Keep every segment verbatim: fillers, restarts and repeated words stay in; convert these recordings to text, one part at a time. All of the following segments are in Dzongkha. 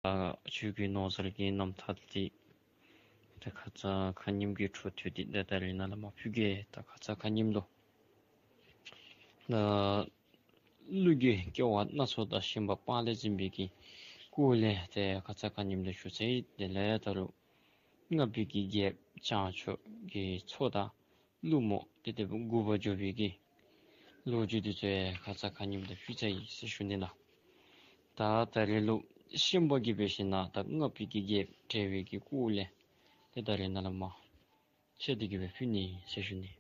ད་ཆོས་ཀྱི་ནོར་རྫས་ཀྱི་རྣམ་ཐར་འདི་ད་ཁ་ཙ་ཁ་ཉིནམ་གྱི་འཕྲོ་མཐུད་དེ་ད་ད་རིས་ནཱ་ལས་མར་ཕུལ་གེ། ད་ཁ་ཙ་ཁ་ཉིནམ་ལུ་ད་ཀླུ་གི་སྐྱེ་བ་སྣ་ཚོགས་དང་ཞིང་པ་སྤང་ལེབ་འཛིན་པའི་གི་སྐོར་ལས་ཏེ་ཁ་ཙ་ཁ་ཉིནམ་ལུ་ཞུ་ཚར་ཡི། དེ་ལས་ད་རུང་སྔགས་པའི་གི་རྒྱལཔོ་བྱང་ཕྱོགས་ཀྱི་མཚོ་དང་ཀླུ་མོ་ཏེ་དེ་སྦེ་འགུགས་པར་འགྱོ་བའི་གི་ལོ་རྒྱུས་འདི་ཚུ་ཡང་ཁ་ཙ་ཁ་ཉིནམ་ལུ་ཞུ་ཚར་ཡི་ཟེར་ཞུ་ནི་ལགས། ད་ད་རིས་ལུ་ཤན་པ་གིས་འབད་ཞིན་ན་ད་སྔགས་པའི་གི་རྒྱལཔོ་བསྒྲལ་བའི་གི་སྐོར་ལས་ཏེ་ད་རིས་ནཱ་ལས་མར་ཆེད་དུ་གི་སྦེ་ཕུལ་ནི་ཟེར་ཞུ་ནི།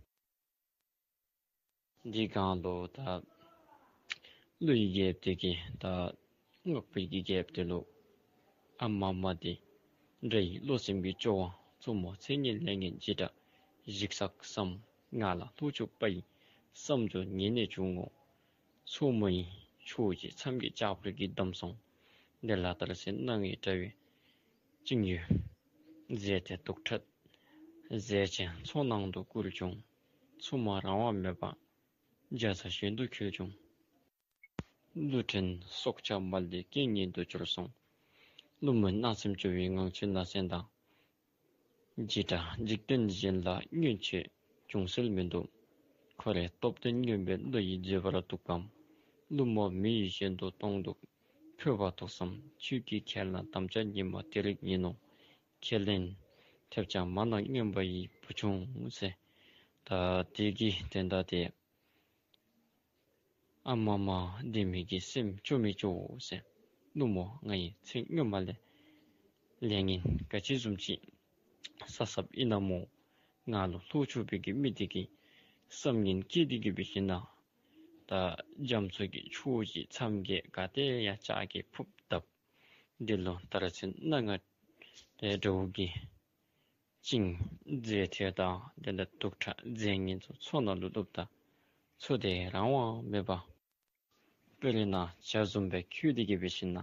འདི་གང་ལུ་ད་ཀླུའི་རྒྱལཔོ་དེ་གིས་ད་སྔགས་པའི་གི་རྒྱལཔོ་དེ་ལུ་ཨ་མ་མ་འདི་དགྲ་ཡི་བློ་སེམས་ཀྱི་སྐྱོ་བ། མཚོ་མོ་མཚན་ཉིད་ལས་ངན་འཇིགས་སྐྲག་བསམ། ང་ལ་ལྷོ་ཕྱོགས་པ་ཡི་བསམ་སྦྱོར་ཉེ་གནས་བྱུང་ངོ་། མཚོ་མོ་ཡི་ཕྱོགས་ཀྱི་མཚམས་ཀྱི་ལྕགས་ཕུར་གྱིས་བསྡམས་སོང་། དེ་ལ་དར་ཚོན་སྣ་ལྔའི་དྲ་བས་བཅིངས་ཡོད། རྫས་དེ་དུག་ཁྲག་རྫས་ཅན་མཚོ་ནང་དུ་བསྐུར་བྱུང་། མཚོ་མོ་རང་དབང་མེད་པར་རྒྱ་མཚོ་གཞན་དུ་འཁྱིལ་བྱུང་། ཀླུ་ཕྲན་སྲོག་ཆགས་མ་ལུས་རྐྱེན་ངན་དུ་གྱུར་སོང་། ཀླུ་མོ་སྣང་སེམས་སྐྱོ་བའི་ངང་ཚུལ་ལ་གསན་དང་། འཇིགས་སྐྲག་འཇིག་རྟེན་གཞན་ལ་མངོན་ཆེ་འབྱུང་སྲིད་མི་འདུག། ཁོ་རའི་སྟོབས་ལྡན་རྔོན་པའི་བློ་ཡིས་བཟོད་པར་འདུག་གམ། ཀླུ་མོ་མི་ཡི་གཞན་དུ་གཏོང་འདུག། ཕོད་པ་ཐུགས་བསམ་ཁྱོད་ཀྱིས་ཁས་བླངས་དམ་བཅའ་ཉི་མ་དེ་རིང་ཡིན་ནོ། ཁས་ལེན་ཐེབས་ཀྱང་མ་གནང་རྔོན་པ་ཡི་བུ་ཆུང་ཟེར། ད་དེ་གི་དོན་དག་དེ་ཨ་མ་མ་འདི་མི་གི་སེམས་སྐྱོ་མི་སྐྱོ་ཟེར། ཀླུ་མོ་ང་ཡི་ཚེ་སྔོན་མ་ལས་ལས་ངན་ག་ཅི་བཟུམ་ཅིག་བསགས་བསགསཔ་ཨིན་ན་སྨོ། ང་ལུ་ལྷོ་ཕྱོགས་པའི་གི་མི་དེ་གིས་བསམ་ངན་བསྐྱེད་དེ་གི་འབད་ཞིན་ན་ད་རྒྱ་མཚོ་གི་ཕྱོགས་ཀྱི་མཚམས་བརྒྱད་ག་ཏེ་ཡང་ལྕགས་ཀྱི་ཕུརཔ་བརྡབ། འདི་ལུ་དར་ཚོན་སྣ་ལྔ་དེ་དྲ་བ་གིས་བཅིངས། རྫས་དེ་དང་དེ་ལས་དུག་ཁྲག་རྫས་ངན་ཚུ་མཚོ་ནང་ལུ་བླུགསཔ་ད་མཚོ་དེ་རང་དབང་མེད་པར་དཔེར་ན་བྱ་བཟུམ་སྦེ་འཁྱིལ་ཏེ་གི་འབད་ཞིན་ན་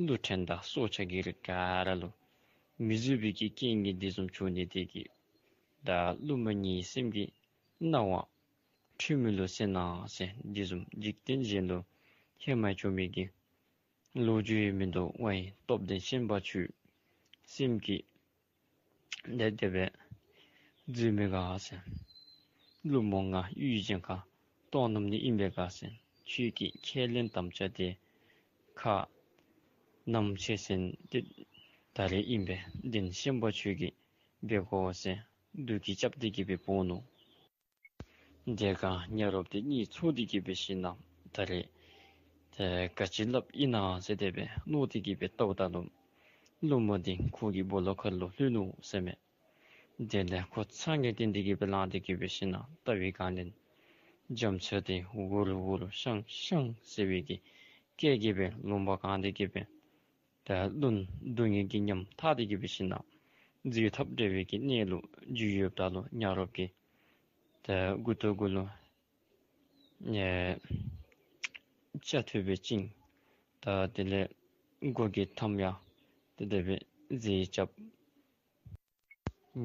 ཀླུ་ཕྲན་དང་སྲོག་ཆགས་ཀྱི་རིགས་ག་ར་ལུ་མི་བཟོད་པའི་གི་རྐྱེན་ངན་དེ་བཟུམ་བྱུང་ནི་དེ་གིས་ད་ཀླུ་མོ་ངེའི་སེམས་ཀྱི་སྣང་བ་འཁྲུལ་མི་ལུ་གསན་གནང་ཟེར། དེ་བཟུམ་འཇིག་རྟེན་གཞན་ལུ་ཧེ་མ་བྱུང་མི་གི་ལོ་རྒྱུས་མིན་འདུག། ང་ཡི་སྟོབས་ལྡན་ཤན་པ་ཁྱོད་སེམས་ཀྱི་དེ་དེ་སྦེ་བཟོད་མི་ག་ཟེར། ཀླུ་མོ་ང་གཡུལ་ཞིང་ཁ་གཏོང་ནུམ་ནི་ཨིན་པས་ག་ཟེར། ཁྱོད་ཀྱི་ཁས་ལེན་དམ་བཅའ་དེ་ཁ་ནམ་ཆེ་ཟེར་ཏེ་ད་རེས་ཨིན་པས། དེ་ནི་ཤན་པ་ཁྱོད་ཀྱིས་འབད་དགོ་ཟེར་བདུད་ཀྱིས་རྐྱབ་སྟེ་གི་སྦེ་འབོ་ནུག། དེ་སྒང་ཉ་རོགཔ་དེ་གཉིད་ཚོར་ཏེ་གི་འབད་ཞིན་ན་ད་རེས་ཏེ་ག་ཅི་སླབ་ཨིན་ན་ཟེར་དེ་སྦེ་མནོ་སྟེ་གི་སྦེ་བལྟཝ་ད་ལུ་ཀླུ་མོ་དེ་ཁོ་གི་སྦོ་ལོགས་ཁར་ལུ་ལྷོད་ནུག་ཟེར་མས། དེ་ལས་ཁོ་ཚང་ངེ་བརྟན་ཏེ་གི་སྦེ་ལངས་ཏེ་གི་འབད་ཞིན་ན་བལྟ་བའི་སྒང་ལས་རྒྱ་མཚོ་དེ་འུར་འུར་ཤང་ཤང་ཟེར་བའི་གི་སྐད་ཀྱིས་སྦེ་ལུང་པ་གང་སྟེ་གི་སྦེ་ད་རླུང་སྡུག་བསྔལ་གྱི་ཉམས་ཐག་སྟེ་གི་འབད་ཞིན་ན་འཛུལ་ཐབས་བྲལ་བའི་གི་གནས་ལུ་འཛུལ་ཡོདཔ་ད་ལུ་ཉ་རོགཔ་གིས་ད་མགུ་ཏོ་གུ་ལུ་ཨེ་ལྕགས་ཐོད་སྦེ་བཅིངས། ད་དེ་ལས་མགུ་གི་མཐའམ་ཡང་ཏེ་དེ་སྦེ་གཟེར་རྐྱབ།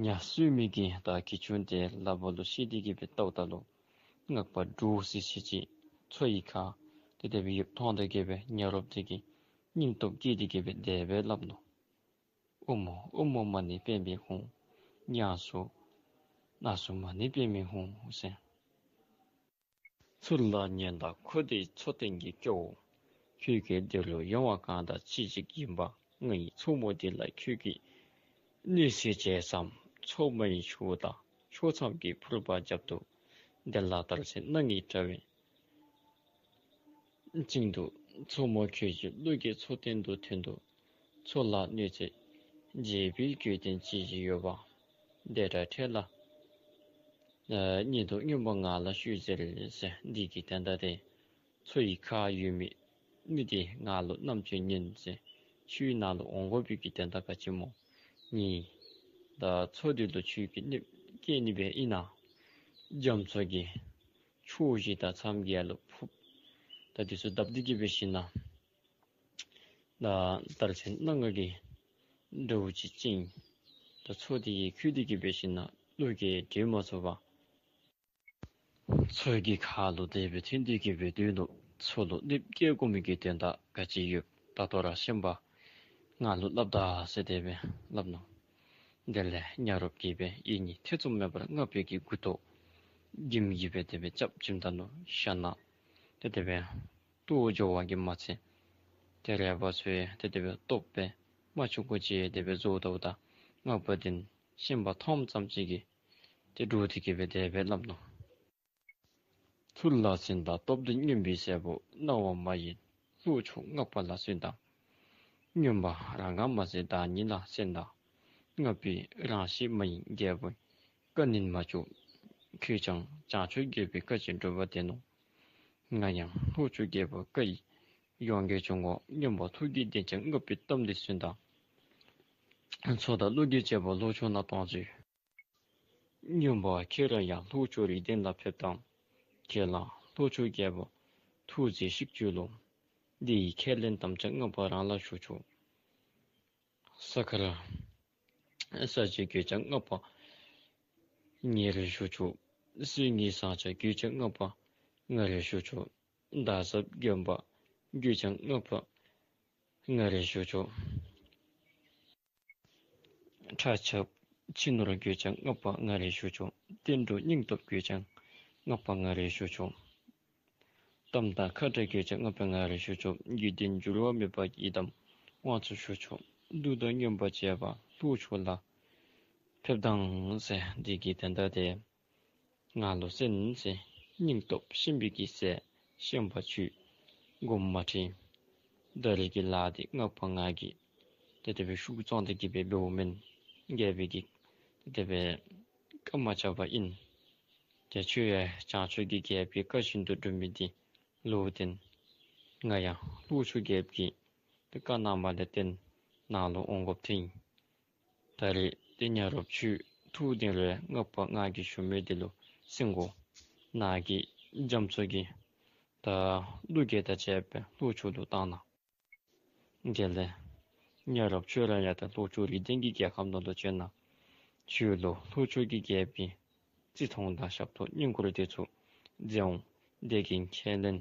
ཉ་གསོད་མི་གི་ད་གྱི་ཅུང་དེ་ལགཔ་ལུ་བཤེད་དེ་གི་སྦེ་བལྟཝ་ད་ལུ་སྔགས་པ་འདྲོག་སི་སི་ཅིག་མཚོ་ཡི་ཁ་ཏེ་དེ་སྦེ་ཡུད་མཐོང་སྟེ་གི་སྦེ་ཉ་རོགཔ་དེ་གིས་སྙིང་སྟོབས་བསྐྱེད་དེ་གི་སྦེ་དེ་སྦེ་སླབ་ནུག། ཨོ་མོ་ཨོ་མོ་མ་ཎི་པདྨེ་ཧཱུྃ། ཉ་སོ་ན་སོ་མ་ཎི་པདྨེ་ཧཱུྃ་ཟེར། ཚུར་ལ་ཉོན་དང་ཁོ་དེ་མཚོ་སྟེང་གི་སྐྱོ་བོ། ཁྱོད་ཀྱིས་འདི་ལུ་ཡོང་བ་གང་དང་ཅི་ཞིག་ཡིན་པ། ང་ཡི་མཚོ་མོ་འདི་ལ་ཁྱོད་ཀྱིས་གནོད་འཚེ་བྱས་སམ། མཚོ་མོའི་ཕྱོགས་དང་ཕྱོགས་མཚམས་ཀྱི་ཕུར་པ་རྒྱབ་ཏུ་དེ་ལ་དར་ཚོན་སྣ་ལྔའི་དྲ་བས་བཅིངས་འདུག། མཚོ་མོ་ཁྱོད་ཀྱི་བློ་གིས་མཚོ་སྟེང་དུ་ཐོན་ཏོ། མཚོ་ལ་གནོད་འཚེ་བྱེད་པའི་རྒྱུ་རྐྱེན་ཅི་ཞིག་ཡོད་པ། དེ་འདྲ་འཕྲལ་ལ་ཨ་ཉིད་དུ་རྔོན་པ་ང་ལ་ཞུས་ཟེར་ཟེར། འདི་གི་དོན་དག་དེ་མཚོ་ཡི་ཁར་ཡོད་མི་མི་དེ་ང་ལུ་རྣམ་ཅོ་ཉན་ཟེར། ཁྱོད་ནཱ་ལུ་འོང་དགོ་པའི་གི་དོན་དག་ག་ཅི་སྨོ། ངེའི་ད་མཚོ་འདི་ལུ་ཁྱོད་ཀྱིས་གནོདཔ་བཀལ་ནི་སྦེ་ཨིན་ན། རྒྱ་མཚོ་གི་ཕྱོགས་བཞི་དང་མཚམས་བརྒྱད་ལུ་ཕུརཔ་ད་འདི་ཚུ་བརྡབ་སྟེ་གི་འབད་ཞིན་ན་ད་དར་ཚོན་སྣ་ལྔ་གི་དྲ་བ་ཅིག་བཅིངས། ད་མཚོ་དེ་གིས་འཁྱུད་དེ་གི་འབད་ཞིན་ན་ཀླུ་གིས་འདྲེན་མ་ཚུགས་པར་མཚོ་གི་ཁ་ལུ་དེ་སྦེ་ཐོན་ཏེ་གི་སྦེ་སྡོད་ནུག། མཚོ་ལུ་གནོདཔ་བཀལ་དགོ་མི་གི་དོན་དག་ག་ཅི་ཡོད། ད་ལྟོ་ར་ཤན་པ་ ང་ལུ་སླབ་ད་ཟེར་དེ་སྦེ་སླབ་ནུག། དེ་ལས་ཉ་རོགསཔ་གིས་སྦེ་ཡིད་གཉིས་ཐེ་ཚོམ་མེད་པར་སྔགས་པའི་གི་མགུ་ཏོ་གིམ་གིས་སྦེ་དེ་སྦེ་རྐྱབ་བྱིནམ་ད་ལུ་ཤ་ནག་ཏེ་དེ་སྦེ་ལྟོ་འགྱོ་བ་གིས་མ་ཚད་ཏེ་རལ་པ་ཚུ་ཡང་ཏེ་དེ་སྦེ་སྟོབས་སྦེ་མ་ཆུང་ཀུ་ཅིག་དེ་སྦེ་བཟོ་དོ་ད། སྔགས་པ་འདི་ཤན་པ་མཐོངམ་ཙམ་ཅིག་གིས་ཏེ་འདྲོག་སྟེ་གིས་སྦེ་དེ་སྦེ་སླབ་ནུག། ཚུར་ལ་གསན་དང་སྟོབས་ལྡན་རྔོན་པའི་སྲས་པོ། སྣང་བ་མ་ཡེངས་ལྷོ་ཕྱོགས་སྔགས་པ་ལ་གསོན་དང་། རྔོན་པ་རང་ག་མ་ཟད་བདག་ཉིད་ལ་གསན་དང་། སྔགས་པའི་རང་གཤིས་མ་ཡེངས་རྒྱལ་པོའི་བཀའ་ནི་མ་བཅག། ཁྱོད་ཀྱང་བྱང་ཕྱོགས་རྒྱལ་པོའི་བཀའ་བཞིན་སྒྲུབ་པ་བདེན་ནོ། ང་ཡང་ལྷོ་ཕྱོགས་རྒྱལ་པོའི་བཀའ་ཡིས་ཡོངས་རྒྱལ་བྱུང་ངོ་། རྔོན་པ་ཐུགས་ཀྱི་བདེན་ཅན་སྔགས་པའི་གཏམ་འདི་གསོན་དང་། མཚོ་དང་ཀླུ་གི་བྱེད་པོ་ལྷོ་ཕྱོགས་ན་སྟོང་མཛོད། རྔོན་པ་ཁྱེད་རང་ཡང་ལྷོ་ཕྱོགས་རིགས་ལྡན་ལ་ཕེབས་དང་། ཁྱེད་ལ་ལྷོ་ཕྱོགས་རྒྱལ་པོ་ཐུགས་རྗེས་ཤིག་བྱོས་ལོ། འདི་ཡི་ཁས་ལེན་དམ་བཅའ་སྔགས་པ་རང་ལ་ཞུ་ཆོག། ས་ཁར་ས་གཞི་གོས་ཅན་སྔགས་པ་ང་རེ་ཞུ་ཆོག། སིལ་སྙན་ཟངས་ལྕགས་གོས་ཅན་སྔགས་པ་ང་རེ་ཞུ་ཆོག། དར་ཟབ་གྱོན་པ་གོས་ཅན་སྔགས་པ་ང་རེ་ཞུ་ཆོག། ཁྲ་ཆབ་ཕྱི་ནོར་གོས་ཅན་སྔགས་པ་ང་རེ་ཞུ་ཆོག། བསྟན་འགྲོ་སྙིང་སྟོབས་གོས་ཅན་སྔགས་པ་ང་རེ་ཞུ་ཆོག། གཏམ་དང་ཁ་བྲལ་གོས་ཅན་སྔགས་པ་ང་རེ་ཞུ་ཆོག། རྒྱུད་ལྡན་འགྱུར་བ་མེད་པ་ཡི་དམ་དབང་ཕྱུག་ཞུ་ཆོག། གདུགས་དང་རྔོན་པ་བཅས་པ་ལྷོ་ཕྱོགས་ལ་ཕེབས་དང་ཟེར། འདི་གི་དོན་དག་དེ་ང་ལུ་གསན་ཟེར། སྙིང་སྟོབས་ཆེན་པོའི་གི་སྲས་ཤན་པ་ཁྱོད་དགོངསམ་མ་ཁྲེལ། ད་རེས་ཀྱི་ལཱ་འདི་སྔགས་པ་ང་གིས་ཏེ་དེ་སྦེ་ཤུགས་བཙོང་སྟེ་གིས་སྦེ་འབདཝ་མེན། རྒྱལ་པོའི་གི་ཏེ་དེ་སྦེ་བཀའ་མ་བཅག་པ་ཨིན། ཏེ་ཁྱོད་ཡང་བྱང་ཕྱོགས་ཀྱི་རྒྱལ་པོའི་བཀའ་བཞིན་དུ་སྒྲུབ་མི་འདི་ལུ་བརྟེན་ང་ཡང་ལྷོ་ཕྱོགས་རྒྱལཔོ་གི་ཏེ་བཀའ་གནང་བ་ལས་བརྟེན་ནཱ་ལུ་འོང་དགོཔ་ཐོན་ཡི། ད་རེས་ཏེ་ཉ་རོགསཔ་ཁྱོད་ཐུགས་བདེན་རུང་སྔགས་པ་ང་གིས་ཞུ་མི་འདི་ལུ་གསན་དགོ། ནཱ་གི་རྒྱ་མཚོ་གི་ད་ཀླུ་རྒྱལ་དང་བཅས་པའི་ལྷོ་ཕྱོགས་ལུ་བཏང་གནང་། དེ་ལས་ཉ་རོགསཔ་ཁྱོད་ར་ཡང་ད་ལྷོ་ཕྱོགས་རིགས་ལྡན་གྱི་རྒྱལ་ཁམས་ནང་ལུ་བྱོན་གནང་། ཁྱོད་ལུ་ལྷོ་ཕྱོགས་ཀྱི་རྒྱལ་པོའི་བརྩི་མཐོང་དང་ཞབས་ཏོག་བསྙེན་བཀུར་དེ་ཚུ་མཛད་འོང་། དེ་གི་ཁས་ལེན་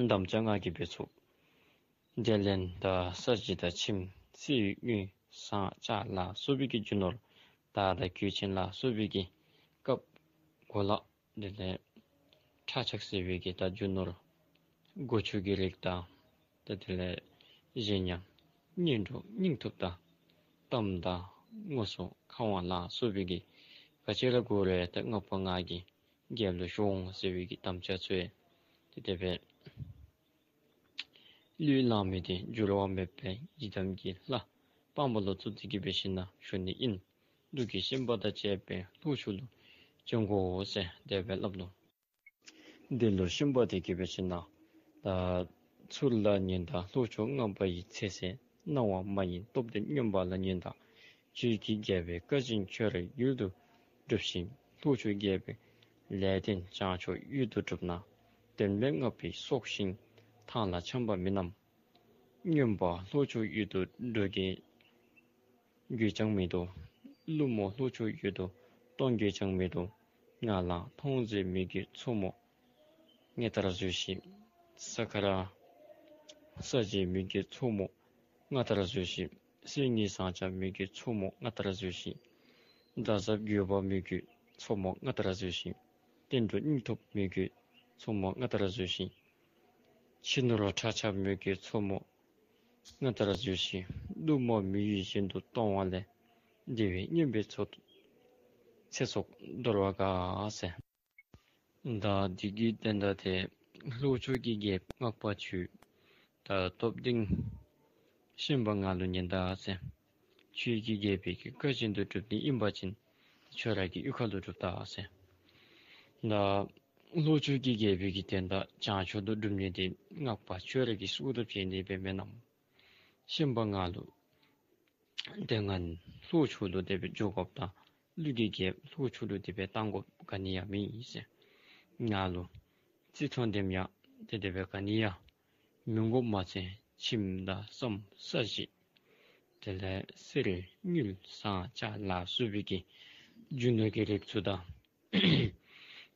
དམ་བཅའ་ང་གིས་འབད་ཚུགས། དེ་ལས་ད་ས་གཞི་དང་ཁྱིམ་གསེར་དངུལ་ཟངས་ལྕགས་ལ་སོགས་པའི་གི་རྒྱུ་ནོར་དར་དང་གོས་ཆེན་ལ་སོགས་པའི་གི་བཀབ་གོ་ལ་དེ་ལས་ཁྲག་ཆགས་ཟེར་བའི་གི་ད་རྒྱུ་ནོར་སྒོ་ཕྱུགས་ཀྱི་རིགས་དང་ད་དེ་ལས་གཞན་ཡང་གཉེན་གྲོགས་སྙིང་ཐུབ་དང་གཏམ་དང་དངོས་སུ་ཁང་བ་ལ་སོགས་པའི་གི་ག་ཅི་ར་དགོ་རུང་ད་སྔགས་པ་ང་གིས་རྒྱལཔོ་ལུ་ཞུ་འོང་ཟེར་བའི་གི་དམ་བཅའ་ཚུ་ཡང་ཏེ་དེ་སྦེ་བློས་བླངས་མི་འདི་འགྱུར་བ་མེད་པའི་ཡི་དམ་གྱི་ལྷ་དཔང་པོ་ལུ་བཙུགས་ཏེ་གིས་འབད་ཞིནམ་ན་ཞུ་ནི་ཨིན། འབྲུག་གི་ཤན་པ་དང་བཅས་པའི་ལྷོ་ཕྱོགས་ལུ་བྱོན་དགོ་ཟེར་དེ་སྦེ་སླབ་ནུག། དེ་ལུ་ཤན་པ་དེ་གིས་འབད་ཞིནམ་ན་ད་ཚུར་ལ་ཉོན་དང་ལྷོ་ཕྱོགས་སྔགས་པ་ཡི་ཚེ་ཟད། སྣང་བ་མ་ཡེངས་སྟོབས་ལྡན་རྔོན་པ་ལ་ཉོན་དང་། ཁྱོད་ཀྱི་རྒྱལ་པོའི་བཀའ་བཞིན་ཁྱོད་རའི་ཡུལ་དུ་སྒྲུབས་ཤིག། ལྷོ་ཕྱོགས་རྒྱལ་པོའི་ལས་བརྟན་བྱང་ཕྱོགས་ཡུལ་དུ་སྒྲུབ་ན། དོན་མེད་སྔགས་པའི་སྲོག་ཤིང་ཐང་ལ་འཁྱམས་པ་མིན་ནམ། རྔོན་པ་ལྷོ་ཕྱོགས་ཡུལ་དུ་འགྲོ་གི་དགོས་ཀྱང་མི་འདུག། ཀླུ་མོ་ལྷོ་ཕྱོགས་ཡུལ་དུ་གཏོང་དགོས་ཀྱང་མི་འདུག། ང་ལ་མཐོང་ཚེ་མོ་གི་མཚོ་མོ་ང་ལྟར་བཟོས་ཤིག། ས་ཁར་ས་གཞི་མོ་གི་མཚོ་མོ་ང་ལྟར་བཟོས་ཤིག། སིལ་སྙན་ཟངས་ལྕགས་མོ་གི་མཚོ་མོ་ང་ལྟར་བཟོས་ཤིག། དར་ཟབ་གོས་པ་མོ་གི་མཚོ་མོ་ང་ལྟར་བཟོས་ཤིག། བསྟན་འགྲོ་སྙིང་ཐུབ་མོ་གི་མཚོ་མོ་ང་ལྟར་བཟོས་ཤིག། ཕྱི་ནུ་རོ་ཁྲ་ཆབ་མོ་གི་མཚོ་མོ་ང་ལྟར་བཟོས་ཤིག། ཀླུ་མོ་མི་ཡུལ་གཞན་དུ་གཏོང་བ་ལས། བདེ་བའི་རྔོན་པའི་ཚོགས་ཚེ་སྲོག་འདོར་བ་དགའ་ཟེར། ད་འདི་གི་དོན་དག་དེ་ལྷོ་ཕྱོགས་ཀྱི་རྒྱལཔོ་སྔགས་པ་ཁྱོད་ད་སྟོབས་ལྡན་ཤན་པ་ང་ལུ་ཉན་ད་ཟེར། ཁྱོད་ཀྱི་རྒྱལ་པོའི་གི་བཀའ་བཞིན་དུ་སྒྲུབ་ནི་ཨིན་པ་ཅིན་ཁྱོད་ར་གི་གཡུས་ཁ་ལུ་སྒྲུབ་ད་ཟེར། ད་ལྷོ་ཕྱོགས་ཀྱི་རྒྱལ་པོའི་གི་དོན་དག་བྱང་ཕྱོགས་ལུ་སྒྲུབ་ནི་དེ་སྔགས་པ་ཁྱོད་ར་གི་སྲོག་དང་ཕྱད་ནི་སྦེ་མེན་ནམ། ཤན་པ་ང་ལུ་དེ་ང་ལྷོ་ཕྱོགས་ལུ་དེ་སྦེ་འགྱོ་དགོཔ་དང་ཀླུ་གི་རྒྱལཔོ་ལྷོ་ཕྱོགས་ལུ་དེ་སྦེ་གཏང་དགོཔ་ག་ནི་ཡང་མེད་ཟེར། ང་ལུ་བརྩི་མཐོང་དེམ་ཡང་དེ་དེ་སྦེ་ག་ནི་ཡང་མི་དགོཔ་མ་ཚད་ཁྱིམ་དང་ཟམ་ས་གཞི་དེ་ལས་གསེར་དངུལ་ཟངས་ལྕགས་ལ་སོགས་པའི་གི་རྒྱུ་ནོར་གྱི་རིགས་ཚུ་དང་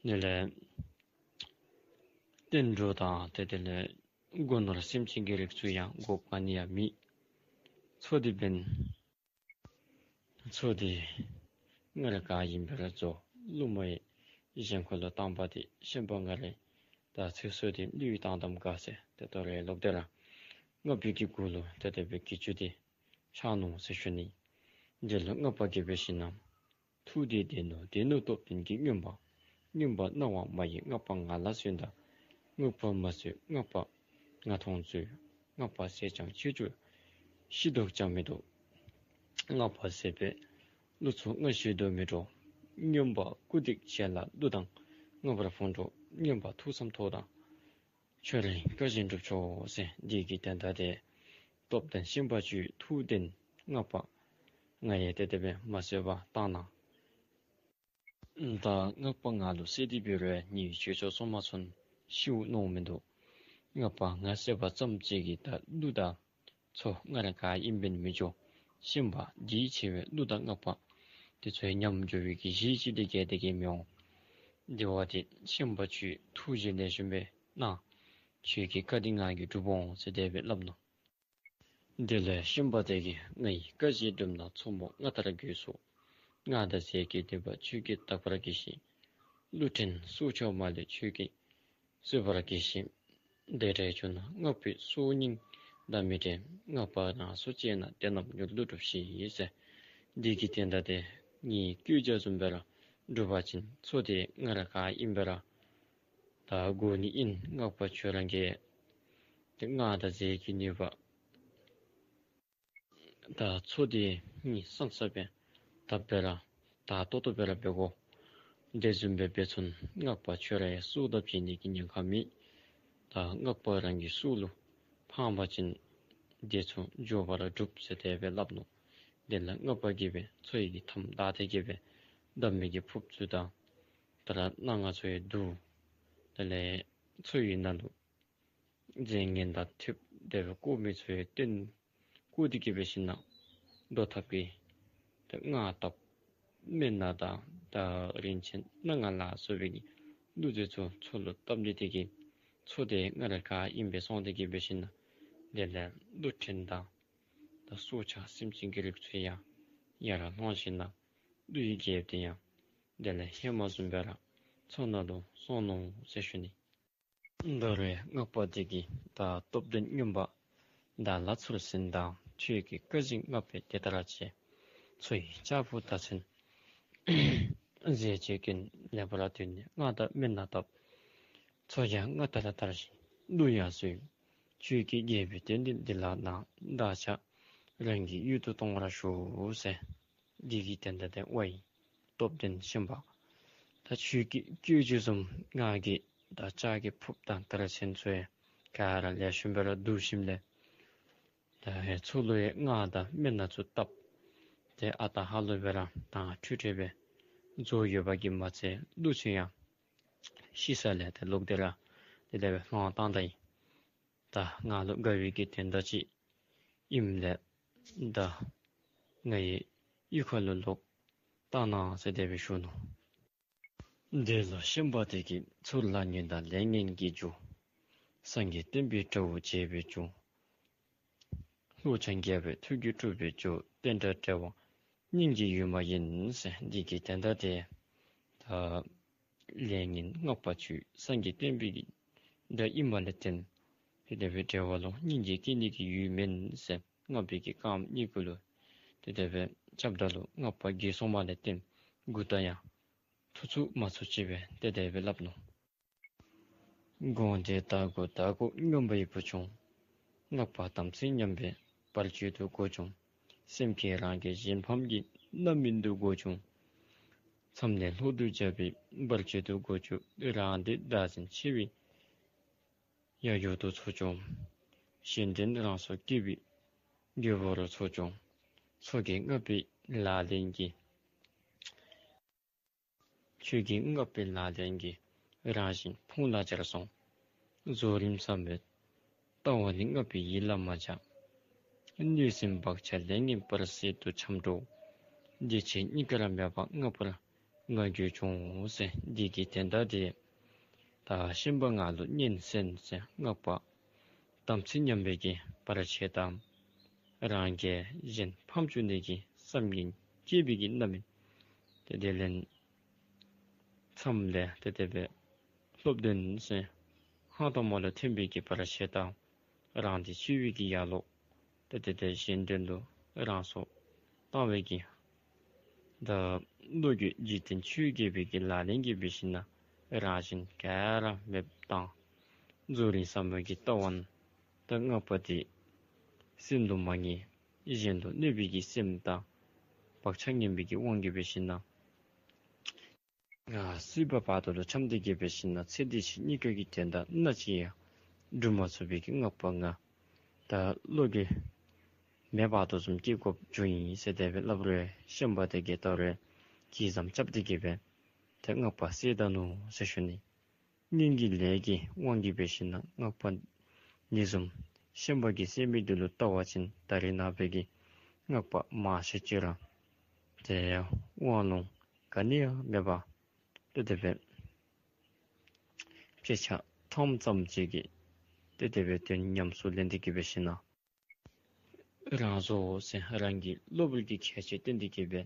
དེ་ལས་བསྟན་འགྲོ་དང་དེ་དེ་ལས་སྒོ་ནོར་སེམས་ཅན་གྱི་རིགས་ཚུ་ཡང་དགོཔ་ག་ནི་ཡང་མེད། མཚོ་འདི་འབདན་མཚོ་འདི་ང་ར་ག་ཨིན་པས་ར་ཟེར་གླུ་མ་ཡི་གཞེན་ཁོ་ལུ་བཏང་པ་འདི་ཤན་པ་ང་ར་ད་ཚིག་ཟེར་འདི་གླུ་ཡི་བཏང་དམ་ག་ཟེར་ཏེ་དོ་རུང་ལོག་སྟེ་ར་སྔགས་པའི་གི་མགུ་ལུ་ཏེ་དེ་སྦེ་གི་ཅུང་འདི་ཆགས་ནུག་ཟེར་ཞུ་ནི། དེ་ལུ་སྔགས་པ་གིས་འབད་ཞིན་ན། ཐུགས་འདི་བདེན་ནོ་བདེན་ནོ་སྟོབས་ལྡན་གྱི་རྔོན་པ། རྔོན་པ་སྣང་བ་མ་ཡིན་སྔགས་པ་ང་ལ་གསོན་དང་། སྔགས་པ་མ་གསོན་སྔགས་པ་ང་མཐོང་ཚུལ། སྔགས་པ་ཟེར་ཀྱང་ཁྱེད་ཚུ་ཤེས་དོགས་ཅང་མི་འདུག། སྔགས་པ་ཟེར་བའི་གླུ་ཚུ་ང་ཤེས་དོ་མི་འགྲོ། རྔོན་པ་སྐུ་སྟེགས་བྱེད་ལ་གླུ་དང་སྔགས་པར་ཕོག་འགྲོ། རྔོན་པ་ཐུགས་བསམ་ཐོག་དང་ཁྱོད་རའི་བཀའ་བཞིན་སྒྲུབ་ཆོག་ཟེར། འདི་གི་དོན་དག་དེ་སྟོབས་ལྡན་ཤན་པ་ཁྱོད་ཐུགས་བདེན་སྔགས་པ་ང་ཡང་ཏེ་དེ་སྦེ་མ་གསོད་པར་བཏང་གནང་། ད་སྔགས་པ་ང་ལུ་གསོད་དེ་འབད་རུང་ངེའི་ཆོས་ཕྱོགས་སོ་མ་ཚུན་ཤིཝ་མནོ་མི་འདུག། སྔགས་པ་ང་གསོད་པ་ཙམ་ཅིག་གིས་ད་གླུ་དང་མཚོ་ང་ར་ག་ཨིན་པའི་མི་འགྱོ། ཤན་པ་འདི་ཆེ་བའི་གླུ་དང་སྔགས་པ་དེ་ཚུ་ཡང་ཉམས་འགྱོ་བའི་གི་གཞི་ཅིག་ལས་བརྒལ་ཏེ་གི་མི་འོང་། དེ་བ་དེ་ཤན་པ་ཁྱོད་ཐུགས་རྗེ་ལེགས་ཤོམ་སྦེ་གནང་། ཁྱོད་ཀྱི་བཀའ་འདི་ང་གིས་སྒྲུབ་འོང་ཟེར་དེ་སྦེ་སླབ་ནུག། དེ་ལས་ཤན་པ་དེ་གིས་ང་ཡི་བཀའ་བཞིན་སྒྲུབ་ན་མཚོ་མོ་སྔར་ལྟར་རྒོད་སོ། སྔགས་དང་རྫས་ཀྱི་སྡིག་པ་ཁྱོད་ཀྱིས་དག་པར་གྱིས་ཤིག། གླུ་ཕྲན་སྲོག་ཆགས་མ་ལུས་ཁྱོད་ཀྱིས་གསོད་པར་གྱིས་ཤིག། དེ་འདྲ་བྱུང་ན་སྔགས་པའི་སྲོག་སྙིང་དང་མི་འབྲལ། སྔགས་པ་རང་སྲོག་བཅད་ན་དེ་རྣམས་མྱུར་དུ་སྒྲུབས་ཤིག་ཟེར། འདི་གི་དོན་དག་དེ་ངེའི་བཀོད་རྒྱ་བཟུམ་སྦེ་ར་སྒྲུབ་པ་ཅིན་མཚོ་དེ་ང་ར་ག་ཨིན་པས་ར་ད་དགོ་ནི་ཨིན། སྔགས་པ་ཁྱོད་ར་གིས་ཏེ་སྔགས་དང་རྫས་ཀྱི་ནུས་པ་ད་མཚོ་དེ་ནི་སང་ས་སྦེ་ད་སྦེ་ར་ད་ཏོག་ཏོ་སྦེ་ར་འབད་དགོ། དེ་བཟུམ་སྦེ་འབད་ཚུན་སྔགས་པ་ཁྱོད་ར་ཡང་སྲོག་དང་འབྱལ་ནི་གི་ཉེན་ཁ་མེད། ད་སྔགས་པ་རང་གི་སྲོག་ལུ་ཕངས་པ་ཅིན་དེ་ཚུ་མགྱོགས་པ་ར་སྒྲུབ་ཟེར་དེ་སྦེ་སླབ་ནུག། དེ་ལས་སྔགས་པ་གིས་འབད་མཚོ་ཡི་གི་མཐའམ་བདའ་སྟེ་གི་འབད་བསྡམས་མི་གི་ཕུརཔ་ཚུ་དང་ད་ར་སྣ་ལྔ་ཚུ་ཡང་བསྡུ། དེ་ལས་མཚོ་ཡི་ནང་ལུ་རྫས་ངན་དང་ཐེབས་དེ་སྦེ་བཀོ་མི་ཚུ་ཡང་བཏོན། བཀོ་སྟེ་གི་འབད་ཞིན་ན་རྡོ་ཐབ་ཀྱི་ད་སྔགས་བཏབ། སྨན་སྣ་དང་ད་རིན་ཆེན་སྣ་ལྔ་ལ་སོགས་པའི་གི་གླུ་རྫས་ཚུ་མཚོ་ལུ་བཏབ་ནི་དེ་གིས་མཚོ་དེ་ང་ར་ག་ཨིན་པས་སོང་སྟེ་གི་འབད་ཞིན་ན་དེ་ལས་གླུ་ཕྲན་དང་ད་སྲོག་ཆགས་སེམས་ཅན་གྱི་རིགས་ཚུ་ཡང་ཡར་ལྷོང་ཞིན་ན་གླུ་ཡི་རྒྱལཔོ་དེ་ཡང་དེ་ལས་ཧེ་མ་བཟུམ་སྦེ་ར་མཚོ་ནང་ལུ་སོང་ནུག་ཟེར་ཞུ་ནི། ད་རུང་སྔགས་པ་དེ་གིས་ད་སྟོབས་ལྡན་རྔོན་པ་བདག་ལ་ཚུར་གསོན་དང་། ཁྱོད་ཀྱི་བཀའ་བཞིན་སྔགས་པས་དེ་ལྟར་བྱས། མཚོ་ཡི་ལྕགས་ཕུར་ད་ཚུན་རྫས་ཅིག་ཀུན་ལེགས་པར་བཏོན་ནས། སྔགས་དང་སྨན་སྣ་བཏབ། མཚོ་ཡང་སྔར་ལྟར་དར་ཞིང་གླུ་ཡང་གསོས། ཁྱོད་ཀྱི་རྒྱལ་པོའི་དོན་འདི་འདི་ལ་གནང་། བདག་ཅག་རང་གི་ཡུལ་དུ་གཏོང་བར་ཞུ་ཟེར། འདི་གི་དོན་དག་དེ་ཝའི་སྟོབས་ལྡན་ཤན་པ། ད་ཁྱོད་ཀྱི་བཀོད་རྒྱ་བཟུམ་ང་གིས་ད་ལྕགས་ཀྱི་ཕུརཔ་དང་དར་ཚོན་ཚུ་ཡང་ག་ར་ལེགས་ཤོམ་སྦེ་ར་བསྡུ་ཞིནམ་ལས་ད་ཧེ་མཚོ་ལུ་ཡང་སྔགས་དང་སྨན་སྣ་ཚུ་བཏབ། དེ་ཨ་རྟག་ཧ་ལུགས་སྦེ་ར་དྭངས་འཕྲོས་འཕྲོས་སྦེ་རྫོགས་ཡོད་པ་གིས་མ་ཚད་གླུ་ཚུ་ཡང་ཤི་ས་ལས་ཏེ་ལོག་སྟེ་ར་དེ་ལས་སྦེ་ལྷང་བཏང་ད་ཡི། ད་ང་ལུ་དགའ་བའི་གི་དོན་དག་ཅིག་ཨིནམ་ལས་ད་ང་ཡི་གཡུས་ཁ་ལུ་ལོག་བཏང་གནང་ཟེར་དེ་སྦེ་ཞུ་ནུག། དེ་ལུ་ཤན་པ་དེ་གིས་ཚུར་ལ་ཉོན་དང་ལས་ངན་གྱི་རྒྱུ། སངས་རྒྱས་བསྟན་པའི་དགྲ་བོ་བྱས་པའི་རྒྱུ། ལྷོ་བྱང་རྒྱལ་པོའི་ཐུགས་ཀྱིས་སྒྲུབ་པའི་རྒྱུ། བསྟན་དགྲ་བསྒྲལ་བ་སྙིང་རྗེའི་ཡུལ་མ་ཡིན་ཟེར། འདི་གི་དོན་དག་དེ་ད་ལས་ངན་སྔགས་པ་ཁྱོད་སངས་རྒྱས་བསྟན་པའི་གི་དགྲ་ཨིནམ་ལས་བརྟེན་ཏེ་དེ་སྦེ་བསྒྲལ་བ་ལུ་སྙིང་རྗེ་སྐྱེ་ནི་གི་ཡུལ་མེན་ཟེར། སྔགས་པའི་གི་རྐངམ་གཉིས་གུ་ལུ་ཏེ་དེ་སྦེ་རྐྱབ་ད་ལུ་སྔགས་པ་རྒས་སོངམ་ལས་བརྟེན་མགུ་ཏོ་ཡང་ཐུག་ཚུགས་མ་ཚུགས་ཅིག་སྦེ་ཏེ་དེ་སྦེ་སླབ་ནུག། དགོངས་ཏེ་བདག་གོ་བདག་གོ་རྔོན་པ་ཡི་བུ་ཆུང་། སྔགས་པ་དམ་ཚིག་ཉམས་པའི་བར་ཆད་དུ་གོ་བྱུང་། སེམས་བསྐྱེད་རང་གི་གཞན་ཕམ་གྱི་རྣམ་སྨིན་དུ་གོ་བྱུང་། མཚམས་ནས་ལྷོད་དུ་བྱ་བའི་བར་ཆད་དུ་གོ་བྱུང་། རང་སྡེ་བདག་འཛིན་ཆེ་བའི་ཡ་ཡོ་དུ་ཚོར་བྱུང་། གཞན་དོན་རང་སོར་བསྐྱེད་པའི་རྒྱུ་བོ་རུ་ཚོར་བྱུང་། མཚོ་རྒས་སྔགས་པའི་ལག་ལེན་གྱིས། ཁྱོད་ཀྱི་སྔགས་པའི་ལག་ལེན་གྱིས། རང་བཞིན་ཕུང་ལ་སྦྱར་སོང་། རྫོགས་རིམ་བསམ་པའི་ལྟ་བ་ནི། སྔགས་པའི་ཡིད་ལ་མ་བྱ། གནོད་སེམས་བག་ཆགས་ལས་ངན་བར་སྲིད་དུ་འཁྱམས་འགྲོ། བདེ་སྐྱིད་གཉིས་ཀར་མེད་པ་སྔགས་པར་ང་འགྱུར་བྱུང་ཟེར། འདི་གི་དོན་དག་དེ་ད་ཤན་པ་ང་ལུ་སྙན་གསན་ཟེར། སྔགས་པ་དམ་ཚིག་ཉམས་པའི་གི་བར་ཆད་དང་ རང་གིས་གཞན་ཕམ་བཅུག་ནི་གི་བསམ་གྱིན་སྐྱེས་པའི་གི་རྣམ་སྨིན་ཏེ་དེ་ལས་མཚམས་ལས་ཏེ་དེ་སྦེ་ལྷོདཔ་དོན་ཟེར་ཧང་སྟོང་མ་ལུ་ཐོན་པའི་གི་བར་ཆད་དང་རང་སྡེ་བཅུ་པའི་གི་ཡར་ལོག་ཏེ་དེ་དེ་གཞན་དོན་ལུ་རང་སྲོག་བཏང་བའི་གི་ད་བློ་གི་འཇིག་རྟེན་ཆོས་བརྒྱད་པའི་གི་ལག་ལེན་གྱི་འབད་ཞིན་ན་རང་བཞིན་ག་ར་མེདཔ་བཏང་། རྫོགས་རིམ་ཟབ་མོ་གི་ལྟ་བ་ད་སྔགས་པ་དེ་སེམས་ལུ་མ་ངེས། གཞན་ལུ་གནོད་པའི་གི་སེམས་དང་བག་ཆགས་ངན་པའི་གི་དབང་གིས་འབད་ཞིན་ན་ཨ་སྲིད་པ་བར་དོ་ལུ་འཁྱམས་ཏེ་གི་འབད་ཞིན་ན་ཚེ་འདི་ཕྱི་གཉིས་ཀ་གི་དོན་དག་སྣ་གཅིག་ཡང་སྒྲུབ་མ་ཚུགས་པའི་གི་སྔགས་པ་ང་ད་བློ་གི་མེ་འབར་དོ་བཟུམ་སྐྱེ་དགོཔ་བྱུང་ཡི་ཟེར་དེ་སྦེ་སླབ་རུང་ཤན་པ་དེ་གིས་ད་རུང་གི་ཙམ་རྐྱབ་སྟེ་གི་སྦེ་ཏེ་སྔགས་པ་བསད་ད་ནུག་ཟེར་ཞུ་ནི། སྔོན་གྱི་ལས་ཀྱི་དབང་གིས་འབད་ཞིན་ན་སྔགས་པ་ཨ་ནི་བཟུམ་ཤན་པ་གིས་བསད་མི་དེ་ལུ་བལྟ་བ་ཅིན་ད་རེས་ནངས་པའི་གི་སྔགས་པ་མང་ཤོས་ཅིག་ར་ཏེ་དབང་ལུང་ག་ནི་ཡང་མེད་པར་ཏེ་དེ་སྦེ་ཕྱག་ཆ་ཐམ་ཙམ་ཅིག་གིས་ཏེ་དེ་སྦེ་དོན་ཉམས་སུ་ལེན་ཏེ་གི་འབད་ཞིན་ན་རང་བཟོ་ཟེར་རང་གི་གློ་བུར་གྱི་ཁྱད་ཆོས་བསྟན་ཏེ་གི་སྦེ་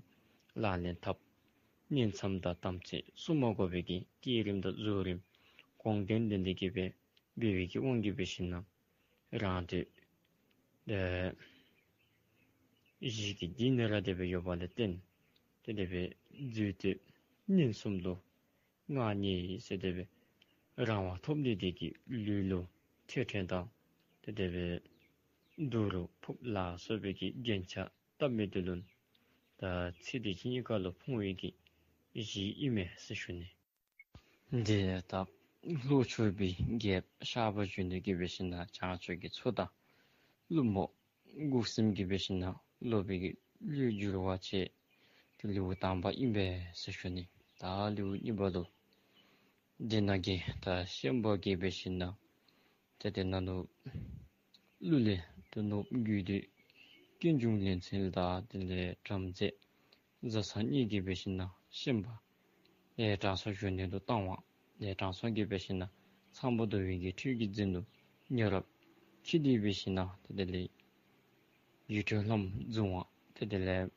ལག་ལེན་འཐབ། ཉིང་མཚམས་དང་དམ་ཚིག་སྲུང་མ་དགོ་པའི་གི་བསྐྱེད་རིམ་དང་རྫོགས་རིམ་གོང་དོན་ལྡན་ཏེ་གི་སྦེ་འབད་བའི་གི་དབང་གིས་འབད་ཞིན་ན་རང་དེ་ཨེ་གཞི་གི་འདི་ནི་ར་དེ་སྦེ་ཡོད་པ་ལས་བརྟེན་ཏེ་དེ་སྦེ་རྫུས་ཏེ་ཉིན་གསུམ་དུ་མངའ་བརྙེས་ཟེར་དེ་སྦེ་རང་དབང་ཐོབ་ནི་དེ་གིས་ལུས་ལུ་ཐོད་ཕྲེང་དང་ཏེ་དེ་སྦེ་དུག་ལུ་ཕོརཔ་ལ་སོགས་པའི་གི་རྒྱན་ཆ་བཏབ་མི་དེ་ལུ་ད་ཚེ་འདི་ཕྱི་གཉིས་ཀ་ལུ་ཕོངས་པའི་གི་གཞི་ཨིན་མས་ཟེར་ཞུ་ནི། དེ་ད་ལྷོ་ཕྱོགས་པའི་རྒྱལཔོ་ཤར་པ་བྱོན་ཏེ་གི་འབད་ཞིན་ན་བྱང་ཕྱོགས་ཀྱི་མཚོ་དང་ཀླུ་མོ་འགུགས་ཟིནམ་གི་འབད་ཞིན་ན་ལྷོ་པའི་གི་ཀླུ་འགྱུར་བ་ཅིག་ཏེ་ལེའུ་དང་པ་ཨིན་པས་ཟེར་ཞུ་ནི། ད་ལེའུ་གཉིས་པ་ལུ་དེ་ནང་གི་ད་ཤན་པ་གིས་འབད་ཞིན་ན་ཏེ་དེ་ནང་ལུ་ཀླུ་ལས་ཏེ་ནོར་བུ་རྒྱུད་སྡེ་ཀུན་འབྱུང་ལེན་ཚུལ་དང་དེ་ལས་བྲམ་ཟེ་བཟའ་ཚང་གཉིས་ཀྱིས་འབད་ཞིན་ན་ཤན་པ་ཨེ་དྲང་སྲོང་བཞུགས་གནས་ལུ་བཏང་བ། ཨེ་དྲང་སྲོང་གིས་འབད་ཞིན་ན་ཚངས་པ་འདུ་བའི་གི་ཁྲུས་ཀྱི་རྫིང་ལུ་ཉེ་རབས་འཁྱིད་དེ་འབད་ཞིན་ན་ཏེ་དེ་ལས་ཡིད་འཕྲོག་ལྷམོ་བཟུང་བ། ཏེ་དེ་ལས་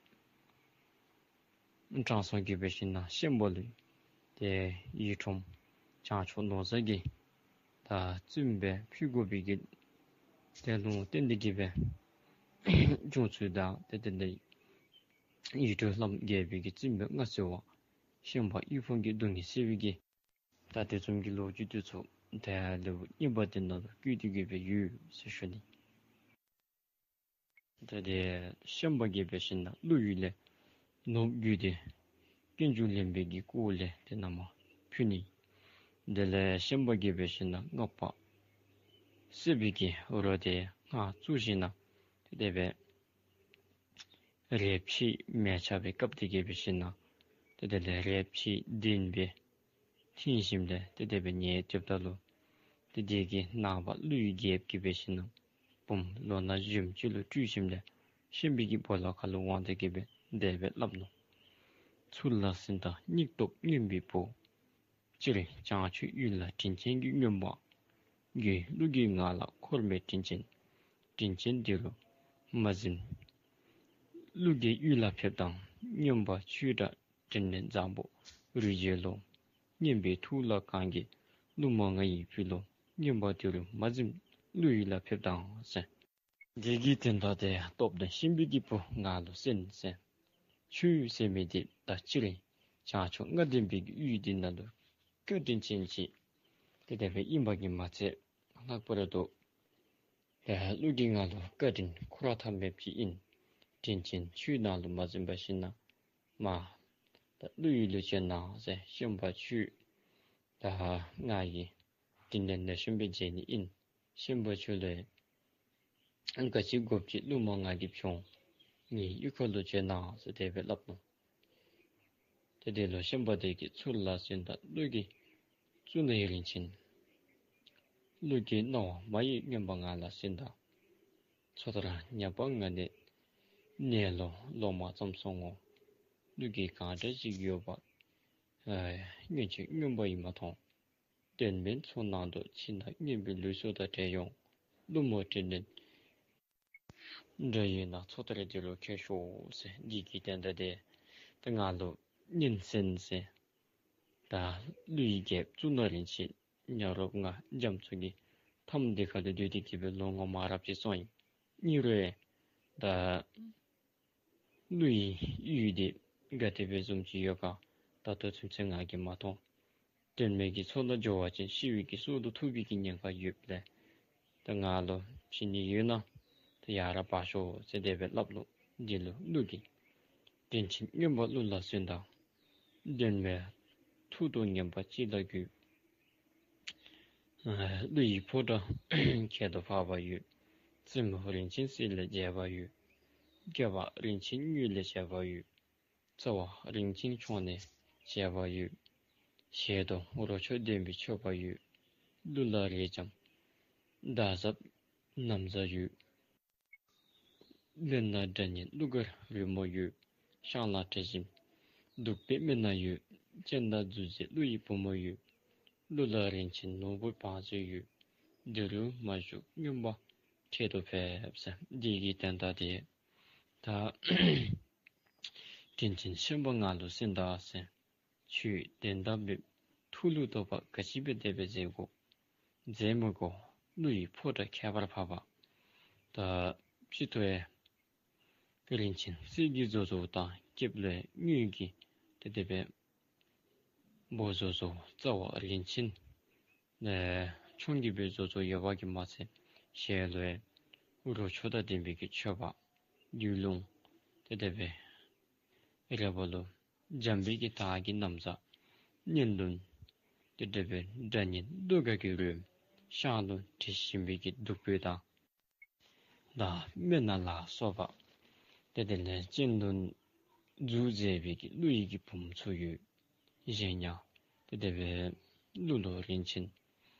དྲང་སྲོང་གིས་འབད་ཞིན་ན་ཤན་པ་ལུ་ཏེ་ཡིད་འཕྲོག་བྱང་ཕྱོགས་ནོར་བཟང་གི་ད་བཙུནམོ་སྦེ་ཕུལ་དགོ་པའི་གི་ཏེ་ལུང་བསྟན་ཏེ་གི་སྦེ་བྱུང་ཚུལ་དང་ཏེ་དེ་ལས་ཡིད་འཕྲོག་ལྷམོ་རྒྱལ་པོའི་གི་བཙུནམོ་སྦེ་མངའ་གསོལ་བ། ཤན་པ་དབུལ་ཕོངས་ཀྱི་སྡུག་བསྔལ་སེལ་བའི་གི་ད་དེ་བཟུམ་གྱི་ལོ་རྒྱུས་དེ་ཚུ་ཏེ་ལེའུ་གཉིས་པ་དེ་ནང་ལུ་བཀོད་དེ་གི་སྦེ་ཡོད་ཟེར་ཞུ་ནི། ཏེ་དེ་ཤན་པ་གིས་འབད་ཞིན་ན་ཀླུ་ཡུལ་ལས་ནོར་བུ་རྒྱུད་སྡེ་ཀུན་འབྱུང་ལེན་པའི་གི་སྐོར་ལས་ཏེ་ནཱ་མར་ཕུལ་ནི། དེ་ལས་ཤན་པ་གིས་འབད་ཞིན་ན་སྔགས་པ་བསད་པའི་གི་རོ་དེ་སྔགས་བཙུགས་ཞིན་ན་ཏེ་དེ་སྦེ་རས་ཕྱེ་མལ་ཆ་སྦེ་བཀབ་སྟེ་གི་འབད་ཞིན་ན་ཏེ་དེ་ལས་རས་ཕྱེ་གདན་སྦེ་བཏིང་ཞིནམ་ལས་ཏེ་དེ་སྦེ་ཉལ་སྡོདཔ་ད་ལུ་ཏེ་དེ་གི་ནངས་པ་ཀླུའི་རྒྱལཔོ་གིས་འབད་ཞིན་ན་བུམོ་ལོ་ན་གཞོནམ་ཅིག་ལུ་སྤྲུལ་ཞིནམ་ལས་ཤན་པའི་གི་སྦོ་ལོགས་ཁ་ལུ་འོང་སྟེ་གི་སྦེ་དེ་སྦེ་སླབ་ནུག། ཚུར་ལ་གསོན་དང་སྙིང་སྟོབས་རྔོན་པའི་བུ། སྤྱིར་བྱང་ཆུབ་ཡུལ་ལ་དྲིན་ཅན་གྱི་རྔོན་པ་དགོས། ཀླུ་རྒྱལ་ང་ལ་འཁོར་བའི་དྲིན་ཅན། དྲིན་ཅན་དེ་རུ་མ་གཟིམས། ཀླུ་རྒྱལ་ཡུལ་ལ་ཕེབས་དང་། རྔོན་པ་ཁྱོད་འདྲ་དྲིན་ལན་བཟང་པོ་རུས་རྒྱལ་ལོ། རྔོན་པའི་ཐུགས་ལ་གང་དགོས་ཀླུ་མོ་ང་ཡིས་ཕུལ་ལོ། རྔོན་པ་དེ་རུ་མ་གཟིམས་ཀླུ་ཡུལ་ལ་ཕེབས་དང་ཟེར། དེ་གི་དོན་དག་དེ་རྟོགས་ཏེ་ཤན་པའི་གི་བུ་ང་ལུ་གསན་ཟེར། ཁྱོད་ཟེར་མི་དེ་ད་སྤྱིར་བྱང་ཕྱོགས་ལྔ་ལྡན་པའི་གི་ཡུལ་འདི་ནང་ལུ་བཀའ་དྲིན་ཅན་ཅིག་ཏེ་དེ་སྦེ་ཨིན་པ་གིས་མ་ཚད་ལྷག་པར་དུ་ཀླུ་རྒྱལ་ང་ལུ་བཀའ་དྲིན་འཁོར་བ་མཐའ་མེདཔ་ཅིག་ཨིན། དྲིན་ཅན་ཁྱོད་ནཱ་ལུ་མ་གཟིམས་པར་ཞིན་ན་མ་ད་ཀླུ་ཡུལ་ལུ་བྱོན་གནང་ཟེར། ཤན་པ་ཁྱོད་ད་ང་གིས་དྲིན་ལན་ལེགས་ཤོམ་སྦེ་འཇལ་ནི་ཨིན། ཤན་པ་ཁྱོད་ལུ་ག་ཅི་དགོཔ་ཅིག་ཀླུ་མོ་ང་གིས་བྱིན། ངེའི་གཡུས་ཁ་ལུ་བྱོན་གནང་ཟེར་དེ་སྦེ་སླབ་ནུག། ཏེ་དེ་ལུ་ཤན་པ་དེ་གིས་ཚུར་ལ་གསོན་དང་ཀླུ་རྒྱལ་གཙུག་ན་རིན་ཆེན། ཀླུ་རྒྱལ་སྣང་བ་མ་ཡེངས་རྔོན་པ་ང་ལ་གསན་དང་། མཚོ་མཐར་ཉ་པ་ང་ནི་གནས་ལོ་ལོ་མ་ཙམ་སོང་ངོ་། ཀླུ་རྒྱལ་གང་འདྲ་ཅིག་ཡོད་པ་སྔོན་ཆད་རྔོན་པ་ཡིས་མ་མཐོང་། དོན་མེད་མཚོ་ནང་དུ་ཕྱིན་ན་རྔོན་པའི་ལུས་སྲོག་དང་བྲལ་འོང་། ཀླུ་མོ་དྲིན་ལན་ འདྲ་ཡོད་ན་མཚོ་མཐར་འདི་རུ་ཁྱེར་ཤོག་ཟེར། འདི་གི་དོན་དག་དེ་ད་ང་ལུ་སྙན་གསན་ཟེར། ད་ཀླུ་ཡི་རྒྱལཔོ་གཙུག་ན་རིན་ཆེན་ཉ་རོགསཔ་ང་རྒྱ་མཚོ་གི་མཐའམ་འདི་ཁ་ལུ་སྡོད་དེ་གི་སྦེ་ལོ་ངོ་མ་རབས་ཅིག་སོང་ཡི། ཨིན་རུང་ད་ཀླུ་ཡི་ཡུལ་འདི་ག་དེ་སྦེ་བཟུམ་ཅིག་ཡོད་ག་ད་ལྟོ་ཚུན་ཚོད་ང་གིས་མ་མཐོང་། དོན་མེད་ཀྱི་མཚོ་ལུ་འགྱོ་བ་ཅིན་ཤི་བའི་གི་སྲོག་ལུ་ཐུག་པའི་གི་ཉེན་ཁ་ཡོདཔ་ལས། ད་ང་ལུ་ཕྱི་ནི་ཡོད་ན་ད་ཡར་འབག་ཤོག་ཟེར་དེ་སྦེ་སླབ་ནུག། འདི་ལུ་ཀླུ་གིས། དྲིན་ཆེན་རྔོན་པ་ཀླུ་ལ་གསོན་དང་། དོན་མེད་མཐུ་སྟོབས་ངན་པ་ཅི་ལ་གུས། ཀླུ་ཡི་ཕོ་བྲང་ཁྱད་དུ་འཕགས་པ་ཡོད། བཙུན་མོ་རིན་ཆེན་གསེར་ལས་བྱས་པ་ཡོད། སྐྱེས་པ་རིན་ཆེན་དངུལ་ལས་བྱས་པ་ཡོད། རྩ་བ་རིན་ཆེན་མཆོག་ནས་བྱས་པ་ཡོད། ཞལ་དུ་རོ་མཆོག་ལྡན་པའི་མཆོད་པ་ཡོད། ཀླུ་ལ་རས་འཇམ་དར་ཟབ་ན་བཟའ་ཡོད། གློན་ལ་སྒྲ་སྙན་གླུ་གར་རོལ་མོ་ཡོད། ཤངས་ལ་དྲི་ཞིམ་བདུག་སྤོས་སྨན་སྣ་ཡོད། སྤྱན་དང་མཛོད་རྫས་ཀླུ་ཡི་བུ་མོ་ཡོད། ཀླུ་ལ་རིན་ཆེན་ནོར་བུའི་བང་མཛོད་ཡོད། འདི་རུ་མ་བཞུགས་རྔོན་པ་འཕྲལ་དུ་ཕེབས་ཟེར། འདི་གི་དོན་དག་དེ་ད་དྲིན་ཆེན་ཤན་པ་ང་ལུ་གསན་དང་ཟེར། ཁྱོད་དོན་དག་འབདཝ་ཐུགས་ལུ་བདོག་པ་ག་ཅི་སྦེ་དེ་སྦེ་མཛད་དགོ། མཛད་མི་དགོ། ཀླུ་ཡི་ཕོ་བྲང་ཁྱད་པར་འཕགས་པ། ད་ཕྱི་ཐོག་ཡང་རིན་ཆེན་གསེར་གྱི་བཟོ་བཟོཝ་དང་རྐེདཔ་ལུ་ཡང་དངུལ་གྱི་ཏེ་དེ་སྦེ་སྦོ་བཟོ་བཟོཝ། རྩ་བ་རིན་ཆེན་ཨེ་མཆོང་གི་སྦེ་བཟོ་བཟོཝ་ཡོད་པ་གིས་མ་ཚད་ཞལ་ལུ་ཡང་རོ་མཆོག་དང་ལྡན་པའི་གི་མཆོད་པ། རྒྱུ་ལུང་ཏེ་དེ་སྦེ་རེ་བ་ལུ་འཇམ་པའི་གི་དར་གྱི་ན་བཟའ། སྙན་ལུ་ཏེ་དེ་སྦེ་སྒྲ་སྙན་ཟློས་གར་གྱི་རོལམོ། ཤངས་ལུ་དྲི་ཞིམ་པའི་གི་བདུག་སྤོས་དང་། ད་སྨན་སྣ་ལ་སོགས་པ། ཏེ་དེ་ལས་སྤྱན་ལུ་འཛུགས་མཛད་པའི་གི་ཀླུ་ཡི་གི་བུམོ་ཚུ་ཡོད། གཞན་ཡང་ཏེ་དེ་སྦེ་ཀླུ་ལུ་རིན་ཆེན་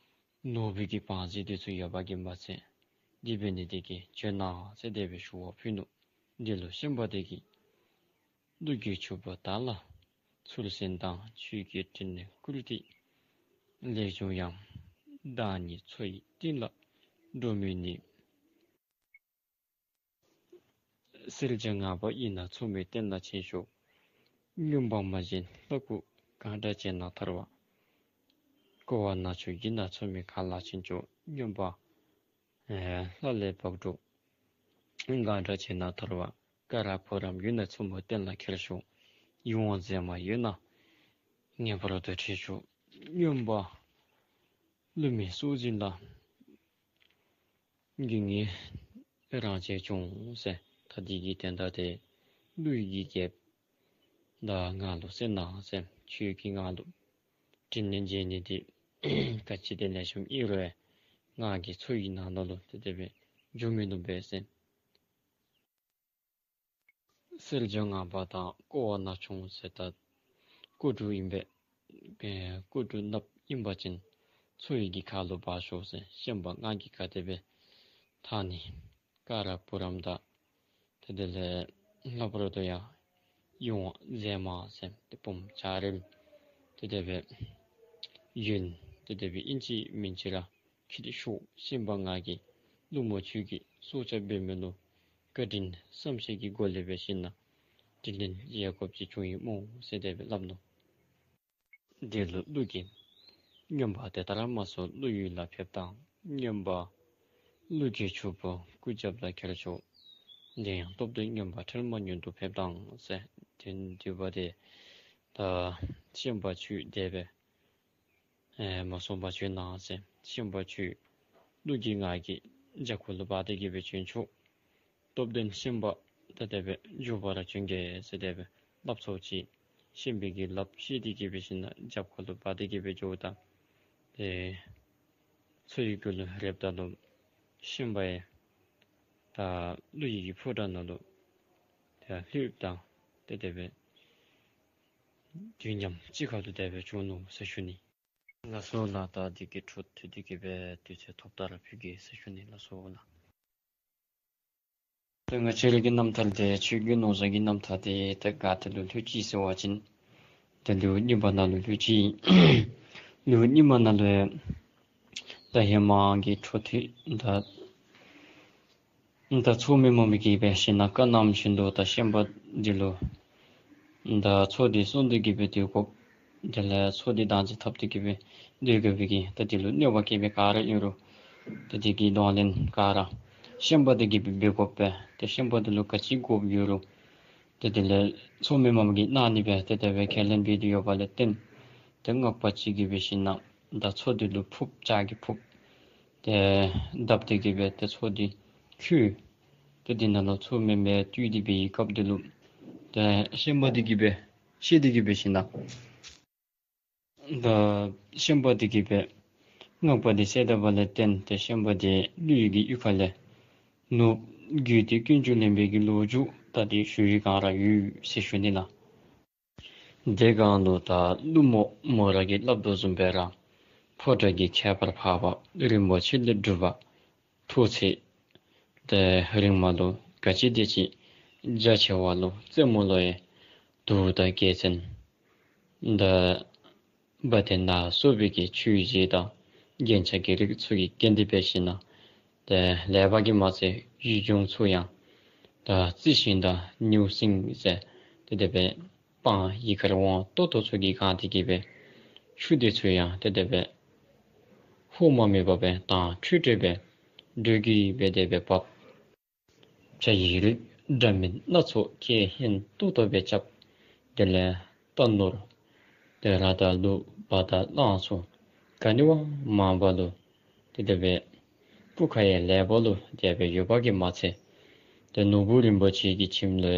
ནོར་བུའི་གི་བང་མཛོད་དེ་ཚུ་ཡོད་པ་གིས་མ་ཚད་དེ་འབད་ནི་དེ་གིས་བྱོན་གནང་ཟེར་དེ་སྦེ་ཞུ་བ་ཕུལ་ནུག། འདི་ལུ་ཤན་པ་དེ་གིས་ཀླུ་གི་ཕྱུག་པོ་བདག་ལ་ཚུར་གསན་དང་། ཁྱོད་ཀྱི་དྲིན་ལན་བསྐུར་ཏེ་ལེགས་བྱུང་ཡང་། བདག་ཉིད་མཚོ་ཡི་གཏིང་ལ་འགྲོ་མི་ནུས། གསེར་སྦྱངས་ལྔ་པ་ཡིན་ན་མཚོ་མོའི་གཏིང་ལ་ཕྱིན་ཤོག། རྔོན་པ་མ་བཞེངས་ལྷ་སྐུ་གང་འདྲ་བྱས་ན་ཐར་བ། ཀོ་བ་ནག་ཆུང་ཡིན་ན་མཚོ་མོའི་ཁ་ལ་ཕྱིན་ཤོག། རྔོན་པ་ཨེ་ལྷ་ལས་བབས་འགྲོ་གང་འདྲ་བྱས་ན་ཐར་བ། ཀ་ར་བུ་རམ་ཡོད་ན་མཚོ་མོའི་གཏིང་ལ་ཁྱེར་ཤོག། ཡིད་འོང་མཛེས་མ་ཡོད་ན་ངེས་པར་དུ་ཁྲིད་ཤོག། རྔོན་པ་ཀླུ་མོའི་སྲོག་འཛིན་ལ་རྒྱུ་ངན་རང་བྱས་བྱུང་ཟེར། ད་འདི་གི་དོན་དག་དེ་ཀླུ་ཡི་གི་རྒྱལཔོ་ད་ང་ལུ་གསན་གནང་ཟེར། ཁྱོད་ཀྱིས་ང་ལུ་དྲིན་ལན་འཇལ་ནི་དེ་ག་ཅི་དེ་ལེགས་ཤོམ་ཨིན་རུང་ང་གིས་མཚོ་ཡི་ནང་ན་ལུ་ཏེ་དེ་སྦེ་འགྱོ་མི་ནུམ་པས་ཟེར། གསེར་སྦྱངས་ལྔ་པ་དང་ཀོ་བ་ནག་ཆུང་ཟེར་ད་ཀོ་གྲུ་ཨིན་པས། ཨེ་ཀོ་གྲུ་ནགཔོ་ཨིན་པ་ཅིན་མཚོ་ཡི་གི་ཁ་ལུ་འབག་ཤོག་ཟེར། ཤན་པ་ང་གིས་ག་དེ་སྦེ་ཐང་ནི་ཀ་ར་བུ་རམ་དང་ཏེ་དེ་ལས་ལྷག་པར་དུ་ཡང་ཡིད་འོང་མཛེས་མ་ཟེར་ཏེ་བུམོ་འཇའ་རིསམོ་ཏེ་དེ་སྦེ་ཡོད། ཏེ་དེ་སྦེ་ཨིན་ཅི་མིན་ཅི་ར་ཁྱིད་ཤོག། ཤན་པ་ང་གིས་ཀླུ་མོ་ཁྱོད་ཀྱི་སྲོག་སྐྱབས་འབད་མི་ལུ་བཀའ་དྲིན་བསམ་ཤེས་ཀྱི་སྒོ་ལས་འབད་ཞིནམ་ན་དྲིན་ལན་འཇལ་དགོཔ་ཅིག་བྱུང་ཡི་སྨོ་ཟེར་དེ་སྦེ་སླབ་ནུག། དེ་ལུ་ཀླུ་གིས་རྔོན་པ་དེ་ལྟར་མ་གསུངས་ཀླུ་ཡུལ་ལ་ཕེབས་དང་། རྔོན་པ་ཀླུ་གི་ཕྱུག་པོ་སྐུ་རྒྱབ་ལ་ཁྱེར་ཤོག། དེ་ཡང་སྟོབས་ལྡན་རྔོན་པ་ཁྲེལ་མ་མྱུར་དུ་ཕེབས་དང་ཟེར། དེ་དུས་པ་དེ་ད་ཤན་པ་ཁྱོད་དེ་སྦེ་ཨེ་མ་གསུངས་པར་བྱོན་གནང་ཟེར། ཤན་པ་ཁྱོད་ཀླུ་གིས་ང་གིས་རྒྱབ་ཁ་ལུ་འབག་སྟེ་གི་སྦེ་བྱོན་ཆོག། སྟོབས་ལྡན་ཤན་པ་ད་དེ་སྦེ་མགྱོགས་པ་ར་བྱོན་གེ་ཟེར་དེ་སྦེ་སླབ་ཚརཝ་ཅིག་ཤན་པ་གིས་སླབ་ཤེས་ཏེ་གི་སྦེ་ཞིནམ་ན་རྒྱབ་ཁ་ལུ་འབག་སྟེ་གི་སྦེ་འགྱོཝ་ད་ཏེ་མཚོ་ཡི་གུ་ལུ་རེགཔ་ད་ལུ་ཤན་པ་ཡང་ད་ཀླུ་ཡི་གི་ཕོ་བྲང་ནང་ལུ་ཏེ་ལྷོདཔ་ད་ཏེ་དེ་སྦེ་དུས་མཉམ་གཅིག་ཁར་ལུ་དེ་སྦེ་བྱུང་ནུག་ཟེར་ཞུ་ནི། ལགས་སོ་ལགས། ད་འདི་གི་འཕྲོ་མཐུད་དེ་གི་སྦེ་དུས་ཚོད་ཐོབ་ད་ར་ཕུལ་གེ་ཟེར་ཞུ་ནི། ལགས་སོ་ལགས། ད་ང་བཅས་ར་གི་རྣམ་ཐར་དེ་ཆོས་ཀྱི་ནོར་བཟང་གི་རྣམ་ཐར་དེ་ད་ག་ཏེ་ལུ་ལྷོད་ཅི་ཟེར་བ་ཅིན་ད་ལེའུ་གཉིས་པ་ནང་ལུ་ལྷོད་ཅི། ལེའུ་གཉིས་པ་ནང་ལུ་ད་ཧེ་མ་གི་འཕྲོ་མཐུད་ད་ ད་མཚོ་སྨན་མ་མི་གིས་འབད་ཞིན་ན་བཀའ་གནངམ་བཞིན་དུ་ད་ཤན་པ་འདི་ལུ་ད་མཚོ་འདི་བསྲུང་སྟེ་གི་སྦེ་སྡོད་དགོ། དེ་ལས་མཚོ་འདི་བདག་འཛིན་འཐབ་སྟེ་གི་སྦེ་སྡོད་དགོ་པའི་གི་ད་འདི་ལུ་གནོད་པ་བཀལ་བའི་ག་ར་ཨིན་རུང་ད་འདི་གི་གདོང་ལེན་ག་ར་ཤན་པ་འདི་གིས་འབད་འབད་དགོ་པས། ཏེ་ཤན་པ་འདི་ལུ་ག་ཅི་དགོཔ་ཡོད་རུང་ཏེ་དེ་ལས་མཚོ་སྨན་མ་མི་གིས་གནང་ནི་སྦེ་ཏེ་དེ་སྦེ་ཁས་ལེན་འབད་དེ་ཡོདཔ་ལས་བརྟེན་ཏེ་སྔགས་པ་ཅིག་གིས་འབད་ཞིན་ན་ད་མཚོ་འདི་ལུ་ཕུརཔ་ལྕགས་ཀྱི་ཕུརཔ་ཏེ་བརྡབ་སྟེ་གི་སྦེ་ཏེ་མཚོ་འདི་ཁོལ། ཏེ་དེ་ནང་ལུ་མཚོ་སྨན་མར་བཏུད་དེ་སྦེ་བའི་སྐབས་འདི་ལུ་ཏེ་ཤན་པ་འདི་གིས་འབད་ཤེས་ཏེ་གི་འབད་ཞིན་ན་ད་ཤན་པ་འདི་གིས་འབད་སྔགས་པ་འདི་བསད་དཔ་ལས་བརྟེན་ཏེ་ཤན་པ་འདི་ཀླུ་ཡུལ་གྱི་གཡུས་ཁ་ལས་ནོར་བུ་བརྒྱུད་དེ་དཀོན་མཆོག་ལེན་པའི་གི་ལོ་རྒྱུས་ད་འདི་ཞུ་ཡི་ག་ར་ཡོད་ཟེར་ཞུ་ནི་ལགས། དེ་སྒང་ལུ་ད་ཀླུ་མོ་མོ་ར་གིས་སླབ་དོ་བཟུམ་སྦེ་ར་ཕོ་བྲང་གི་ཁྱད་པར་འཕགས་པ་རིན་པོ་ཆེ་ལས་གྲུབ་པ་ཐོག་ཚད་ཏེ་རིངམ་ལུ་ག་ཅི་དེ་ཅིག་རྒྱ་ཆེ་བ་ལུ་རྩེ་མོ་ལུ་ཡང་གདུགས་དང་རྒྱལ་མཚན་དང་བ་དན་ལ་སོགས་པའི་གི་མཆོད་རྫས་དང་རྒྱན་ཆ་གི་རིགས་ཚུ་གིས་བརྒྱན་ཏེ་འབད་ཞིན་ན་ཏེ་ལེགས་པ་གིས་མ་ཚད་ཡུལ་ལྗོངས་ཚུ་ཡང་ད་རྩི་ཤིང་དང་ནེའུ་གསིང་ཟེར་ཏེ་དེ་སྦེ་སྤང་ཡི་གར་འོང་ཏོག་ཏོ་ཚུ་གིས་གང་སྟེ་གི་སྦེ་ཆུ་དེ་ཚུ་ཡང་ཏེ་དེ་སྦེ་ཧོ་མ་མེད་པར་སྦེ་དྭངས་འཕྲོས་འཕྲོས་སྦེ་འགྲོས་ཀྱིས་སྦེ་དེ་སྦེ་འབབ། བྱ་ཡི་རིགས་འདྲ་མིན་སྣ་ཚོགས་སྐད་སྙན་ཏོག་ཏོ་སྦེ་རྐྱབ། དེ་ལས་རྟ་ནོར་དེ་ར་དང་ལུག་བ་དང་གླང་ཚུ་ག་ནི་བ་མང་བ་ལུ་ཏེ་དེ་སྦེ་སྤུ་ཁ་ཡང་ལེགས་པ་ལུ་དེ་སྦེ་ཡོད་པ་གིས་མ་ཚད་ཏེ་ནོར་བུ་རིན་པོ་ཆེ་གི་ཁྱིམ་ལུ་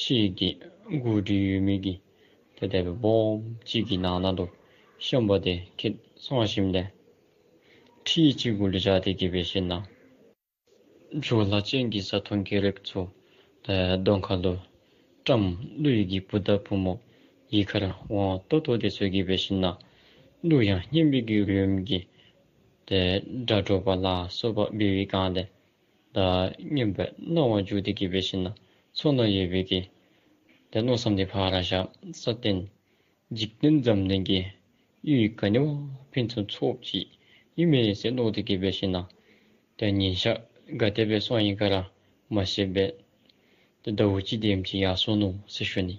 ཤེལ་གྱི་སྒོ་འདི་ཡོད་མི་གི་ཏེ་དེ་སྦེ་སྦོམ་ཅིག་གི་ནང་ན་ལུ་ཤན་པ་དེ་ཁྱིད་སོང་ཞིནམ་ལས་ཁྲི་ཅིག་གུ་ལུ་བཞག་སྟེ་གི་འབད་ཞིན་ན་བྱོ་ལ་ཅན་གྱི་བཟའ་འཐུང་གི་རིགས་ཚུ་ད་གདོང་ཁ་ལུ་བཀྲམ། ཀླུ་ཡུལ་གྱི་བུ་དང་བུ་མོ་ཡི་གར་འོང་ཏོག་ཏོ་དེ་ཚུ་གིས་འབད་ཞིན་ན་ཀླུ་ཡང་སྙན་པའི་གི་རོལམོ་གིས་ཏེ་སྒྲ་སྒྲོག་པ་ལ་སོགས་པ་འབད་བའི་སྒང་ལས་ད་སྙན་པའི་སྣང་བ་འཇུག་སྟེ་གི་འབད་ཞིན་ན་མཚོ་ནང་ཡོད་པའི་གི་ཏེ་མནོ་བསམ་དེ་ཕར་བཞག་ས་སྟེང་འཇིག་རྟེན་འཛམ་གླིང་གི་ཡུལ་ག་ནི་བ་ཕུན་སུམ་ཚོགསཔ་ཅིག་ཨིན་མས་ཟེར་མནོ་སྟེ་གི་འབད་ཞིན་ན་ཏེ་ཉིན་ཞག་ག་དེ་སྦེ་སོང་ཡི་ག་ར་མ་ཤེས་པར་ཏེ་ཟླཝ་གཅིག་དེམ་ཅིག་ཡར་སོ་ནུག་ཟེར་ཞུ་ནི།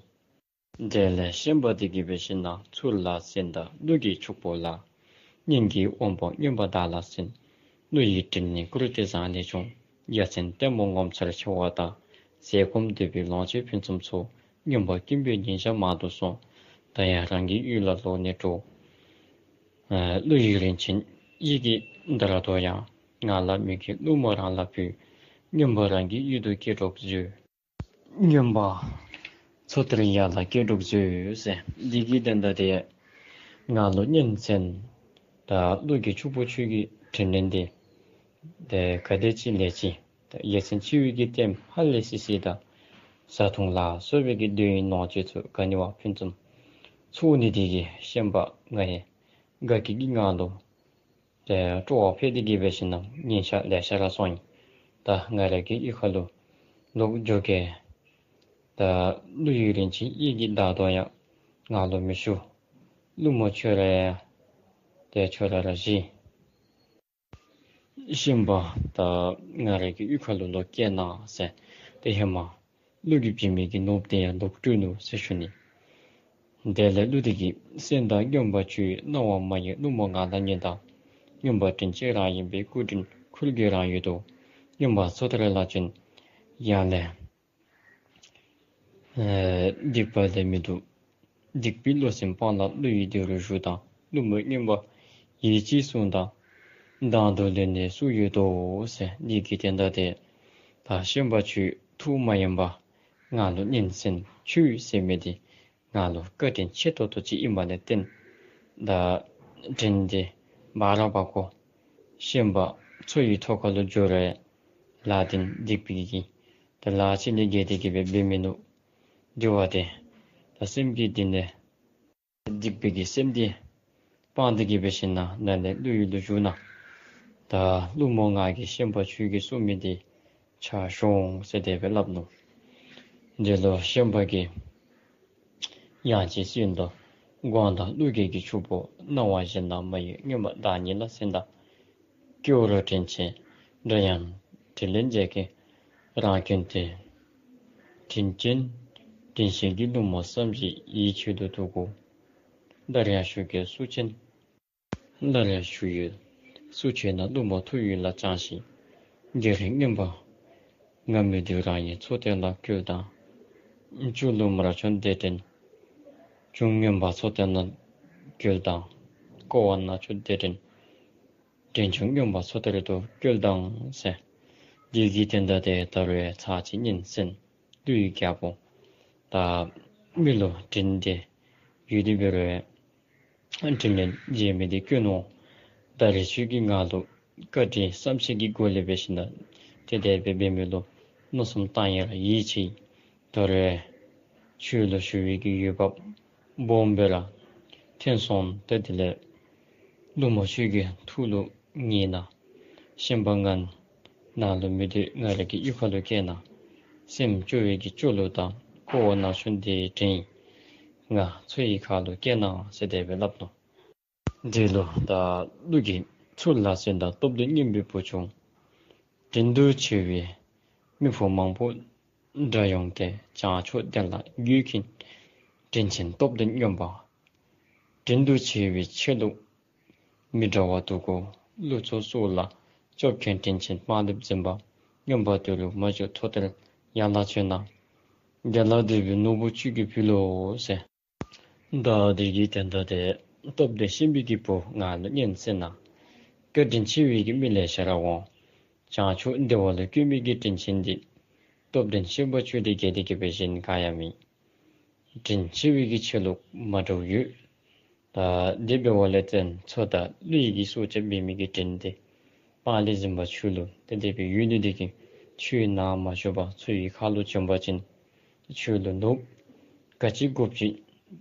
དེ་ལས་ཤན་པ་དེ་གིས་འབད་ཞིན་ན་ཚུར་ལ་གསན་ད་ཀླུ་གི་ཕྱུག་པོ་ལགས། སྙན་གྱི་དབང་པོ་རྔོན་པ་བདག་ལ་གསན། ཀླུ་ཡི་དྲིན་ནི་བཀུར་སྟི་བཟང་ལས་བྱུང་། ཡ་མཚན་ལྟད་མོ་ངོ་མཚར་ཆེ་བ་དང་། ཟས་སྐོམ་འདོད་པའི་ལོངས་སྤྱོད་ཕུན་སུམ་ཚོགས། རྔོན་པ་ཀུན་པོས་ཉིན་ཞག་མང་དུ་སོང་། ད་ཡང་རང་གི་ཡུལ་ལ་ལོག་ནས་འགྲོ། ཨ་ཀླུ་ཡི་རིན་ཆེན་གཡས་ཀྱི་བརྡ་ར་དོ་ཡང་། ང་ལ་མི་དགོས་ཀླུ་མོ་རང་ལ་ཕུལ། རྔོན་པ་རང་གི་ཡུལ་དུ་སྐྱེལ་རོགས་མཛོད། རྔོན་པ་མཚོ་མཐར་ཡར་ལ་སྐྱེལ་རོགས་མཛོད་ཟེར། འདི་གི་དོན་དག་དེ་ང་ལུ་སྙན་གསན། ད་ཀླུ་གི་ཕྱུག་པོ་ཁྱོད་ཀྱི་དྲིན་ལན་དེ་ཏེ་ག་དེ་ཅིག་ལེགས་ཅི། ད་ཡ་མཚན་ཆེ་བའི་གི་ལྟདམོ་ཧ་ལས་སི་སི་དང་བཟའ་འཐུང་ལ་སོགས་པའི་གི་འདོད་ཡོན་ལོངས་སྤྱོད་ཚུ་ག་ནི་བ་ཕུན་སུམ་ཚོགས་ནི་དེ་གིས་ཤན་པ་ང་ཡང་དགའ་སྐྱིད་ཀྱི་ངང་ལུ་ཏེ་སྤྲོ་བ་འཕེལ་ཏེ་གི་འབད་ཞིན་ན་ཉིན་ཞག་ལེ་ཤ་ར་སོང་ཡི། ད་ང་ར་གི་གཡུས་ཁ་ལུ་ལོག་འགྱོ་གེ། ད་ཀླུ་ཡི་རིན་ཆེན་གཡས་ཀྱི་བརྡ་དོ་ཡང་ང་ལུ་མི་ཞུ། ཀླུ་མོ་ཁྱོད་ར་ཡང་ཏེ་ཁྱོད་ར་ར་བཞེས། ཤན་པ་ད་ང་ར་གི་གཡུས་ཁ་ལུ་ལོག་སྐྱེལ་གནང་ཟེར། ཏེ་ཧེ་མ་ཀླུ་གིས་བྱིན་མི་གི་ནོར་བུ་དེ་ཡང་ལོག་སྤྲོད་ནུག་ཟེར་ཞུ་ནི། དེ་ལས་ཀླུ་དེ་གིས་གསན་ད་རྔོན་པ་ཁྱོད་སྣང་བ་མ་ཡེངས་ཀླུ་མོ་ང་ལ་ཉོན་དང་། རྔོན་པ་དྲིན་ཅན་རང་ཡིན་པས་སྐུ་དྲིན་འཁུར་དགོས་རང་ཡོད་དོ། རྔོན་པ་མཚོ་མཐར་ལ་བྱོན། ཡར་ལས་ཨེ་སྡིག་པ་ལས་མི་འདུག། སྡིག་པའི་བློ་སེམས་སྤངས་ལ་ཀླུ་ཡི་སྡེ་རུ་བཞུགས་དང་། ཀླུ་མོ་རྔོན་པ་ཡིད་ཆེས་གསུངས་དང་། དང་དུ་ལེན་ནི་སུ་ཡོད་དོ་ཟེར། འདི་གི་དོན་དག་དེ་ད་ཤན་པ་ཁྱོད་ཐུགས་མ་ཡེངས་པར་ང་ལུ་སྙན་གསན། ཁྱོད་ཟེར་མི་དེ་ང་ལུ་བཀའ་དྲིན་ཆེ་ཏོག་ཏོ་ཅིག་ཨིནམ་ལས་བརྟེན་ད་དྲིན་དེ་འབག་ར་འབག་དགོ། ཤན་པ་མཚོ་ཡི་ཐོག་ཁ་ལུ་འགྱོ་རུང་ལ་དེ་སྡིག་པའི་གི་ད་ལཱ་ཅིག་ལས་འགལ་ཏེ་གི་འབད་འབད་མི་ནུག། དེ་བ་དེ་ད་སེམས་ཀྱི་གཏིང་ལས་སྡིག་པའི་གི་སེམས་དེ་སྤངས་ཏེ་གི་འབད་ཞིན་ན་ནཱ་ལས་ཀླུ་ཡུལ་ལུ་བཞུགས་གནང་། ད་ཀླུ་མོ་ང་གིས་ཤན་པ་ཁྱོད་ཀྱིས་གསུངས་མི་དེ་ཕྱག་ཞུ་འོང་ཟེར་དེ་སྦེ་སླབ་ནུག། དེ་ལུ་ཤན་པ་གིས་ཡང་ཅིན་གསོན་དུ་དགོངས་དང་ཀླུ་རྒྱལ་གྱི་ཕྱུག་པོ། སྣང་བ་གཞན་དང་མ་ཡེངས་རྔོན་པ་བདག་ཉིད་ལ་གསན་དང་། སྐྱེ་བོ་ར་དྲིན་ཆེན་འདྲ་ཡང་དྲིན་ལན་འཇལ་གེ། རང་གྱོན་ཏེ། དྲིན་ཅན་དྲིན་ཅན་གྱི་ཀླུ་མོ་བསམ་ཞིག་ཡིད་ཆེས་དོ་འདུག་གོ། ད་རེས་ཡང་ཞུ་གེ་སུ་ཅན། ལ་རེ་ཞུ་ཡོད། སུ་ཆེ་ན་ཀླུ་མོ་ཐུགས་ཡིད་ལ་བཅངས་ཤིག། དགེ་རིགས་རྔོན་པ་ང་མི་འདུག་རང་ཉིད་འཚོ་རྟེན་ལ་བཀོལ་དང་། ཆུ་ཀླུང་མར་ཆུང་སྡེ་དྲིན། ཆུང་རྔོན་པ་འཚོ་རྟེན་ལ་བཀོལ་དང་། ཀོ་བ་ན་ཆུང་སྡེ་དྲིན། དྲིན་ཆུང་རྔོན་པ་འཚོ་རྟེན་དུ་བཀོལ་དང་ཟེར། དེ་གི་དོན་དག་དེ་ད་རུང་ཚར་གཅིག་སྙན་གསན། ཀླུའི་རྒྱལ་པོ། ད་མི་ལུ་དྲིན་དེ་ཡོད་དེ་འབད་རུང་དྲིན་ལན་འཇལ་མི་དེ་དཀོན་ནོ། ད་རེས་ཁྱོད་ཀྱིས་ང་ལུ་བཀའ་དྲིན་བསམ་ཤེས་ཀྱི་སྒོ་ལས་འབད་ཞིན་ན་དེ་དེ་སྦེ་འབད་མི་ལུ་མནོ་བསམ་བཏང་ཡང་ར་ཡིད་ཆེས། ད་རུང་ཁྱོད་ལུ་ཞུ་བའི་གི་འོས་འབབ་སྦོམ་སྦེ་ར་ཐོན་སོང་། ཏེ་དེ་ལས་ཀླུ་མོ་ཁྱོད་ཀྱི་ཐུགས་ལུ་ངེས་ན། ཤན་པ་ང་ནཱ་ལུ་མི་སྡོད། ང་རའི་གི་གཡུས་ཁ་ལུ་བསྐྱལ་གནང་། སེམས་སྐྱོ་བའི་གི་སྐྱོ་གླུ་དང་ཀོ་བ་ན་ཆུང་སྡེ་དྲིན། ང་འཚོ་ཡི་ཁ་ལུ་བསྐྱལ་གནང་ཟེར་དེ་སྦེ་སླབ་ནུག། དེ་ལུ་ད་ཀླུ་གིས་ཚུར་ལ་གསོལ་ད། སྟོབས་ལྡན་རྔོན་པའི་བུ་ཆུང་། དྲིན་དུ་ཆེ་བའི་མི་བུ་མང་པོ་འདྲ་ཡོང་སྟེ། བྱང་ཕྱོགས་གདན་ལ་འགོད་ཀྱིན་དྲིན་ཆེན་སྟོབས་ལྡན་རྔོན་པ། དྲིན་དུ་ཆེ་བའི་ཆེ་ལུགས་མི་འདྲ་བ་འདུག་གོ། ཀླུ་ཚོགས་སོགས་ལ་སྐྱོབ་མཁན་དྲིན་ཆེན་སྤང་ལེབ་འཛིན་པ། རྔོན་པ་དེ་ལུ་མ་བཅོལ་འཚོ་རྟེན་ཡར་ལ་བྱོན་གནང་། དེ་ལ་སྡོད་པའི་ནོར་བུ་ཁྱོད་ཀྱིས་ཕུལ་ལོ་ཟེར། ད་དེ་གི་དོན་དག་དེ་སྟོབས་ལྡན་ཤན་པའི་གི་བུ་ང་ལུ་སྙན་གསན་གནང་། བཀའ་དྲིན་ཆེ་བའི་གི་མི་ལེ་ཤ་ར་འོང་། བྱང་ཕྱོགས་བདེ་བ་ལ་བཀོད་མི་གི་དྲིན་ཆེན་འདི། སྟོབས་ལྡན་ཤན་པ་ཁྱོད་དེ་ག་དེ་གི་འབད་ཞིན་ག་ཡང་མེད། དྲིན་ཆེ་བའི་གི་ཆེ་ལུགས་མ་འདྲཝ་ཡོད། ད་དེ་འབདཝ་ལས་བརྟེན་ཚུར་ད་ཀླུ་ཡི་གི་སྲོག་སྐྱབས་འབད་མི་གི་དྲིན་དེ་སྤང་ལེབ་འཛིན་པ་ཁྱོད་ལུ་ཏེ་དེ་སྦེ་ཡོད་ནི་དེ་གིས་ཁྱོད་ནཱ་མ་བཞུགས་པར་འཚོ་ཡི་ཁ་ལུ་བྱོན་པ་ཅིན་ཁྱོད་ལུ་ནོར་བུ་ག་ཅི་དགོཔ་ཅིག་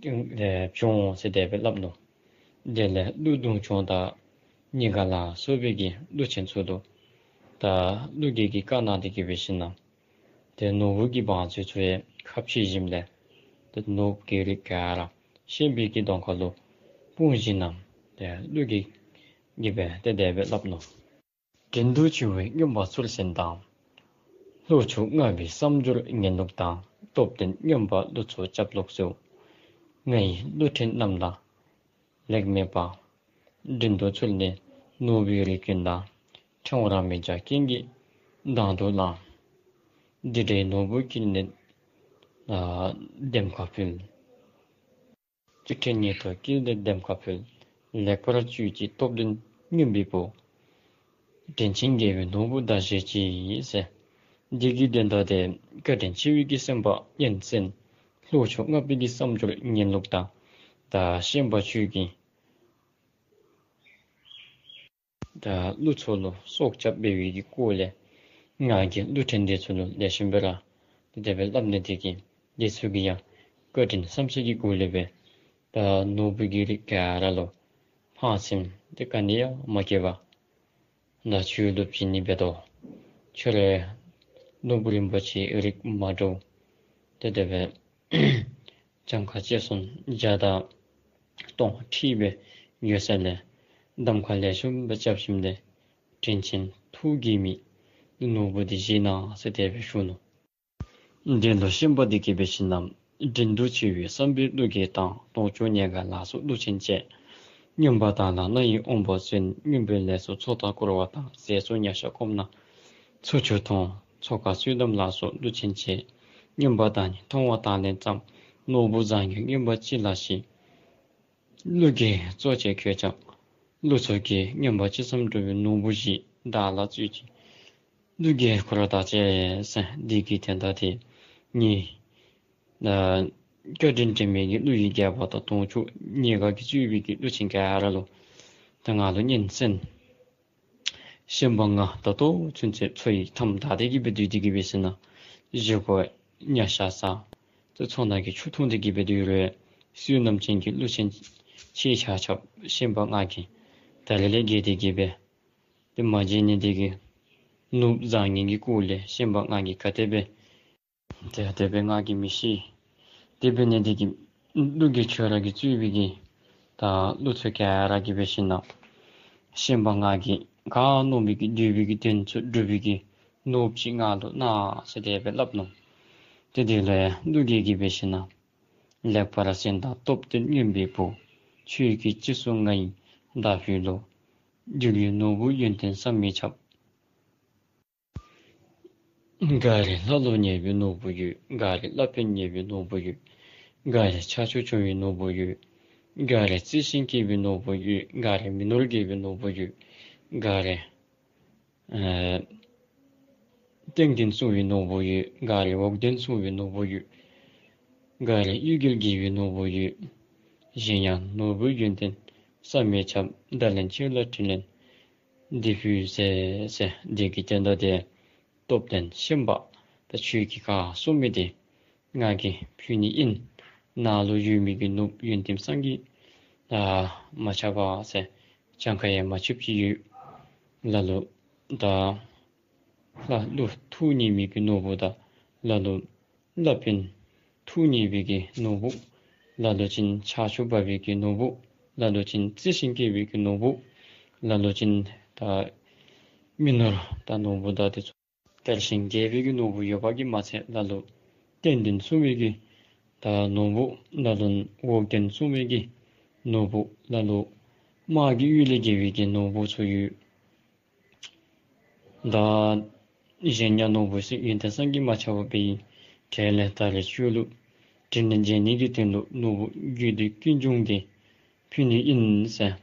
ཨེ་བྱུང་ཟེར་དེ་སྦེ་སླབ་ནུག། དེ་ལས་ཀླུ་གདུང་ཆུང་དང་ཉེ་དགའ་ལ་སོགས་པའི་གི་ཀླུ་ཆེན་ཚུ་ལུ་ད་ཀླུ་རྒྱལ་གྱིས་བཀའ་གནང་སྟེ་གི་འབད་ཞིན་ན་ཏེ་ནོར་བུ་གི་བང་མཛོད་ཚུ་ཡང་ཁ་ཕྱེ་ཞིནམ་ལས་ཏེ་ནོར་བུ་གི་རིགས་ག་ར་ཤན་པའི་གི་གདོང་ཁ་ལུ་སྤུངས་ཞིན་ན་ཏེ་ཀླུ་རྒྱལ་གྱིས་སྦེ་ཏེ་དེ་སྦེ་སླབ་ནུག། དྲིན་དུ་ཆེ་བའི་རྔོན་པ་ཚུལ་བཟང་དང་། ལྷོ་ཕྱོགས་ལྔ་པའི་བསམ་སྦྱོར་ངན་ལུགས་དང་། སྟོབས་ལྡན་རྔོན་པ་ཀླུ་ཚོགས་སྐྱབས་ལུགས་སུ། ང་ཡི་ཀླུ་ཕྲན་རྣམས་ལ་ལེགས་སྨྲས་པ། དྲིན་དུ་ཚུལ་ནི་ནོར་བུའི་རིགས་ཀུན་ལ། ཕྲེང་བ་རང་མི་བྱ་རྐྱེན་གྱིས་དང་དུ་བླངས། འདི་འདྲའི་ནོར་བུ་ཀུན་ནི་ལྡེམ་ཁ་ཕུལ། གཅིག་ཕྲན་ཉིད་དུ་བསྐྱེད་དེ་ལྡེམ་ཁ་ཕུལ། ལེགས་པར་སྤྱོད་ཅིག་སྟོབས་ལྡན་རྔོན་པའི་བུ། དྲིན་ཆེན་དགེ་བའི་ནོར་བུ་ད་བཞེས་ཅིག་ཟེར། འདི་གི་དོན་དག་དེ་བཀའ་དྲིན་ཆེ་བའི་གི་སེམས་དཔའ་སྙན་གསན། ལྷོ་ཕྱོགས་ལྔ་པའི་གི་བསམ་སྦྱོར་ངན་ལུགས་དང་། ད་ཤན་པ་ཁྱོད་ཀྱིས་ད་ཀླུ་ཚོགས་ལུ་སྲོག་སྐྱབས་འབད་བའི་གི་སྐོར་ལས་ང་གིས་ཀླུ་ཕྲན་དེ་ཚུ་ལུ་ལེགས་ཤོམ་སྦེ་ར་དེ་སྦེ་སླབ་ནི་དེ་གིས་དེ་ཚུ་གིས་ཡང་བཀའ་དྲིན་བསམ་ཤེས་ཀྱི་སྒོ་ལས་སྦེ་ད་ནོར་བུ་གི་རིགས་ག་ར་ལུ་ཕངས་སེམས་དེ་ག་ནི་ཡང་མ་སྐྱེས་པར་ད་ཁྱོད་ལུ་བྱིན་ནི་འབད་དོ། ཁྱོད་ར་ནོར་བུ་རིན་པོ་ཆེའི་རིགས་མ་འདྲཝ་དེ་དེ་སྦེ་གྱངས་ཁ་ཆེ་སུ་བརྒྱ་དང་སྟོང་ཁྲི་སྦེ་ཡོད་ས་ལས་གདམ་ཁ་ལེགས་ཤོམ་སྦེ་རྐྱབ་ཞིནམ་ལས་དྲིན་ཆེན་ཐུགས་དགྱེས་མི་ནོར་བུ་འདི་བཞེས་གནང་ཟེར་དེ་སྦེ་ཞུ་ནུག། དེ་ལུ་ཤན་པ་དེ་གིས་འབད་ཞིན་ན་དྲིན་དུ་ཆེ་བའི་བསམ་པའི་ཀླུ་རྒྱལ་དང་། དུང་སྐྱོང་ཉེ་དགའ་ལ་སོགས་ཀླུ་ཆེན་བཅས། རྔོན་པ་དག་ལ་རྣ་ཡིས་འོང་བར་བརྩོན། རྔོན་པའི་ལས་སུ་ཚོགས་དང་བསྐོར་བ་དང་། ཟས་སུ་ཉ་ཤ་སྐོམ་ན་ཚུ་ཆུ་འཐུང་། ཚོགས་ཁར་ཚོད་བསྡམ་ལ་སོགས་ཀླུ་ཆེན་བཅས། རྔོན་པ་དག་ནི་མཐོང་བ་དང་ལེན་ཙམ། ནོར་བུ་བཟང་ངན་རྔོན་པ་ཅི་ལ་ཞིག། ཀླུ་རྒྱལ་གཙོ་བྱས་ཁྱོད་ཀྱང་ཀླུ་ཚོགས་ཀྱིས་རྔོན་པ་ཅི་བསམ་འགྲུབ་པའི་ནོར་བུ་བཞེས། བདག་ལ་སྩོལ་ཅིག། ཀླུ་རྒྱལ་ཁོ་ར་བདག་བྱས་ཟེར། འདི་གི་དོན་དག་དེ་ངེའི་ཨ་བཀའ་དྲིན་དྲན་མི་གི་ཀླུ་ཡི་རྒྱལ་པོ་དང་དུང་སྐྱོང་ཉེ་དགའ་གིས་གཙོས་པའི་གི་ཀླུ་ཆེན་ག་ར་ལུ་ད་ང་ལུ་སྙན་གསན། ཤན་པ་ང་ད་ལྟོ་ཚུན་ཚོད་འཚོ་ཡི་མཐའམ་བདའ་སྟེ་གི་སྦེ་སྡོད་དེ་གི་སྦེ་ཟེར་ན་བཞེས་སྒོ་ཉ་ཤ་ཟ། ཚོགས་ནང་གི་ཆུ་འཐུང་སྟེ་གི་སྦེ་སྡོད་རུང་བསོད་ནམས་ཅན་གྱི་ཀླུ་ཆེན་ཁྱེད་ཆ་ཁྱབ་ཤན་པ་ང་གིས་ད་རེས་ལས་བརྒལ་ཏེ་གི་སྦེ་དེ་མ་བརྗེད་ནི་དེ་གིས་ནོར་བུ་བཟང་ངན་གྱི་སྐོར་ལས་ཤན་པ་ང་གིས་ག་དེ་སྦེ་དེ་དེ་སྦེ་ང་གིས་མི་ཤེས། དེ་འབད་ནི་དེ་གིས་ཀླུ་རྒྱལ་ཁྱོད་ར་གིས་གཙོས་པའི་གི་ད་ཀླུ་ཚོགས་ག་ར་གིས་འབད་ཞིན་ན་ཤན་པ་ང་གིས་ག་མནོ་བའི་གི་འདོད་པའི་གི་དོན་ཚུ་འགྲུབ་པའི་གི་ ནོར་བུ་ཅིག་ང་ལུ་གནང་ཟེར་དེ་སྦེ་སླབ་ནུག། ཏེ་དེ་ལས་ཀླུ་རྒྱལ་གྱིས་འབད་ཞིན་ན་ལེགས་པར་གསན་དང་སྟོབས་ལྡན་རྔོན་པའི་བུ། ཁྱོད་ཀྱིས་ཅི་གསུང་ང་ཡིས་བདག་ཕུལ་ལོ། འདི་ལུ་ནོར་བུ་ཡོན་ཏན་བསམ་མི་ཁྱབ། ག་རེ་ལྷ་ལུ་ཉེ་བའི་ནོར་བུ་ཡོད། ག་རེ་བླ་འཕན་ཉེ་བའི་ནོར་བུ་ཡོད། ག་རེ་ཆར་ཆུ་བྱུང་བའི་ནོར་བུ་ཡོད། ག་རེ་རྩི་ཤིང་སྐྱེས་པའི་ནོར་བུ་ཡོད། ག་རེ་མི་ནོར་རྒྱས་པའི་ནོར་བུ་ཡོད། ག་རེ་ཨ་སྟེང་གདོན་སྲུང་བའི་ནོར་བུ་ཡོད། ག་རེ་འོག་གདོན་སྲུང་བའི་ནོར་བུ་ཡོད། ག་རེ་གཡུལ་རྒྱལ་རྒྱས་པའི་ནོར་བུ་ཡོད། གཞན་ཡང་ནོར་བུ་ཡོན་ཏན་བསམ་མི་ཁྱབ། བདག་ལན་ཁྱོད་ལ་དྲིན་ལན་འདི་ཕུལ་ཟེར་ཟེར། འདི་གི་དོན་དག་དེ་སྟོབས་ལྡན་ཤན་པ་ད་ཁྱོད་ཀྱིས་ག་གསུང་མི་དེ་ང་གིས་ཕུལ་ནི་ཨིན། ནཱ་ལུ་ཡོད་མི་གི་ནོར་བུ་ཡོན་ཏན་བསམ་གྱིས་ཨ་མ་ཁྱབ་པ་ཟེར། གྱངས་ཁ་ཡང་མ་ཆོདཔ་ཅིག་ཡོད། ལ་ལུ་ད་ལ་ལུ་ཐུགས་མཉེས་མི་གི་ནོར་བུ་དང་ལ་ལུ་བླ་འཕན་ཐུགས་མཉེས་པའི་གི་ནོར་བུ། ལ་ལུ་ཅིག་ཆར་ཆུ་འབབ་པའི་གི་ནོར་བུ། ལ་ལུ་ཅིག་རྩི་ཤིང་སྐྱེས་པའི་གི་ནོར་བུ། ལ་ལུ་ཅིག་ད་མི་ནོར་ད་ནོར་བུ་ད་དེ་ཚུ་དར་ཞིང་རྒྱས་པའི་གི་ནོར་བུ་ཡོད་པ་གིས་མ་ཚད་ལ་ལུ་སྟེང་གདོན་སྲུང་བའི་གི་ད་ནོར་བུ། ལ་ལུ་འོག་གདོན་སྲུང་བའི་གི་ནོར་བུ། ལ་ལུ་དམག་གི་གཡུལ་ལས་རྒྱལ་བའི་གི་ནོར་བུ་ཚུ་ཡོད། ད་གཞན་ཡང་ནོར་བུ་ཡོན་ཏན་བསམ་གྱིས་མ་ཁྱབ་པ་སྦེ་ཨིན། དེ་ལས་ད་རེས་ཁྱོད་ལུ་དྲིན་ལན་འཇལ་ནི་གི་དོན་ལུ་ནོར་བུ་རྒྱུད་སྡེ་ཀུན་འབྱུང་དེ་ཕུལ་ནི་ཨིན་ཟེར།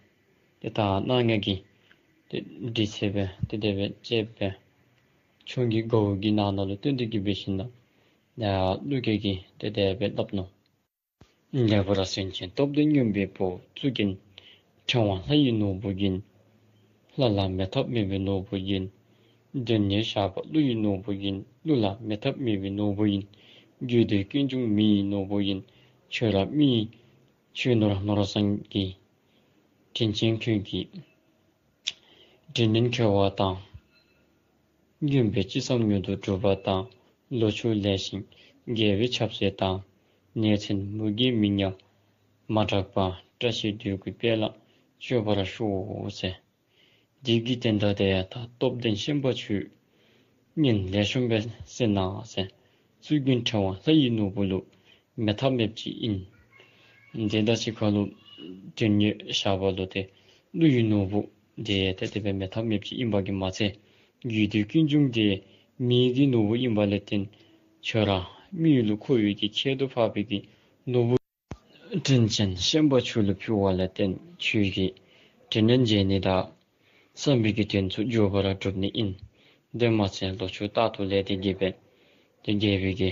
ཏེ་ད་སྣང་བ་གིས་ཏེ་དྲི་ཚེ་སྦེ་ཏེ་དེ་སྦེ་ཅིག་སྦེ་ཆུང་གི་གོ་བ་གི་ནང་ན་ལུ་སྟོན་ཏེ་གི་འབད་ཞིན་ན་ད་ཀླུ་རྒྱལ་གྱིས་ཏེ་དེ་སྦེ་སླབ་ནུག། ལེགས་པར་གསན་ཅིང་སྟོབས་ལྡན་རྔོན་པའི་བུ། གཙུག་རྒྱན་ཕྲེང་བ་ལྷ་ཡི་ནོར་བུ་ཡིན། ལྷ་ལ་མེད་ཐབས་མེད་པའི་ནོར་བུ་ཡིན། དོན་གཉེར་ཞགས་པ་ཀླུ་ཡི་ནོར་བུ་ཡིན། ཀླུ་ལ་མེད་ཐབས་མེད་པའི་ནོར་བུ་ཡིན། རྒྱུད་སྡེ་ཀུན་འབྱུང་མི་ཡི་ནོར་བུ་ཡིན། ཁྱོད་ར་མི་ཡི་ཆོས་ནོར་ནོར་བཟང་གི། དྲིན་ཅན་ཁྱོད་ཀྱི་དྲིན་ལན་འཁྱོལ་བ་དང་། རྔོན་པས་ཅི་བསམ་མྱུར་དུ་འགྲུབ་པ་དང་། ལོ་ཕྱུགས་ལེགས་ཤིང་རྒྱལ་བའི་ཆབ་སྲིད་དང་། ནད་མཚོན་མུ་གེའི་མི་ཉམས་མ་དྲག་པ། བཀྲ་ཤིས་འདོད་དགུའི་དཔལ་ལ་སྤྱོད་པར་ཤོག་ཟེར། འདི་གི་དོན་དག་དེ་ཡང་ད་སྟོབས་ལྡན་ཤན་པ་ཁྱོད་སྙན་ལེགས་ཤོམ་སྦེ་གསན་གནང་ཟེར། གཙུག་རྒྱན་ཕྲེང་བ་ལྷ་ཡི་ནོར་བུ་ལུ་མེད་ཐབས་མེདཔ་ཅིག་ཨིན། དེ་དང་གཅིག་ཁར་ལུ་དོན་གཉེར་ཞགས་པ་ལུ་ཏེ་ཀླུ་ཡི་ནོར་བུ་དེ་ཏེ་དེ་སྦེ་མེད་ཐབས་མེདཔ་ཅིག་ཨིན་པ་གིས་མ་ཚད་རྒྱུད་སྡེ་ཀུན་འབྱུང་དེ་མི་གི་ནོར་བུ་ཨིན་པ་ལས་བརྟེན་ཁྱོད་ར་མི་ཡུལ་ལུ་མཁོ་བའི་གི་ཁྱད་དུ་འཕགས་པའི་གི་ནོར་བུ་དྲིན་ཅན་ཤན་པ་ཁྱོད་ལུ་ཕུལ་བ་ལས་བརྟེན་ཁྱོད་ཀྱི་དྲིན་ལན་འཇལ་ནི་དང་བསམ་པའི་གི་དོན་ཚུ་མགྱོགས་པ་ར་འགྲུབ་ནི་ཨིན། དེ་མ་ཚད་ལོ་ཕྱུགས་རྟག་ཏུ་ལེགས་ཏེ་གི་སྦེ་ཏེ་རྒྱལ་བའི་གི་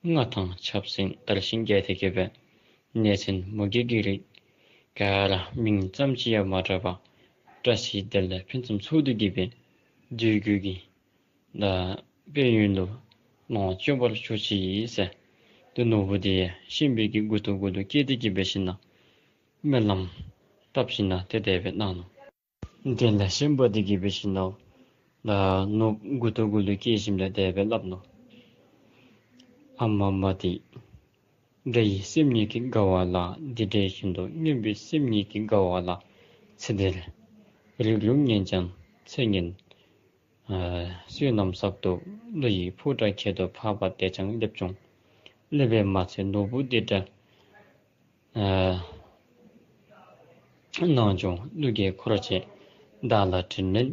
མངའ་ཐང་ཆབ་སྲིད་དར་ཞིང་རྒྱས་ཏེ་གི་སྦེ་ནད་མཚོན་མུ་གེ་གི་རིགས་ག་ར་མིང་ཙམ་ཅིག་ཡང་མ་དྲག་པར་བཀྲ་ཤིས་བདེ་ལེགས་ཕུན་སུམ་ཚོགས་ཏེ་གི་སྦེ་འདོད་དགུ་གི་ད་དཔལ་ཡོན་ལུ་ལོངས་སྤྱོད་པར་ཤོག་ཅིག་ཟེར། ཏེ་ནོར་བུ་དེ་ཤན་པའི་གི་མགུ་ཏོ་གུ་ལུ་བཀལ་ཏེ་གི་འབད་ཞིན་ན་སྨོན་ལམ་བཏབ་ཞིན་ན་ཏེ་དེ་སྦེ་གནང་ནུག། དེ་ལས་ཤན་པ་དེ་གིས་འབད་ཞིན་ན་ད་ནོར་བུ་མགུ་ཏོ་གུ་ལུ་བཀལ་ཞིནམ་ལས་དེ་སྦེ་སླབ་ནུག། ཨ་མ་མ་དེ་དགྲ་ཡི་སེམས་ཉིད་ཀྱིས་དགའ་བ་ལ། དེ་འདྲ་བཞིན་དུ་རྔོན་པའི་སེམས་ཉིད་ཀྱིས་དགའ་བ་ལ། ཚེ་འདིར་རིགས་རུས་ངན་ཀྱང་ཚེ་ངན་ཨ་བསོད་ནམས་བསགས་ཏེ་ཀླུ་ཡི་ཕོ་བྲང་ཁྱད་དུ་འཕགས་པ་དེ་ཅང་སླེབས་བྱུང་། སླེབས་པས་མ་ཚད་ནོར་བུ་འདི་འདྲ་ཨ་གནང་བྱུང་། ཀླུ་རྒྱལ་འཁོར་བཅས་བདག་ལ་དྲིན་ལན་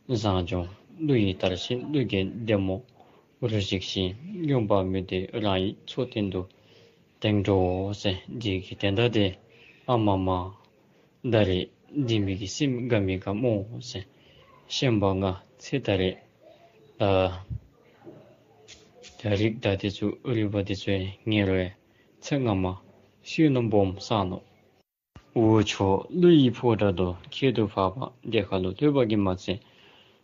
བཟང་བྱུང་། ཀླུ་ཡི་དར་ཞིང་ཀླུ་རྒྱལ་བདེ་མོ་རུ་བཞུགས་ཤིག། རྔོན་པ་མི་སྡོད་རང་གི་མཚོ་སྟེང་དུ་དེངས་འགྲོ་ཟེར། འདི་གི་དོན་དག་དེ་ཨ་མ་མ་ད་རེས་འདི་མི་གི་སེམས་དགའ་མི་དགའ་སྨོ་ཟེར། ཤན་པ་ང་ཚེ་ད་རེས་ད་ད་རིགས་ད་དེ་ཚུ་རུས་པ་དེ་ཚུ་ངན་རུང་ཚེ་སྔ་མ་བསོད་ནམས་སྦོམ་བསགས་ནུག། འོག་ཕྱོགས་ཀླུ་ཡི་ཕོ་བྲང་དུ་ཁྱད་དུ་འཕགས་པ་དེ་ཁར་ལུ་ལྷོད་པ་གིས་མ་ཚད་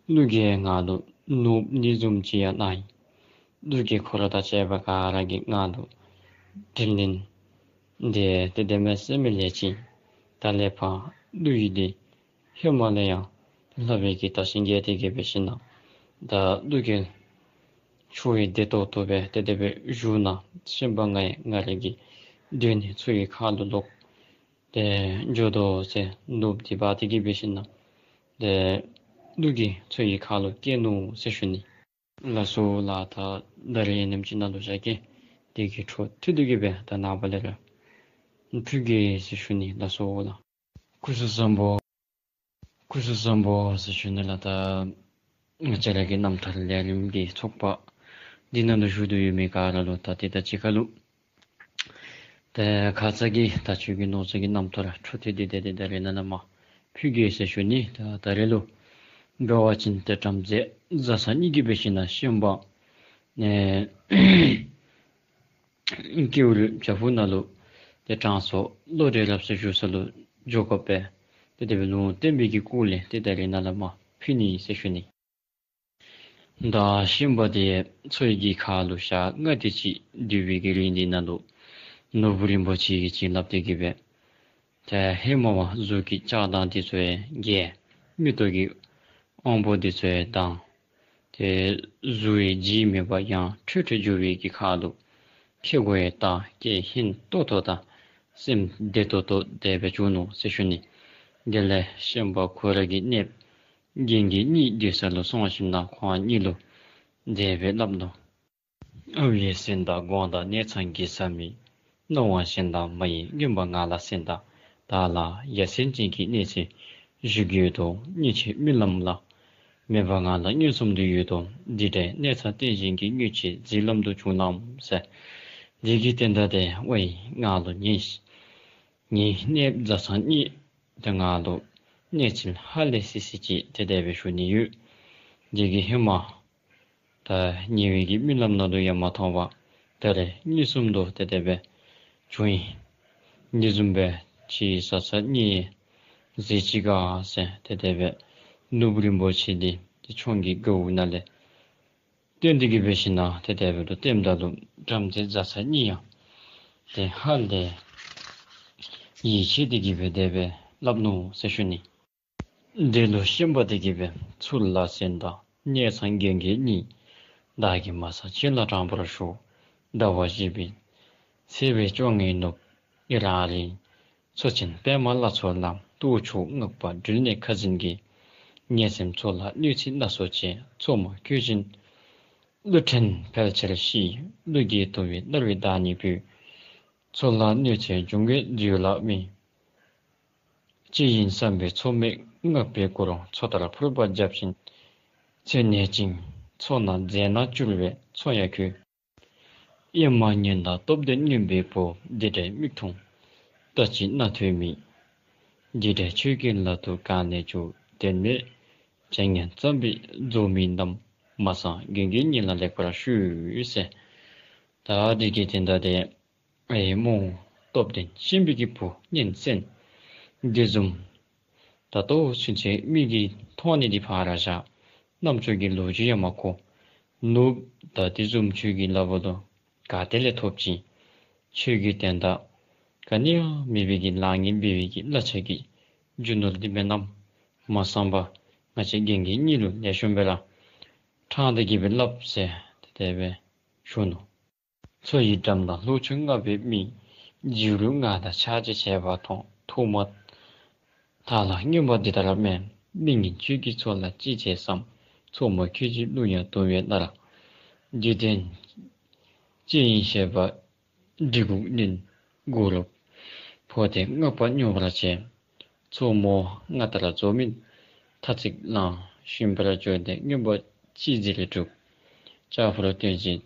ཀླུ་རྒྱལ་ང་ལུ་ནོར་བུ་འདི་བཟུམ་ཅིག་ཡང་གནང་ཡི། ཀླུ་རྒྱལ་འཁོར་དང་བཅས་པ་ག་ར་གིས་ང་ལུ་དྲིན་ལན་འདི་ཏེ་དེ་མེད་ཟེར་མི་ལེགས་ཅིང་ད་ལས་ཕར་ཀླུ་ཡུལ་འདི་ཧེ་མ་ལས་ཡང་ལྷག་པའི་གི་དར་ཞིང་རྒྱས་ཏེ་གི་འབད་ཞིན་ན་ད་ཀླུ་རྒྱལ་ཆོས་ཡི་བདེ་ཏོག་ཏོ་སྦེ་ཏེ་དེ་སྦེ་བཞུགས་ན་ཤན་པ་ང་ཡང་ང་རའི་གི་སྡོད་ནི་མཚོ་ཡི་ཁ་ལུ་ལོག་སྟེ་འགྱོ་དོ་ཟེར་ནོར་བུ་འདི་འབག་སྟེ་གི་འབད་ཞིན་ན་ཏེ་ཀླུ་གི་མཚོ་ཡི་ཁ་ལུ་བསྐྱལ་ནུག་ཟེར་ཞུ་ནི། ལགས་སོ་ལགས། ད་ད་རིས་ཨ་ནེམ་ཅིག་ནང་ལུ་བཞག་གེ། དེ་གི་འཕྲོ་མཐུད་དེ་གི་སྦེ་ད་ནངས་པ་ལས་ར་ཕུལ་གེ་ཟེར་ཞུ་ནི། ལགས་སོ་ལགས། སྐུ་གཟུགས་བཟང་པོ། སྐུ་གཟུགས་བཟང་པོ་ཟེར་ཞུ་ནི་ལགས། ད་ང་བཅས་ར་གི་རྣམ་ཐར་ལས་རིམ་གྱི་ཚོགས་པ་འདི་ནང་ལུ་བཞུགས་ཏེ་ཡོད་མི་ག་ར་ལུ་ད་དེ་དང་གཅིག་ཁར་ལུ་ཏེ་ཁ་ཙ་གི་ད་ཆོས་ཀྱི་ནོར་བཟང་གི་རྣམ་ཐར་འཕྲོ་མཐུད་དེ་ཏེ་ད་རིས་ནཱ་ལས་མར་ཕུལ་གེ་ཟེར་ཞུ་ནི། ད་ད་རིས་ལུ་འབད་བ་ཅིན་ཏེ་བྲམ་ཟེ་བཟའ་ཚང་གཉིས་ཀྱིས་འབད་ཞིན་ན་ཤན་པ་ཨེ་ཀེའུ་རི་བྱག་ཕུག་ནང་ལུ་ཏེ་དྲང་སྲོང་བློ་གྲོས་རབ་གསལ་བཞུགས་ས་ལུ་འགྱོ་དགོ་པས། ཏེ་དེ་སྦེ་ལུང་བསྟན་པའི་གི་སྐོར་ལས་ཏེ་ད་རིས་ནཱ་ལས་མར་ཕུལ་ནི་ཟེར་ཞུ་ནི། ད་ཤན་པ་དེ་མཚོ་ཡི་གི་ཁ་ལུ་ཞག་ལྔ་དེ་ཅིག་སྡོད་པའི་གི་རིང་འདི་ནང་ལུ་ནོར་བུ་རིན་པོ་ཆེ་གི་བྱིན་རླབས་དེ་གིས་སྦེ་ཏེ་ཧེ་མ་བ་གཟུགས་ཀྱི་ཆགས་སྡང་དེ་ཚུ་ཡང་རྒྱས། མིག་ཏོ་གི་དབང་པོ་དེ་ཚུ་ཡང་དྭངས། ཏེ་གཟུགས་ཡང་ལྗིད་མེད་པར་ཡང་ཁྲོས་ཁྲོས་འགྱུར་བའི་གི་ཁར་ལུ་ཁེ་གོ་ཡང་དག། སྐད་སྙན་ཏོག་ཏོ་དང་སེམས་བདེ་ཏོག་ཏོ་དེ་སྦེ་བྱུང་ནུག་ཟེར་ཞུ་ནི། དེ་ལས་ཤན་པ་ཁོ་ར་གི་གནསཔོ་རྒན་རྒོན་གཉིས་སྡོད་ས་ལུ་སོང་ཞིན་ན་ཁོང་གཉིས་ལུ་དེ་སྦེ་སླབ་ནུག། ཨའུ་ཡེ་གསན་དང་དགོངས་དག་གནས་ཚང་གི་བཟའ་མི། སྣང་བ་གཞན་དག་མ་ཡེངས་མངོན་པར་ང་ལ་གསན་དང་། བདག་ལ་ཡ་མཚན་ཅན་གྱི་གནས་ཚུལ་ཞུ་རྒྱུ་ཡོད་དོ། སྙིང་རྗེའི་རྨི་ལམ་ལ་མེད་པ་ང་ལ་མངོན་སུམ་དུ་ཡོད་དོ། འདི་འདྲའི་གནས་ཚང་རྟེན་བཞེངས་ཀྱི་དངོས་ཆས་གཟིམ་ལམ་དུ་བྱུང་ལགས་ཟེར། དེ་གི་དོན་དག་དེ་ཝའི་ང་ལུ་ཉན་ཤིག། ངེའི་གནསཔོ་བཟའ་ཚང་གཉིས་དེ་ང་ལུ་གནས་ཚུལ་ཧ་ལས་སི་སི་ཅིག་ཏེ་དེ་སྦེ་ཞུ་ནི་ཡོད། དེ་གི་ཧེ་མ་ད་ཉེ་བའི་གི་རྨི་ལམ་ནང་ལུ་ཡང་མ་མཐོང་བར་ད་རེས་མངོན་སུམ་དུ་ཏེ་དེ་སྦེ་བྱུང་ཡི། འདི་བཟུམ་སྦེ་ཁྱེད་བཟའ་ཚང་གཉིས་གཟིམ་ཅི་ག་ཟེར་ཏེ་དེ་སྦེ་ནོར་བུ་རིན་པོ་ཆེ་འདི་ཏེ་ཁྱོད་ཀྱི་གའུ་ནང་ལས་བཏོན་ཏེ་གི་འབད་ཞིན་ན་ཏེ་དེ་སྦེ་ལུ་བསྟནམ་ད་ལུ་བྲམ་ཟེ་བཟའ་ཚང་གཉིས་ཡང་ཏེ་ཧ་ལས་ཡིད་ཆེས་ཏེ་གི་སྦེ་དེ་སྦེ་སླབ་ནུག་ཟེར་ཞུ་ནི། དེ་ལུ་ཤན་པ་དེ་གིས་སྦེ་ཚུར་ལ་གསན་དང་། གནས་ཚང་རྒན་རྒོན་གཉིས། བདག་གིས་མ་གསང་ཁྱེད་ལ་དྲང་པོར་ཞུ། ཟླ་བ་བཞི་པའི་ཚེས་པའི་བཅོ་ལྔའི་ནུབ་ཡར་རིང་མཚོ་ཆེན་པདྨ་ལ་མཚོ་ལ། ལྟོ་ཆུ་བསྔགས་པ་སྦྲུལ་ནད་ཁ་འཛིན་གྱིས། ངན་སེམས་ཚོགས་ལ་གནོད་འཚེ་སྣ་ཚོགས་བྱས། མཚོ་མོ་ཁྱོད་བཞིན་ཀླུ་ཕྲན་ཕལ་ཆེར་ཤི། ཀླུ་རྒྱལ་དུ་བའི་མནར་བའི་བདག་ཉིད་བུ། མཚོ་ལ་གནོད་འཚེ་འབྱུང་བའི་རྒྱུ་ལ་དམིགས། ཅི་ཡིན་བསམ་པའི་མཚོ་མོས་བསྔགས་པའི་མགུར། མཚོ་ལྟར་ཕུར་པ་བརྒྱབ་ཅིང་ཚེ་ནད་ཅིང་། མཚོ་ནང་རྫས་སྣ་བསྐྱུར་བའི་མཚོ་ཡང་ཁོལ། ཨེ་མ་ཉོན་དང་སྟོབས་ལྡན་རྔོན་པའི་བུ། འདི་འདྲའི་མིག་མཐོང་ལྟ་ཅི་རྣ་ཐོས་མིན། འདི་འདྲའི་ཆོས་ཀྱི་ལ་དུ་གང་ནས་འཇུག། དོན་མེད་བྱ་ངན་བརྩམས་པའི་རྫོགས་མིན་ནམ། མ་གསང་རྒན་རྒོན་གཉིས་ལ་ལེགས་པར་ཞུས་ཟེར། ད་འདི་གི་དོན་དག་དེ་ཨེ་མོ་སྟོབས་ལྡན་ཤན་པའི་གི་བུ་གཉེན་བཙན་འདི་བཟུམ་ད་ལྟོ་ཚུན་ཚོད་མིག་གིས་མཐོང་ནི་འདི་ཕར་བཞག། རྣམ་ཅོ་གིས་ལོ་རྒྱུས་ཡང་མ་གོ། ནོར་བུ་ད་འདི་བཟུམ་ཁྱོད་ཀྱི་ལག་པ་ལུ་ག་ཏེ་ལས་ཐོབ་ཅི། ཁྱོད་ཀྱི་དོན་དག་ག་ནི་ཡང་མེད་པའི་གི་ལཱ་ངན་འབད་བའི་གི་གླ་ཆ་གི་རྒྱུ་ནོར་འདི་མེན་ནམ། མ་གསང་པར་ང་བཅས་རྒན་རྒོན་གཉིས་ལུ་ལེགས་ཤོམ་སྦེ་ར་ཕྲང་སྟེ་གི་སྦེ་སླབ་ཟེར་ཏེ་དེ་སྦེ་ཞུ་ནུག། མཚོ་ཡི་འགྲམ་ན་ལྷོ་ཕྱོགས་རྔ་བའི་མི། བྱིའུ་རུ་རྔ་དང་ཆ་བྱད་བྱས་པ་མཐོང་། ཐོག་མར་བདག་ལ་རྔོན་པ་འདི་ལྟར་མེད། མི་ངན་ཁྱོད་ཀྱིས་མཚོ་ལ་ཅི་བྱས་སམ། མཚོ་མོ་ཁྱོད་ཀྱི་ཀླུ་ཡང་གདུང་བས་མནར། འཇིག་རྟེན་ཅི་ཡིན་ཤེས་པ་གྲི་གུག་བསྣུན། མགུ་རུབ་ཕོག་སྟེ་བསྔགས་པ་མྱོང་བར་བྱས། མཚོ་མོ་རྔ་ལྟར་རྫོགས་མིན་ཐ་ཚིག་བླངས། ཞུམ་པར་གྱུར་ཏེ་རྔོན་པ་ཅི་མཛད་སྒྲུབ། ལྕགས་ཕུར་སྟོན་ཅིང་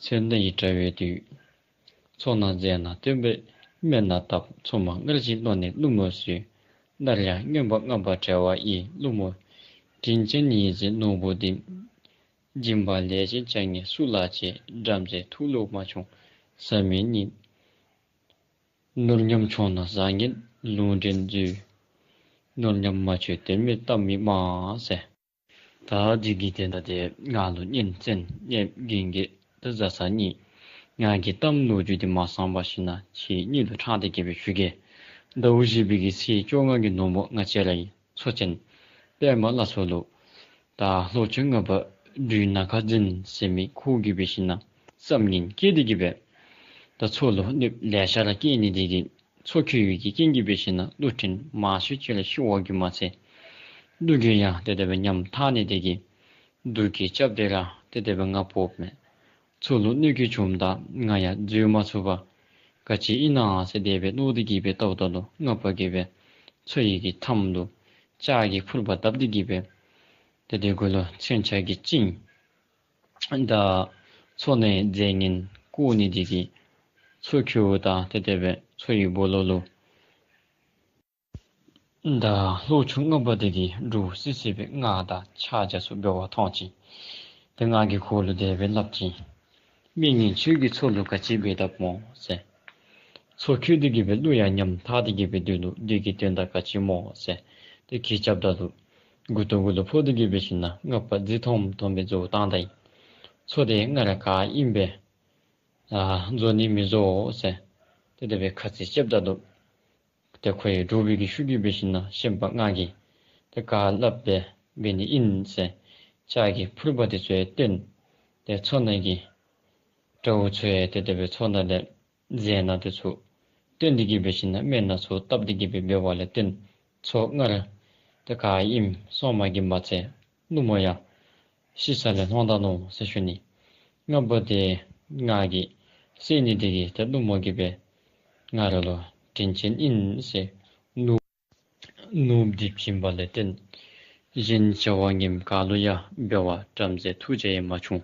ཚོན་སྣ་ཡི་དྲ་བའི་དུས། མཚོ་ནང་རྫས་སྣ་སྟོན་པའི་སྨན་སྣ་བཏབ། མཚོ་མོ་སྔར་བཞིན་བློ་ནི་རླུང་མོ་བཟོས། སླར་ཡང་རྔོན་པ་རྔམ་པ་བྲལ་བ་ཡི། རླུང་མོ་དྲིན་ཅན་ཡིད་བཞིན་ནོར་བུ་འདི། སྦྱིན་པ་ལས་གཞན་བྱ་ངན་སུ་ལ་བྱེད། བྲམ་ཟེ་ཐུགས་བློ་མ་ཆུང་བཟའ་མི་གཉིས། ནོར་ཉམས་ཆུང་ན་བཟང་ངན་ལུང་འདྲེན་མཛོད། ནོར་ཉམས་མ་ཆོད་དོན་མེད་གཏམ་མི་སྨྲ་ཟེར། ད་འདི་གི་དོན་དག་དེ་ང་ལུ་གཉེན་བཙན་གནསཔོ་རྒན་རྒོན་ད་བཟའ་ཚང་གཉིས་ང་གིས་གཏམ་ལོ་རྒྱུས་འདི་མ་གསང་པར་ཞིན་ན་ཁྱེད་གཉིས་ལུ་ཕྲང་སྟེ་གི་སྦེ་ཞུ་གེ། ཟླཝ་བཞི་པའི་གི་ཚེས་བཅོ་ལྔ་གི་ནུབ་མོ་ང་བཅས་ར་གི་མཚོ་ཆེན་པདྨ་ལ་མཚོ་ལུ་ད་ལྷོ་ཕྱོགས་རྔ་བ་སྦྲུལ་ནག་ཁ་འཛིན་ཟེར་མི་ཁོ་གིས་འབད་ཞིན་ན་བསམ་ངན་བསྐྱེད་དེ་གི་སྦེ་ད་མཚོ་ལུ་གནོདཔ་ལེ་ཤ་ར་བསྐྱལ་ནི་དེ་གིས་མཚོ་ཁོལ་བའི་གི་རྐྱེན་གྱིས་འབད་ཞིན་ན་ཀླུ་ཕྲན་མང་ཤོས་ཅིག་ར་ཤི་བ་གིས་མ་ཚད་ཀླུ་རྒྱལ་ཡང་ཏེ་དེ་སྦེ་ཉམ་ཐག་ནི་དེ་གིས་སྡུག་གིས་རྐྱབ་སྟེ་ར་ ཏེ་དེ་སྦེ་ང་ཕོགཔ་མས། མཚོ་ལུ་གནོད་སྐྱོན་བྱུངམ་ད་ང་ཡང་འཛུལ་མ་ཚུགས་པར་ག་ཅི་ཨིན་ན་ཟེར་དེ་སྦེ་མནོ་སྟེ་གི་སྦེ་བལྟཝ་ད་ལུ་སྔགས་པ་གིས་སྦེ་མཚོ་ཡི་གི་མཐའམ་ལུ་ལྕགས་ཀྱི་ཕུར་པ་བརྡབས་ཏེ་གི་སྦེ་ཏེ་དེ་གུ་ལུ་མཚོན་ཆ་གིས་བཅིངས། ད་མཚོ་ནང་རྫས་ངན་བཀོ་ནི་དེ་གིས་མཚོ་ཁོལཝ་ད་ཏེ་དེ་སྦེ་མཚོ་ཡི་སྦོ་ལོགས་ལུ་ད་ལྷོ་ཕྱོགས་སྔགས་པ་དེ་གིས་འདྲོག་སི་སི་སྦེ་སྔགས་དང་ཕྱག་རྒྱ་ཚུ་འབད་བ་མཐོང་ཅི། ཏེ་སྔགས་ཀྱི་ཁོ་ལུ་དེ་སྦེ་སླབ་ཅི། མི་ངན་ཁྱོད་ཀྱིས་མཚོ་ལུ་ག་ཅི་འབད་དཔ་སྨོ་ཟེར། མཚོ་ཁོལ་ཏེ་གི་སྦེ་ཀླུ་ཡང་ཉམ་ཐག་སྟེ་གི་སྦེ་འདུག་ལོ། འདི་གི་དོན་དག་ག་ཅི་སྨོ་ཟེར་ཏེ་གུས་རྐྱབ་ད་ལུ་མགུ་ཏོ་གུ་ལུ་ཕོག་སྟེ་གི་འབད་ཞིན་ན་སྔགས་པ་རྫིག་ཐོམ་ཐོམ་སྦེ་བཟོ་བཏང་ད་ཡི། མཚོ་དེ་སྔར་ག་ཨིནམ་སྦེ་ཨ་བཟོ་ནི་མི་བཟོ་ཟེར་ཏེ་དེ་སྦེ་ཁ་ཚིག་རྐྱབ་ད་ལུ་ཏེ་ཁོ་ཡང་འདྲོག་པའི་གི་ཤུགས་ཀྱིས་འབད་ཞིན་ན་ཤན་པ་ང་གིས་ཏེ་ག་སླབ་སྦེ་འབད་ནི་ཨིན་ཟེར་ལྕགས་ཀྱི་ཕུར་པ་དེ་ཚུ་ཡང་བཏོན། ཏེ་མཚོ་ནང་གི་དགྲ་བོ་ཚུ་ཡང་ཏེ་དེ་སྦེ་མཚོ་ནང་ལས་རྫས་སྣ་དེ་ཚུ་བཏོན་ཏེ་གི་འབད་ཞིན་ན་སྨན་སྣ་ཚུ་བཏབ་སྟེ་གི་སྦེ་འབདཝ་ལས་བརྟེན་མཚོ་སྔར་ཏེ་ག་ཨིནམ་སོ་མ་གིས་མ་ཚད་ཀླུ་མོ་ཡང་ཤི་ས་ལས་ལྷོང་ད་ནུག་ཟེར་ཞུ་ནི། སྔགས་པ་དེ་ང་གིས་བསད་ནི་དེ་གིས་ཏེ་ཀླུ་མོ་གིས་སྦེ་ང་ར་ལུ་དྲིན་ཅན་ཨིན་ཟེར་ནོར་ནོར་བུ་དེ་བྱིན་པ་ལས་བརྟེན་གཞན་བྱ་བ་ངནམ་ག་ལུ་ཡང་འབད་བ་བྲམ་ཟེ་ཐུགས་རྗེ་ཡང་མ་བྱུང་།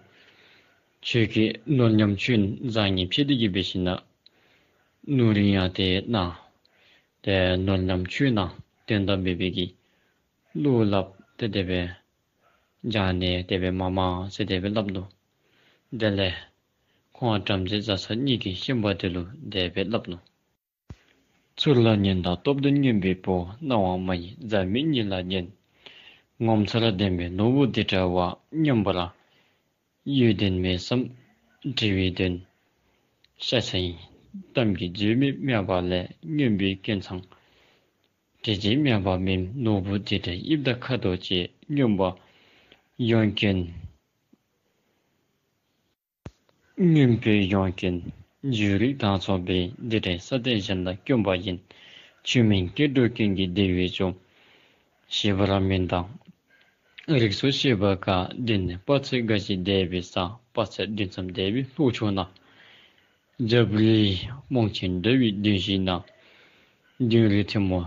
ཁྱོད་ཀྱིས་ནོར་ཉམས་ཆུང་བཟང་ངན་ཕྱེ་སྟེ་གི་འབད་ཞིན་ན་ནོར་རིན་ཡང་ཏེ་གནང་། ཏེ་ནོར་ཉམས་ཆུང་ན་དོན་དག་མེད་པའི་གི་བློ་སླབ་སྟེ་དེ་སྦེ་བྱ་ནི་དེ་སྦེ་མ་མང་ཟེར་དེ་སྦེ་སླབ་ནུག། དེ་ལས་ཁོང་བྲམ་ཟེ་བཟའ་ཚང་གཉིས་ཀྱིས་ཤན་པ་དེ་ལུ་དེ་སྦེ་སླབ་ནུག། ཚུར་ལ་ཉོན་དང་སྟོབས་ལྡན་རྔོན་པའི་བུ། སྣང་བ་མ་ཡིན་བཟའ་མི་གཉིས་ལ་ཉོན། ངོ་མཚར་ལྡན་པའི་ནོར་བུ་འདི་འདྲ་བ། མངོན་པར་ཡོད་དོན་མེད་བསམ་དྲི་བའི་དོན། ཤ་ཚ་ཡིན་གཏམ་གྱིས་བརྗོད་མི་སྨྲས་པ་ལས། རྔོན་པའི་སྐྱོན་མཚང་དྲི་ཅིང་སྨྲས་པ་མིན། ནོར་བུ་འདི་འདྲ་དབྱིབས་དང་ཁ་དོག་བཅས། རྔོན་པ་ཡོན་ཀུན་རྔོན་པའི་ཡོན་ཀུན་བརྗོད་རིགས་དང་མཚུངས་པས། འདི་འདྲའི་ས་སྟེང་གཞན་ལ་དཀོན་པ་ཡིན། ཆོས་མིན་སྐྱེ་འགྲོ་ཀུན་གྱི་བདེ་བའི་རྒྱུ། ཤེས་པར་མིན་དང་རིགས་སུ་ཤེས་པ་དགའ། འདི་ནི་དཔག་ཚད་འགའ་ཞིག་འདས་པའི་ས། དཔག་ཚད་བདུན་ཙམ་འདས་པའི་ལྷོ་ཕྱོགས་ན། རྒྱབ་རི་རྨོག་ཆེན་འདྲ་བའི་མདུན་བཞི་ན། མདུན་རི་ཐལ་མོ་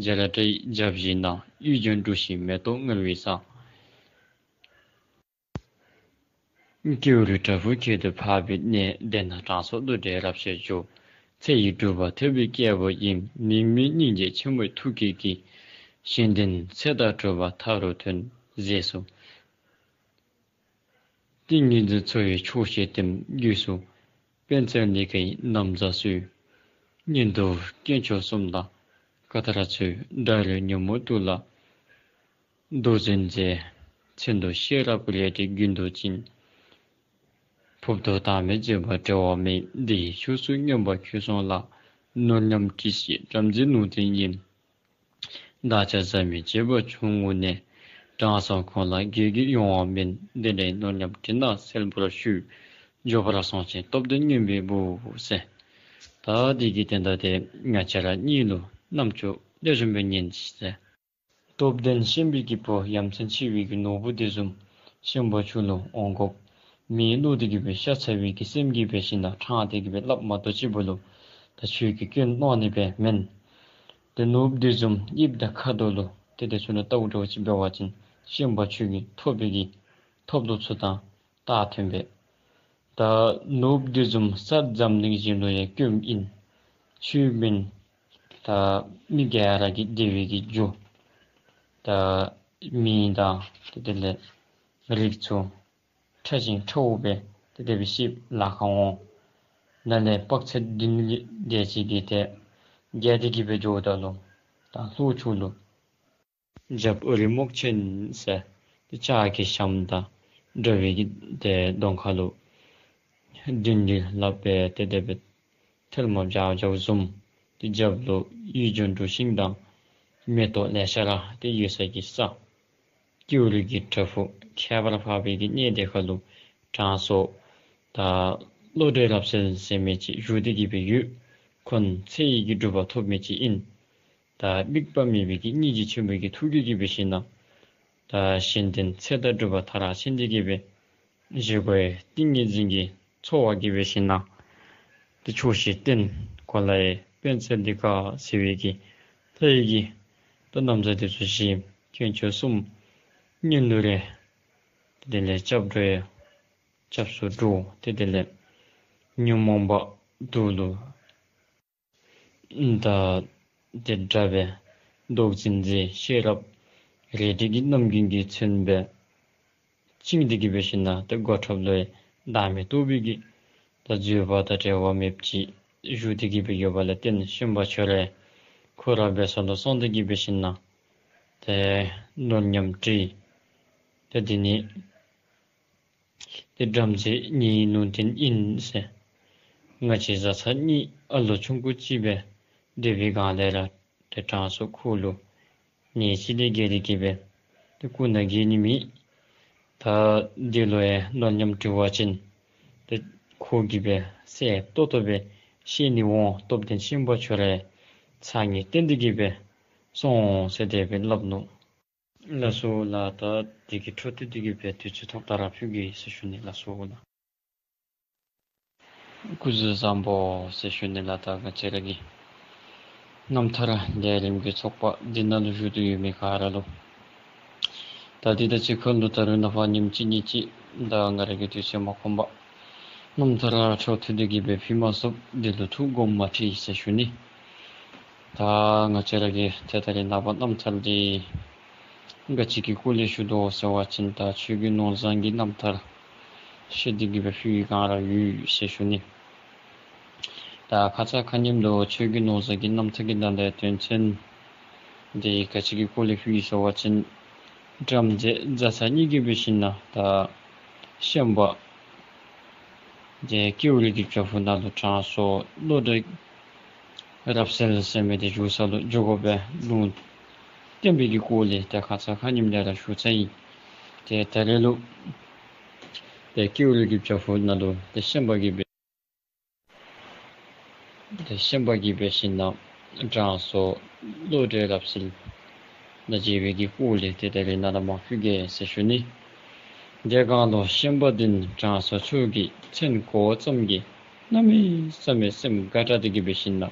སྦྱར་འདྲའི་རྒྱབ་བཞི་ན། གཡུ་ལྗོན་འབྲུ་ཞིང་མེ་ཏོག་མངར་བའི་ས། ཀེའུ་རི་བྲག་ཕུག་ཁྱད་དུ་འཕགས་པའི་གནས། དེ་ན་དྲང་སྲོང་ཀླུ་འདྲེ་རབ་གཤགས་མཇུག། ཚེ་ཡི་སྒྲུབ་པ་ཐེག་པའི་སྐྱེས་བུ་ཡིན། མིག་མི་སྙིང་རྗེ་ཆེན་པོའི་ཐུགས་ཀྱིས་བགྱི། གཞན་དོན་ཚེ་དང་སྒྲུབ་པ་མཐའ་རུ་ཐོན། ཟས་སུ་ཏིང་ངེ་འཛིན་འཚོ་བའི་ཆོག་ཤེས་བསྟེན། དགོས་སུ་དཔལ་བརྩེགས་ལས་ཀའི་ན་བཟའ་གསོལ། གཉེན་དུ་དཀོན་མཆོག་གསུམ་དང་མཁའ་མཐར་འཚོལ། དགྲ་རུ་ཉོན་མོངས་དུག་ལ་མདོ་འཛིན་མཛད། མཚན་དུ་ཤེས་རབ་རལ་གྲི་རྒྱུན་དུ་འབྱིན། ཕུབ་ཏུ་བཏང་མེད་བརྗེད་པར་འབྲལ་བ་མེད། འདི་ཡི་ཕྱོགས་སུ་མངོན་པར་ཁྱོད་སོང་ལ། ནོར་ཉམས་དྲི་ཞིམ་བྲམ་ཟེའི་ནོར་རྫས་ཡིན། བདག་ཅག་བཟའ་མི་བརྗེད་པར་བྱུང་ངུ་ནས། དྲང་སྲོང་ཁོང་ལ་དགོས་ཀྱི་ཡོང་བ་མིན། འདི་འདྲའི་ནོར་ཉམས་དྲི་ནག་སེལ་བར་ཞུ། མགྱོགས་པར་སོང་ཞིག་སྟོབས་ལྡན་རྔོན་པའི་བུ་ཟེར། ད་འདི་གི་དོན་དག་དེ་ང་བཅས་ར་གཉིས་ལུ་རྣམ་ཅོ་ལེགས་ཤོམ་སྦེ་ཉན་ཤིག་ཟེར། སྟོབས་ལྡན་ཤན་པའི་གི་བུ་ཡ་མཚན་ཆེ་བའི་གི་ནོར་བུ་དེ་བཟུམ་ཤན་པ་ཁྱོད་ལུ་འོང་དགོཔ་མེད་ལོ། དེ་གིས་སྦེ་ཤ་ཚ་བའི་གི་སེམས་ཀྱིས་འབད་ཞིན་ན་ཕྲང་སྟེ་གིས་སྦེ་སླབ་མ་གཏོགས་ཅིག་འབད་ལོ། ད་ཁྱོད་ཀྱིས་སྐྱོན་མནོ་ནི་སྦེ་མེན། ཏེ་ནོར་བུ་དེ་བཟུམ་དབྱིབས་དང་ཁ་དོག་ལུ་ཏེ་དེ་ཚུ་ནང་ལྟཝ་འདྲཝ་ཅིག་འབད་བ་ཅིན་ཤན་པ་ཁྱོད་ཀྱིས་ཐོབ་པའི་གི་ཐོབ་ལོ་ཚུ་དང་རྟགས་མཐུན་པས། ད་ནོར་བུ་དེ་བཟུམ་ས་འཛམ་གླིང་གཞན་ལུ་ཡང་དཀོནམ་ཨིན། ཆོས་མིན་ད་མི་ག་ར་གི་བདེ་བའི་གི་རྒྱུ། ད་མི་དང་ཏེ་དེ་ལས་རིགས་ཚུ་ཕྲ་ཞིང་ཕྲ་བ་སྦེ་ཏེ་དེ་སྦེ་ཤེསཔ་ལཱ་ཁག་འོང་། ནཱ་ལས་དཔག་ཚད་བདུན་ལས་འདས་ཅིག་གིས་ཏེ་རྒལ་ཏེ་གིས་སྦེ་འགྱོཝ་ད་ལུ་ད་ལྷོ་ཕྱོགས་ལུ་རྒྱབ་རི་རྨོག་ཆེན་ཟེར་ཏེ་ལྕགས་ཀྱི་ཞྭམོ་དང་འདྲ་བའི་གི་ཏེ་གདོང་ཁ་ལུ་མདུན་རི་ལྷབ་སྦེ་ཏེ་དེ་སྦེ་ཐལ་མོ་སྦྱར་སྦྱརཝ་བཟུམ། ཏེ་རྒྱབ་ལུ་གཡུ་ལྗོན་འབྲུ་ཤིང་དང་མེ་ཏོག་ལེ་ཤ་ར་ཏེ་ཡོད་ས་གི་ས། ཀེའུ་རི་གི་བྲག་ཕུག་ཁྱད་པར་འཕགས་པའི་གི་གནས་དེ་ཁ་ལུ་དྲང་སྲོང་ད་བློ་གྲོས་རབ་གསལ་ཟེར་མི་ཅིག་བཞུགས་ཏེ་གིས་སྦེ་ཡོད། ཁོང་ཚེ་ཡི་གི་སྒྲུབ་པ་ཐོབ་མི་ཅིག་ཨིན། ད་དམིགས་པ་མེད་པའི་གི་སྙིང་རྗེ་ཆེན་པོའི་གི་ཐུགས་རྒྱུད་ཀྱིས་འབད་ཞིན་ན་ད་གཞན་དོན་ཚེ་དང་སྒྲུབ་པ་མཐར་ཕྱིན་ཏེ་གིས་སྦེ་ བཞེས་སྒོའི་ཏིང་ངེ་འཛིན་གྱི་འཚོ་བ་གིས་འབད་ཞིན་ན་ཏེ་ཆོག་ཤེས་བསྟེན། གོ་ལའི་དཔལ་རྩལ་འདི་ག་ཟེར་བའི་གི་ལྷའི་གི་ད་ན་བཟའ་འདི་ཚུ་བཞེས། དཀོན་མཆོག་གསུམ་གཉེན་ལུ་རེ། ཏེ་དེ་ལས་སྐྱབས་འགྲོ་ཡང་སྐྱབས་སུ་འགྲོ། ཏེ་དེ་ལས་ཉོན་མོངས་པ་དུག་ལུ་ད་དེ་དགྲ་སྦེ་བཟློག་འཛིན་མཛད། ཤེས་རབ་རལ་གྲི་གི་རྣམ་ཀུན་གྱིས་མཚོན་སྦེ་བཅིངས་ཏེ་གིས་འབད་ཞིན་ན་ཏེ་གོ་ཁྲབ་ལུ་ཡང་བདག་མེད་རྟོགས་པའི་གི་ད་བཟོད་པ་དང་བྲལ་བ་མེདཔ་ཅིག་བཞུགས་ཏེ་གིས་འབད་ཡོད་པ་ལས་བརྟེན་ཤན་པ་ཁྱོད་ར་ཁོ་ར་འབད་ས་ལུ་སོང་སྟེ་གིས་འབད་ཞིན་ན་ཏེ་ནོར་ཉམས་དྲིས། ཏེ་འདི་ནི་ཏེ་བྲམ་ཟེ་ངེའི་ལུང་བསྟན་ཨིན་ཟེར། ང་བཅས་བཟའ་ཚང་གཉིས་ཨ་ལོ་ཆུང་ཀུ་ཅིག་སྦེ་སྡོད་པའི་སྒང་ལས་ར་ཏེ་དྲང་སྲོང་ཁོ་ལུ་ནད་ཅིག་ལས་བརྒྱལ་ཏེ་གིས་འབད་ཏེ་སྐུ་ན་རྒས་ནི་མེད། ད་འདི་ལུ་ཡང་ནོར་ཉམས་དྲི་བ་ཅིན་ཏེ་ཁོ་གིས་འབད་གསལ་ཏོག་ཏོ་སྦེ་ཤེས་ནི་འོང་། སྟོབས་ལྡན་ཤན་པ་ཁྱོད་ར་ཚ་ངེས་བརྟན་ཏེ་གིས་འབད་སོང་ཟེར་དེ་སྦེ་སླབ་ནུག། ལགས་སོ་ལགས། ད་དེ་གི་འཕྲོ་མཐུད་དེ་གིས་འབད་དུས་ཚོད་ཐོབ་ད་ར་ཕུལ་གེ་ཟེར་ཞུ་ནི། ལགས་སོ་ལགས། སྐུ་གཟུགས་བཟང་པོ་ཟེར་ཞུ་ནི་ལགས། ད་ང་བཅས་ར་གི་རྣམ་ཐར་ལས་རིམ་གྱི་ཚོགས་པ་འདི་ནང་ལུ་བཞུགས་ཏེ་ཡོད་མི་ག་ར་ལུ་ད་འདི་དང་གཅིག་ཁར་ལུ་ད་རུང་ནངས་པ་ཉིནམ་གཅིག་གཉིས་ཅིག་ད་ང་ར་གི་དུས་ཚོད་མ་ཁོམ་པར་རྣམ་ཐར་འཕྲོ་མཐུད་དེ་གིས་འབད་ཕུལ་མ་ཚུགས། འདི་ལུ་ཐུགས་དགོངསམ་མ་ཁྲེལ་ཟེར་ཞུ་ནི། ད་ང་བཅས་ར་གི་ཏེ་ད་རེས་ནངས་པ་རྣམ་ཐར་འདི་ག་ཅི་གི་སྐོར་ལས་ཞུ་དོ་ཟེར་བ་ཅིན་ད་ཆོས་རྒྱལ་ནོར་བཟང་གི་རྣམ་ཐར་བཤད་དེ་གིས་འབད་ཕུལ་བའི་སྒང་ར་ཡོད་ཟེར་ཞུ་ནི། ད་ཁ་ཙ་ཁ་ཉིནམ་ལུ་ཆོས་རྒྱལ་ནོར་བཟང་གི་རྣམ་ཐར་གྱི་ནང་ལས་དོན་ཚན་འདི་ག་ཅི་གི་སྐོར་ལས་ཕུལ་ཡི་ཟེར་བ་ཅིན་བྲམ་ཟེ་བཟའ་ཚང་གཉིས་ཀྱིས་འབད་ཞིན་ན་ད་ཤན་པ་ཏེ་ཀེའུ་རི་གི་བྱག་ཕུག་ནང་ལུ་དྲང་སྲོང་བློ་གྲོས་རབ་གསལ་ཟེར་མི་འདི་བཞུགས་ས་ལུ་འགྱོ་དགོ་པའི་ལུང་བསྟན་པའི་གི་སྐོར་ལས་ཏེ་ཁ་ཙ་ཁ་ཉིནམ་ལས་ར་ཞུ་ཚར་ཡི། ཏེ་ད་རེས་ལུ་ཏེ་ཀེའུ་རི་གི་བྱག་ཕུག་ནང་ལུ་ཏེ་ཤན་པ་གིས་འབད་ཏེ་ཤན་པ་གིས་འབད་ཞིན་ན་དྲང་སྲོང་བློ་གྲོས་རབ་གསལ་དང་མཇལ་བའི་གི་སྐོར་ལས་ཏེ་ད་རེས་ནཱ་ལུ་མར་ཕུལ་གེ་ཟེར་ཞུ་ནི། དེ་སྒང་ལུ་ཤན་པ་འདི་ནི་དྲང་སྲོང་ཁྱོད་ཀྱི་མཚན་གོ་བ་ཙམ་གྱིས་གནམ་མེད་ས་མེད་སེམས་དགའ་དྲགས་ཏེ་གིས་འབད་ཞིན་ན་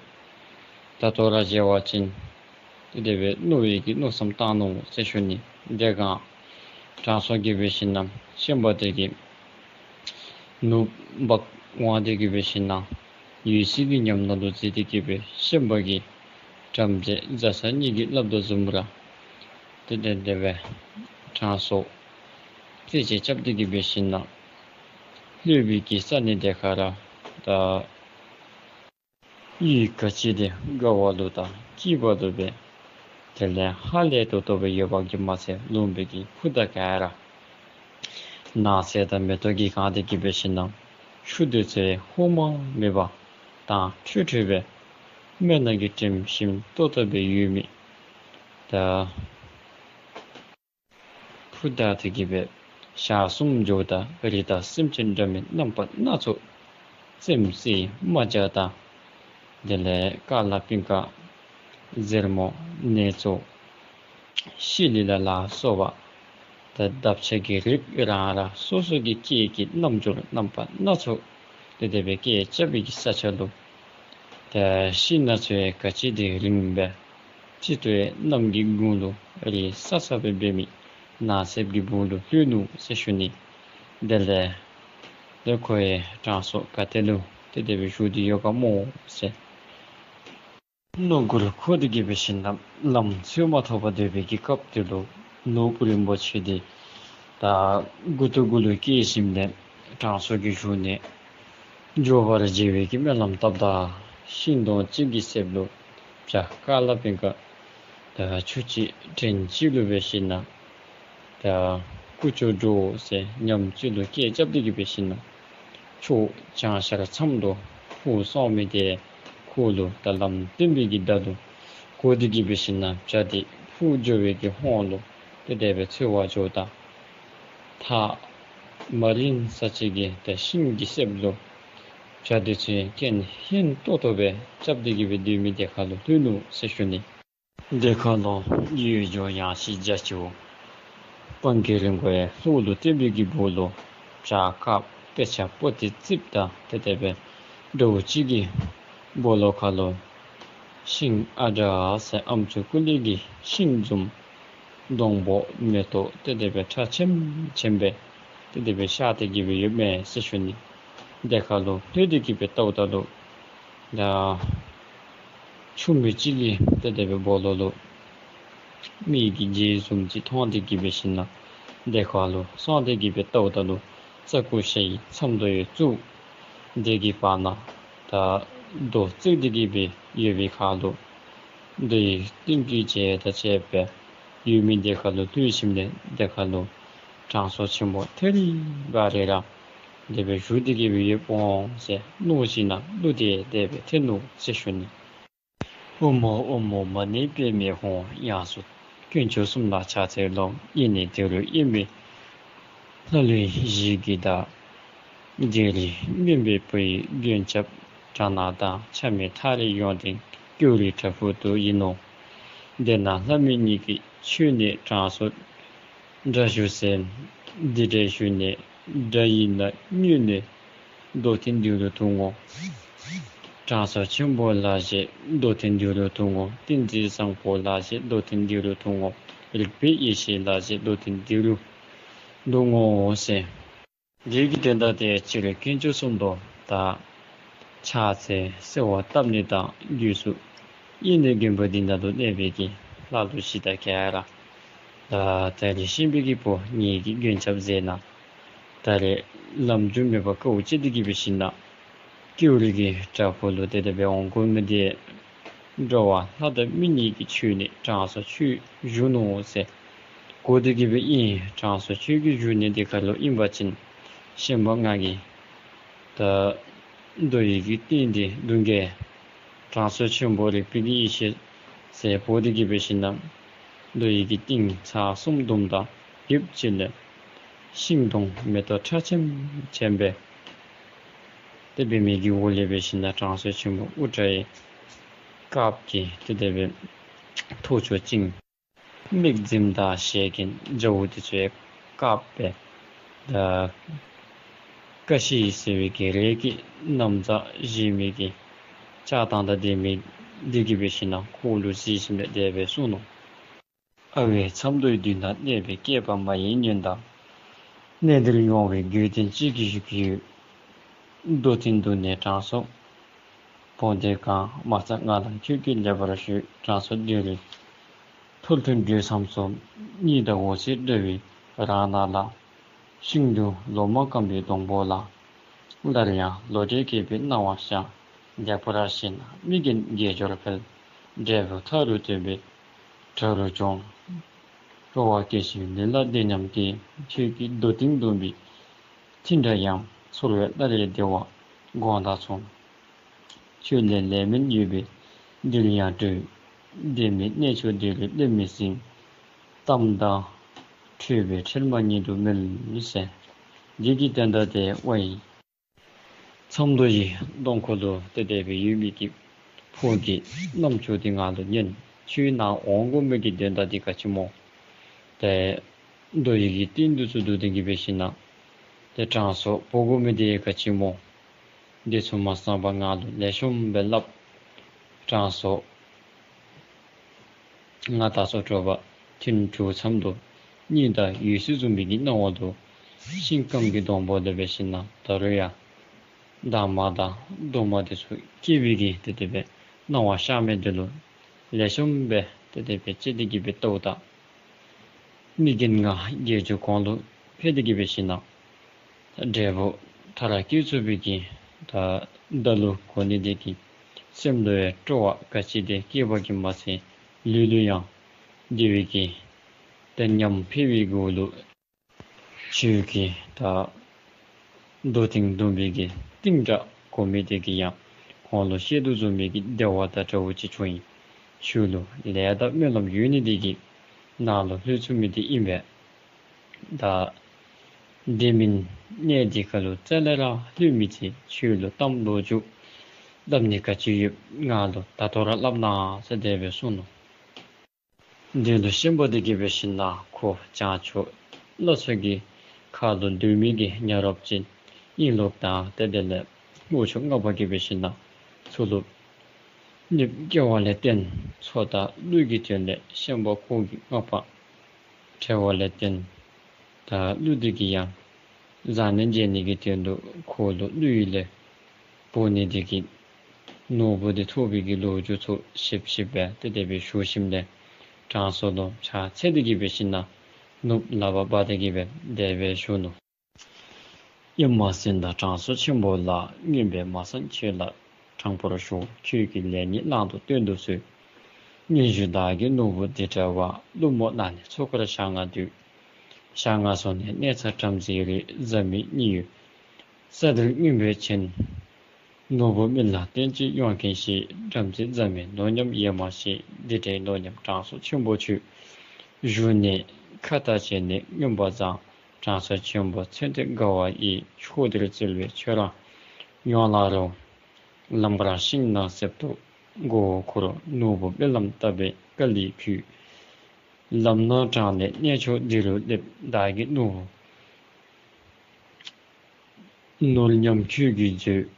ད་ལྟོ་ར་མཇལ་བ་ཅིན་ཏེ་དེ་སྦེ་མནོ་བའི་གི་མནོ་བསམ་བཏང་ནུག་ཟེར་ཞུ་ནི། དེ་སྒང་དྲང་སྲོང་གིས་འབད་ཞིན་ན་ཤན་པ་དེ་གི་ནུབ་འབག་འོང་སྟེ་གིས་འབད་ཞིན་ན་འོད་གསལ་གྱི་ཉམས་སྣང་ལུ་གཟིགས་ཏེ་གིས་འབད་ཤན་པ་གིས་བྲམ་ཟེ་བཟའ་ཚང་གཉིས་ཀྱིས་སླབ་དོ་བཟུམ་ར་ཏེ་དེ་དེ་སྦེ་དྲང་སྲོང་རྩེད་ཆས་རྐྱབ་སྟེ་གིས་འབད་ཞིན་ན་ལྷོད་པའི་གི་ས་གནས་དེ་ཁར་ར་ད་ཡུལ་ག་ཅི་དེ་དགའ་བ་ལུ་དང་སྐྱིད་པ་ལུ་སྦེ་དེ་ལས་ཧ་ལས་ཏོག་ཏོ་སྦེ་ཡོདཔ་གིས་མ་ཚད་ལུང་པའི་གི་ཕུ་མདའ་ག་ར་ནགས་ཚལ་དང་མེ་ཏོག་གིས་གང་སྟེ་གིས་འབད་ཞིན་ན་ཆུ་དེ་ཚུ་ཧོ་མ་མེད་པར་དྭངས་འཕྲོས་འཕྲོས་སྦེ་སྨན་སྣ་གི་དྲིམ་ཞིམ་ཏོག་ཏོ་སྦེ་ཡོད་མི་ད་ཕུ་མདའ་དེ་གིས་འབད་ཞག་གསུམ་འགྱོཝ་ད་རི་དྭགས་སེམས་ཅན་འདྲ་མིན་རྣམ་པ་སྣ་ཚོགས་སེམས་ཅན་རྨ་བྱ་དང་དེ་ལས་ཀ་ལ་པིང་ཀ་གཟེར་མོ་ནེ་ཙོ་ཤི་ལི་ལ་ལ་སོགས་པ་ད་འདབ་ཆགས་ཀྱི་རིགས་རང་རང་སོ་སོ་གི་སྐད་ཀྱི་རྣམ་འགྱུར་རྣམ་པ་སྣ་ཚོགས་ཏེ་དེ་སྦེ་སྐད་རྐྱབ་པའི་གི་ས་ཆ་ལུ་ད་ཤིང་སྣ་ཚོགས་ག་ཅི་དེ་རིངམ་སྦེ་ཅི་ཏོ་གནམ་གྱི་དགུང་ལུ་རེག་ས་ས་སྦེ་འབད་མི་ནགས་གསེབ་ཀྱི་སྦུག་ལུ་ལྷོད་ནུག་ཟེར་ཞུ་ནི། དེ་ལས་ཏེ་ཁོ་ཡང་དྲང་སྲོང་ག་ཏེ་ལུ་ཏེ་དེ་སྦེ་བཞུགས་ཏེ་ཡོད་ག་སྨོ་ཟེར་མནོ་མགུར་འཁོར་ཏེ་གིས་འབད་ཞིན་ན་ལམ་འཚོལ་མ་ཐོབ་པར་སྡོད་པའི་གི་སྐབས་དེ་ལུ་ནོར་བུ་རིན་པོ་ཆེ་དེ་ད་མགུ་ཏོ་གུ་ལུ་བཀལ་ཞིནམ་ལས་དྲང་སྲོང་གི་བཞུགས་གནས་འགྱོ་བར་བྱེད་པའི་གི་སྨོན་ལམ་བཏབ་ད་ཤིང་སྡོང་ཅིག་གི་གསེབ་ལུ་བྱ་ཀ་ལ་པིང་ཀ་ད་ཆུ་ཅིག་བྲན་ཅིག་ལུ་འབད་ཞིན་ན་ད་ཀུ་ཅོ་འགྱོ་ཟེར་ཉམས་ཅིག་ལུ་སྐད་རྐྱབ་སྟེ་གིས་འབད་ཞིན་ན་ཕྱོགས་བྱང་ཤར་མཚམས་དུ་འཕུར་སོང་མི་དེ་ཁོ་ལུ་ད་ལམ་སྟོན་པའི་གི་བརྡ་ལུ་གོ་སྟེ་གིས་འབད་ཞིན་ན་བྱ་དེ་འཕུར་འགྱོ་བའི་གི་ཧོང་ལུ་ཏེ་དེ་སྦེ་འཚོལ་བར་འགྱོཝ་ད་ཐག་མ་རིང་ས་ཅིག་གི་ད་ཤིང་གི་གསེབ་ལུ་བྱ་དེ་ཚུ་སྐད་ཧན་ཏོང་ཏོ་སྦེ་རྐྱབ་སྟེ་གིས་འབད་སྡོད་མི་དེ་ཁར་ལུ་ལྷོད་ནུག་ཟེར་ཞུ་ནི། དེ་ཁར་ལུ་ཡུལ་ལྗོངས་ཡངས་ཤིང་རྒྱ་ཆེ་བ་སྤང་གི་རི་མགོ་ཡང་ལྷོ་ལུ་བསྟན་པའི་གི་སྦུག་ལུ་ བྱ་དཀརཔོ་ཏེ་བྱ་པོ་ཏི་རྩིགཔ་དང་ཏེ་དེ་སྦེ་འདྲཝ་ཅིག་གི་སྦོ་ལོགས་ཁར་ལུ་ཤིང་ཨ་བྲ་ཟེར་ཨམ་ཅུ་ཀུ་ལི་གི་ཤིང་འཛོམས་སྡོང་པོ་མེ་ཏོག་ཏེ་དེ་སྦེ་ཁྲ་ཆེམ་ཆེམ་སྦེ་ཏེ་དེ་སྦེ་ཤར་ཏེ་གི་སྦེ་ཡོདཔ་མས་ཟེར་ཞུ་ནི། དེ་ཁར་ལུ་ལྷོད་དེ་གི་སྦེ་བལྟཝ་ད་ལུ་ད་ཆུ་མིག་ཅིག་གི་ཏེ་དེ་སྦེ་སྦོ་ལོགས་ལུ་མི་གི་རྗེས་བཟུམ་ཅིག་མཐོང་སྟེ་གི་སྦེ་ཞིནམ་ལས་དེ་ཁར་ལུ་སོང་སྟེ་གི་སྦེ་བལྟཝ་ད་ལུ་རྩྭ་ཀུ་ཤའི་མཚམས་དོ་ཡོད་ཚུ་དེ་གི་བར་ན་ད་རྡོ་བརྩིགས་ཏེ་གི་སྦེ་ཡོད་པའི་ཁར་ལུ་རྡོ་ཡི་ཏིང་གི་རྗེས་དང་བཅས་པའི་ཡུལ་མི་དེ་ཁར་ལུ་ལྷོད་ཞིནམ་ལས་དེ་ཁར་ལུ་དྲང་སྲོང་ཆེན་པོ་ཐད་རི་བ་རི་ར་དེ་སྦེ་བཞུགས་ཏེ་གི་སྦེ་ཡོདཔ་འོང་ཟེར་མནོ་ཞིནམ་ལས་བློ་དེ་དེ་སྦེ་ཐོན་ནུག་ཟེར་ཞུ་ནི། ཨོཾ་ཨོཾ་ཨོཾ་མ་ཎི་པདྨེ་ཧཱུྃ། ཡང་སོ་དཀོན་མཆོག་གསུམ་ལ་ཕྱག་འཚལ་ལོ། ཡེ་ནས་ཏེ་རུ་དབྱེར་མེད་ལྷ་ཀླུ་གཞི་གི་བདག། དེ་རུ་སྨན་པའི་བུ་ཡི་མགོན་སྐྱབས་དྲག་སྣང་དང་། ཆ་མེད་མཐའ་རུ་ཡོངས་ལྡན་སྐྱོ་རིའི་བྲག་ཕུག་ཏུ་ཡིན་ནོ། དེ་ན་ལྷ་མི་གཉིས་ཀྱིས་མཆོད་ནས་དྲང་སྲོང་སྒྲ་ཞུ་ཟེར། འདི་འདྲ་ཞུས་ནས་སྒྲ་ཡིན་ལ་སྨྱོས་ནས་རྡོ་ཏིང་འདི་རུ་བརྡུངས་འོང་། དྲང་སྲོང་ཆེན་པོ་ལགས་ཞེས་རྡོ་ཏིང་འདི་རུ་བརྡུངས་འོང་། ཏིང་འཛིན་བཟང་པོ་ལགས་ཞེས་རྡོ་ཏིང་འདི་རུ་བརྡུངས་འོང་། རིག་པའི་ཡེ་ཤེས་ལགས་ཞེས་རྡོ་ཏིང་འདི་རུ་བརྡུངས་འོང་ཟེར། འདི་གི་དོན་དག་དེ་ཕྱི་རོལ་དཀོན་མཆོག་གསུམ་དུ་ད་ཕྱག་འཚལ་གསོལ་བ་བཏབ་ནི་དང་དུས་སུ་ཡེ་ནས་དགོན་པ་འདི་ནང་དུ་གནས་པའི་གི་ལྷ་ཀླུ་གཞི་བདག་ག་ར་ད་ད་རེས་ཤན་པའི་གི་བུ་ངེ་གི་མགོན་སྐྱབས་མཛད་གནང་། ད་རེས་ལམ་རྒྱུས་མེད་པར་དཀའཝ་སྤྱད་དེ་གི་སྦེ་ཞིནམ་ལས་སྐྱོ་རི་གི་བྲག་ཕུག་ལུ་ཏེ་དེ་སྦེ་འོང་དགོ་མི་དེ་འགྲོ་བ་ལྷ་དང་མི་གཉིས་ཀྱིས་མཆོད་ནས་དྲང་སྲོང་ཁྱོད་བཞུགས་ནུག་ཟེར་གོ་སྟེ་གི་སྦེ་ཨིན། དྲང་སྲོང་ཁྱོད་ཀྱི་བཞུགས་གནས་དེ་ག་ལུ་ཨིན་པ་ཅིན་ཤན་པ་ང་གིས་ད་རྡོ་ཡི་གི་ཏིང་འདི་བརྡུང་གེ། དྲང་སྲོང་ཆེན་པོ་རིག་པའི་གི་ཡེ་ཤེས་ཟེར་འབོ་སྟེ་གི་སྦེ་ཞིནམ་ལས་རྡོ་ཡི་གི་ཏིང་ཚར་གསུམ་བརྡུངམ་ད་ཡུདཔ་ཅིག་ལས་ཤིང་སྡོང་མེ་ཏོག་ཁྲ་ཆེམ་ཆེམ་སྦེ་ཏེ་འབད་མི་གི་འོག་ལས་སྦེ་ཞིནམ་ལས་དྲང་སྲོང་ཆེན་པོ་ཨུ་ཏྲ་ཡི་དཀརཔོ་གིས་ཏེ་དེ་སྦེ་ཐོར་ཅོག་བཅིངས། མིག་རྫིམ་དང་ཞལ་གྱི་འཇའ་འོད་དེ་ཚུ་ཡང་དཀརཔོ་སྦེ་ད་ཀ་ཤི་ཟེར་བའི་གི་རས་ཀྱི་ན་བཟའ་བཞེས་མི་གི་ལྕགས་ཐང་དང་ལྡན་མི་འདི་གིས་སྦེ་ཞིནམ་ལས་ཁོ་ལུ་གཟིགས་ཞིནམ་ལས་དེ་སྦེ་གསུངས་ནུག། ཨ་ཝའི་མཚམས་རྡོའི་མདུན་ན་གནས་པའི་སྐྱེས་པ་མ་ཡིན་ཉོན་དང་། གནས་འདིར་ཡོང་བའི་དགོས་དོན་ཅི་ཞིག་ཡོད། རྡོ་ཏིང་བརྡུངས་ནས་དྲང་སྲོང་བོ་དེ་གང་། མ་ཚད་ང་ལ་ཁྱོད་ཀྱིས་ལེགས་པར་ཞུས། དྲང་སྲོང་འདི་རུ་ཐོར་ཐུན་དྲོས་མཚམས་སུ། གཉིད་དང་འོད་གསལ་འདྲ་བའི་རང་སྣང་ལ། ཤིན་ཏུ་ལོ་མ་སྐམ་པའི་སྡོང་པོ་ལ། སླར་ཡང་བློ་འདྲེ་སྐྱེས་པའི་སྣང་བ་ཤར། དད་པར་ཞེན་ན་མི་རྒན་དགེ་སྦྱོར་འཕེལ། འབྲས་བུ་མཐའ་རུ་སྟོན་པའི་བྲག་རུ་འབྱོན། སྤྲོ་བ་སྐྱེ་ཞིང་ལུས་ལ་བདེ་ཉམས་སྐྱེ། ཁྱོད་ཀྱིས་རྡོ་ཏིང་བརྡུངས་པའི་ཐིམ་སྒྲ་ཡང་། ཚོར་བས་སླར་ཡང་བདེ་བ་དགོངས་དག་མཚུངས། ཁྱོད་ལས་ལེགས་སྨོན་ཡོད་པས་འདིར་ཡང་བགྲོད། བདེ་མིན་གནས་མཆོག་འདི་རུ་སླེབས་མི་ཟིན། གཏམ་དང་འཕྲོས་པའི་ཁྲེལ་མ་ཉིད་དུ་མོལ་ཟེར། འདི་གི་དོན་དག་དེ་ཝའི་མཚམས་རྡོ་ཡི་སྡོང་ཁོ་ལུ་ཏེ་དེ་སྦེ་ཡོད་མི་གི་ཕོ་གི་རྣམ་ཅོ་འདི་ང་ལུ་ཉན། ཁྱོད་ནཱ་འོང་དགོ་མི་གི་དོན་དག་འདི་ག་ཅི་སྨོ། ཏེ་རྡོ་ཡི་གི་ཏིང་འདི་ཚུ་བརྡུང་སྟེ་གི་སྦེ་ཞིནམ་ལས་ཏེ་དྲང་སྲོང་འབོ་དགོ་མི་འདི་ག་ཅི་སྨོ། འདི་ཚུ་མ་གསང་པར་ང་ལུ་ལེགས་ཤོམ་སྦེ་སླབ། དྲང་སྲོང་ང་ད་ཚོ་དྲོ་པ་ཐུན་དྲོས་མཚམས་སུ་གཉིད་དང་འོད་གསལ་བཟུམ་མའི་གི་སྣང་བ་དུ་ཤིང་སྐམ་གྱི་སྡོང་པོ་ལས་སྦེ་ཞིནམ་ལས་ད་རུང་ཡང་འདབ་མ་དང་རྡོག་མ་འདི་ཚུ་སྐྱེས་པའི་གི་ཏེ་དེ་སྦེ་སྣང་བ་ཤར་མི་འདི་ལུ་ལེགས་ཤོམ་སྦེ་ཏེ་དེ་སྦེ་དཔྱད་དེ་གི་སྦེ་བལྟཝ་ད་མི་རྒན་ང་དགེ་སྦྱོར་གོང་ལུ་འཕེལ་ཏེ་གི་སྦེ་ཞིནམ་ལས་འབྲས་བུ་མཐར་སྐྱེལ་ཚུགས་པའི་གི་ད་བརྡ་ལུ་གོ་ནི་དེ་གིས་སེམས་ལུ་ཡང་སྤྲོ་བ་ག་ཅི་དེ་སྐྱེས་པ་གིས་མ་ཚད་ལུས་ལུ་ཡང་བདེ་བའི་གི་ཏེ་ཉམས་འཕེལ་བའི་གུ་ལུ་ཁྱོད་ཀྱིས་ད་རྡོ་ཏིང་བརྡུང་པའི་གི་ཏིང་སྒྲ་གོ་མི་དེ་གིས་ཡང་ཁོང་ལུ་བཤད་དོ་བཟུམ་མའི་གི་བདེ་བ་དང་བདེ་བ་ཅིག་བྱུང་ཡི། ཁྱོད་ལུ་ལས་དང་སྨོན་ལམ་ཡོད་ནི་དེ་གིས་ནཱ་ལུ་ལྷོད་ཚུགས་མི་དེ་ཨིན་པས། ད་དེ་མིན་གནས་འདི་ཁ་ལུ་རྩ་ལས་ར་ལྷོད་མི་ཅིག། ཁྱོད་ལུ་གཏམ་ལོ་རྒྱུས་སླབ་ནི་ག་ཅི་ཡོད་ང་ལུ་ད་ལྟོ་ར་སླབ་གནང་ཟེར་དེ་སྦེ་གསུངས་ནུག། དེ་ལུ་ཤན་པ་དེ་གིས་སྦེ་ཞིནམ་ལས་ཁོ་བྱང་ཕྱོགས་བླ་མཚོ་གི་ ཁ་ལུ་འདུག་མི་གི་ཉ་རོགཔ་ཅིག་ཨིན་ལོ་དང་ཏེ་དེ་ལས་ལྷོ་ཕྱོགས་ལྔ་པ་གིས་འབད་ཞིན་ན་ཚུར་ལུ་ནུབ་སྐྱེ་བ་ལས་བརྟེན་མཚོ་དང་ཀླུ་གི་དོན་ལས་ཤན་པ་ཁོ་གི་སྔགས་པ་བསྒྲལ་བ་ལས་བརྟེན་ད་ཀླུ་འདི་གིས་ཡང་བཟའ་ནི་བྱིན་ནི་གི་དོན་ལུ་ཁོ་ལུ་ཀླུ་ཡུལ་ལས་འབོ་ནི་འདི་གིས་ནོར་བུ་འདི་ཐོབ་པའི་གི་ལོ་རྒྱུས་ཚུ་ཞིབ་ཞིབ་སྦེ་ཏེ་དེ་སྦེ་ཞུ་ཞིནམ་ལས་དྲང་སྲོང་ལུ་ཕྱག་འཚལ་ཏེ་གིས་འབད་ཞིན་ན་ནོར་བུ་ལག་པར་འབག་སྟེ་གིས་སྦེ་དེ་སྦེ་ཞུ་ནུག། ཨེ་མ་གསན་དང་དྲང་སྲོང་ཆེན་པོ་ལགས། སྔོན་སྦེ་མ་གསན་ཁྱོད་ལ་དྲང་པོར་ཞུ། ཁྱོད་ཀྱི་ལས་ཉིད་བླང་དོར་སྟོན་དུ་གསོལ། སྔོན་བཞུགས་བདག་གིས་ནོར་བུ་འདི་བསྒྲལ་བ། ཀླུ་མོ་ནགས་ནས་མཚོ་ཁར་ཞག་ལྔ་སྡོད། ཞག་ལྔ་སོང་ནས་གནས་ཚང་བྲམ་ཟེའི་རིགས། བཟའ་མི་གཉིས་ཡོད་ས་འདིར་མངོན་པར་བྱོན། ནོར་བུ་སྨིན་ལམ་བསྟན་ཅིང་ཡོངས་མཁྱེན་ཞིག། བྲམ་ཟེ་བཟའ་མི་ནོར་ཉམས་ཡེ་མ་ཤེས། འདི་འདྲའི་ནོར་ཉམས་དྲང་སྲོང་ཆེན་པོ་ཁྱོད། བཞུགས་གནས་ཁ་ལྟ་བྱས་ནས་མངོན་པར་མཛངས། དྲང་སྲོང་ཆེན་པོ་མཚན་དེ་དགའ་བ་ཡིས། ཕྱོགས་འདིར་བཙལ་བས་ཁྱོད་རང་ཡོང་སླར་རོ། ལམ་བར་ཤིང་ནགས་གསེབ་ཏུ་མགོ་བོ་འཁོར། ནོར་བུ་སྨིན་ལམ་བཏབ་པས་དཀའ་ལས་ཁུར། ལམ་སྣ་དྲངས་ནས་གནས་མཆོག་འདི་རུ་སླེབས། བདག་གིས་ནོར་བུ་ནོར་ཉམས་ཁྱོད་ཀྱིས་མཛོད།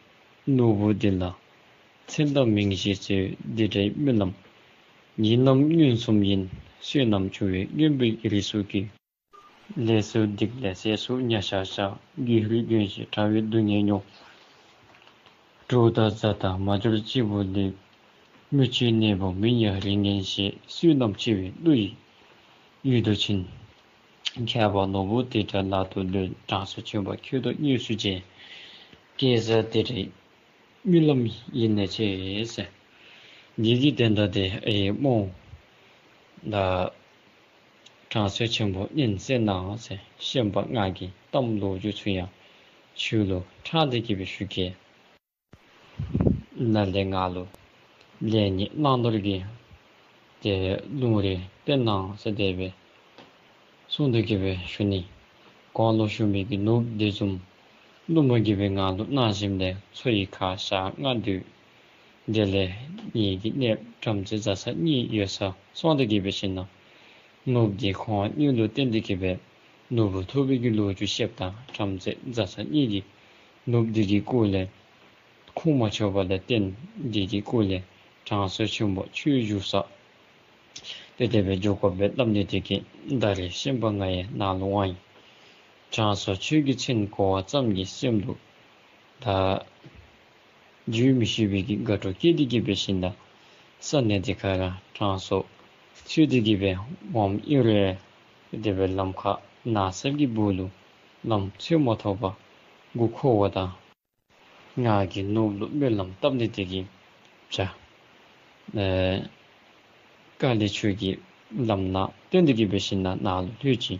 ནོར་བུ་འདི་ལ་མཚན་དང་མིང་ཞིག་གསོལ། འདི་འདྲའི་སྨིན་ལམ་ཡིན་ནམ་མངོན་སུམ་ཡིན། བསོད་ནམས་ཆུང་བས་མངོན་པའི་རིགས་སུ་སྐྱེས། ལས་ཚུལ་སྡིག་ལས་ཟས་སུ་ཉ་ཤ་བཞག། རྒྱུ་རུས་གྱོན་ཞིང་དྲག་པོའི་སྡུག་བསྔལ་མྱོང་། གྲོགས་དང་བཟའ་ཟླ་མ་འབྱོར་གཅིག་པུ་ལུས། མི་ཚེའི་གནས་བབ་མིང་ཡང་རིགས་ངན་ཞེས། བསོད་ནམས་ཆེ་བས་ཀླུ་ཡི་ཡུལ་དུ་ཕྱིན། མཁས་པ་ནོར་བུ་དེ་འདྲ་ལག་ཏུ་ལོན། དྲང་སྲོང་ཆེན་པོ་ཁྱོད་དང་དངོས་སུ་མཇལ། སྐལ་བཟང་དེ་འདྲའི་སྨིན་ལམ་ཡིན་ནས་ཆེ་ཟེར། ངེ་གི་དོན་དག་དེ་ཨེ་མ་ད་དྲང་སྲོང་ཆེན་པོ་ཉན་གསན་གནང་ཟེར། ཤན་པ་ང་གིས་གཏམ་ལོ་རྒྱུས་ཚུ་ཡང་ཁྱོད་ལུ་ཕྲང་སྟེ་གིས་སྦེ་ཞུ་གེ། ནཱ་ལས་ང་ལུ་ལས་ཉིད་བླང་དོར་གྱི་ཏེ་ལུང་རེ་བསྟན་གནང་ཟེར་དེ་སྦེ་གསུངས་ཏེ་གིས་སྦེ་ཞུ་ནི། གོང་ལུ་ཞུ་མི་གི་ནོར་བུ་དེ་བཟུམ་ཀླུ་མོ་གིས་སྦེ་ང་ལུ་གནང་ཞིནམ་ལས་མཚོ་ཡི་ཁར་ཞག་ལྔ་སྡོད། དེ་ལས་ངེ་གི་གནསཔོ་བྲམ་ཟེ་བཟའ་ཚང་གཉིས་ཡོད་སར་སོང་སྟེ་གིས་འབད་ཞིན་ན་ནོར་བུ་དེ་ཁོང་གཉིས་ལུ་བསྟན་ཏེ་གིས་སྦེ་ནོར་བུ་ཐོབ་པའི་གི་ལོ་རྒྱུས་བཤདཔ་ད་བྲམ་ཟེ་བཟའ་ཚང་གཉིས་ཀྱིས་ནོར་བུ་དེ་གི་སྐོར་ལས་ཁུངས་མ་འཁྱོལ་བ་ལས་བརྟེན་དེ་གི་སྐོར་ལས་དྲང་སྲོང་ཆེན་པོ་ཁྱོད་བཞུགས་ས་ཏེ་དེ་སྦེ་འགྱོ་དགོ་པས་སླབ་ནི་དེ་གིས་ད་རེས་ཤན་པ་ང་ཡང་ནཱ་ལུ་འོང་ཡི། དྲང་སྲོང་ཁྱོད་ཀྱི་མཚན་གོ་བ་ཙམ་གྱིས་སེམས་ལུ་ད་བརྗོད་མི་ཤེས་པའི་གི་དགའ་སྤྲོ་སྐྱེས་ཏེ་གིས་འབད་ཞིན་ན་ས་གནས་དེ་ཁར་དྲང་སྲོང་ཚུད་དེ་གིས་སྦེ་འོངམ་ཨིན་རུང་དེ་སྦེ་ལམ་ཁར་ནགས་གསེབ་ཀྱི་སྦུག་ལུ་ལམ་འཚོལ་མ་ཐོབ་པར་མགུ་འཁོར་བ་དང་ང་གིས་ནོར་བུ་ལུ་སྨོན་ལམ་བཏབ་ནི་དེ་གིས་བྱ་ཨེ་དཀའ་ལས་ཆོས་ཀྱི་ལམ་སྣ་སྟོན་ཏེ་གིས་འབད་ཞིན་ན་ནཱ་ལུ་ལྷོད་ཅི།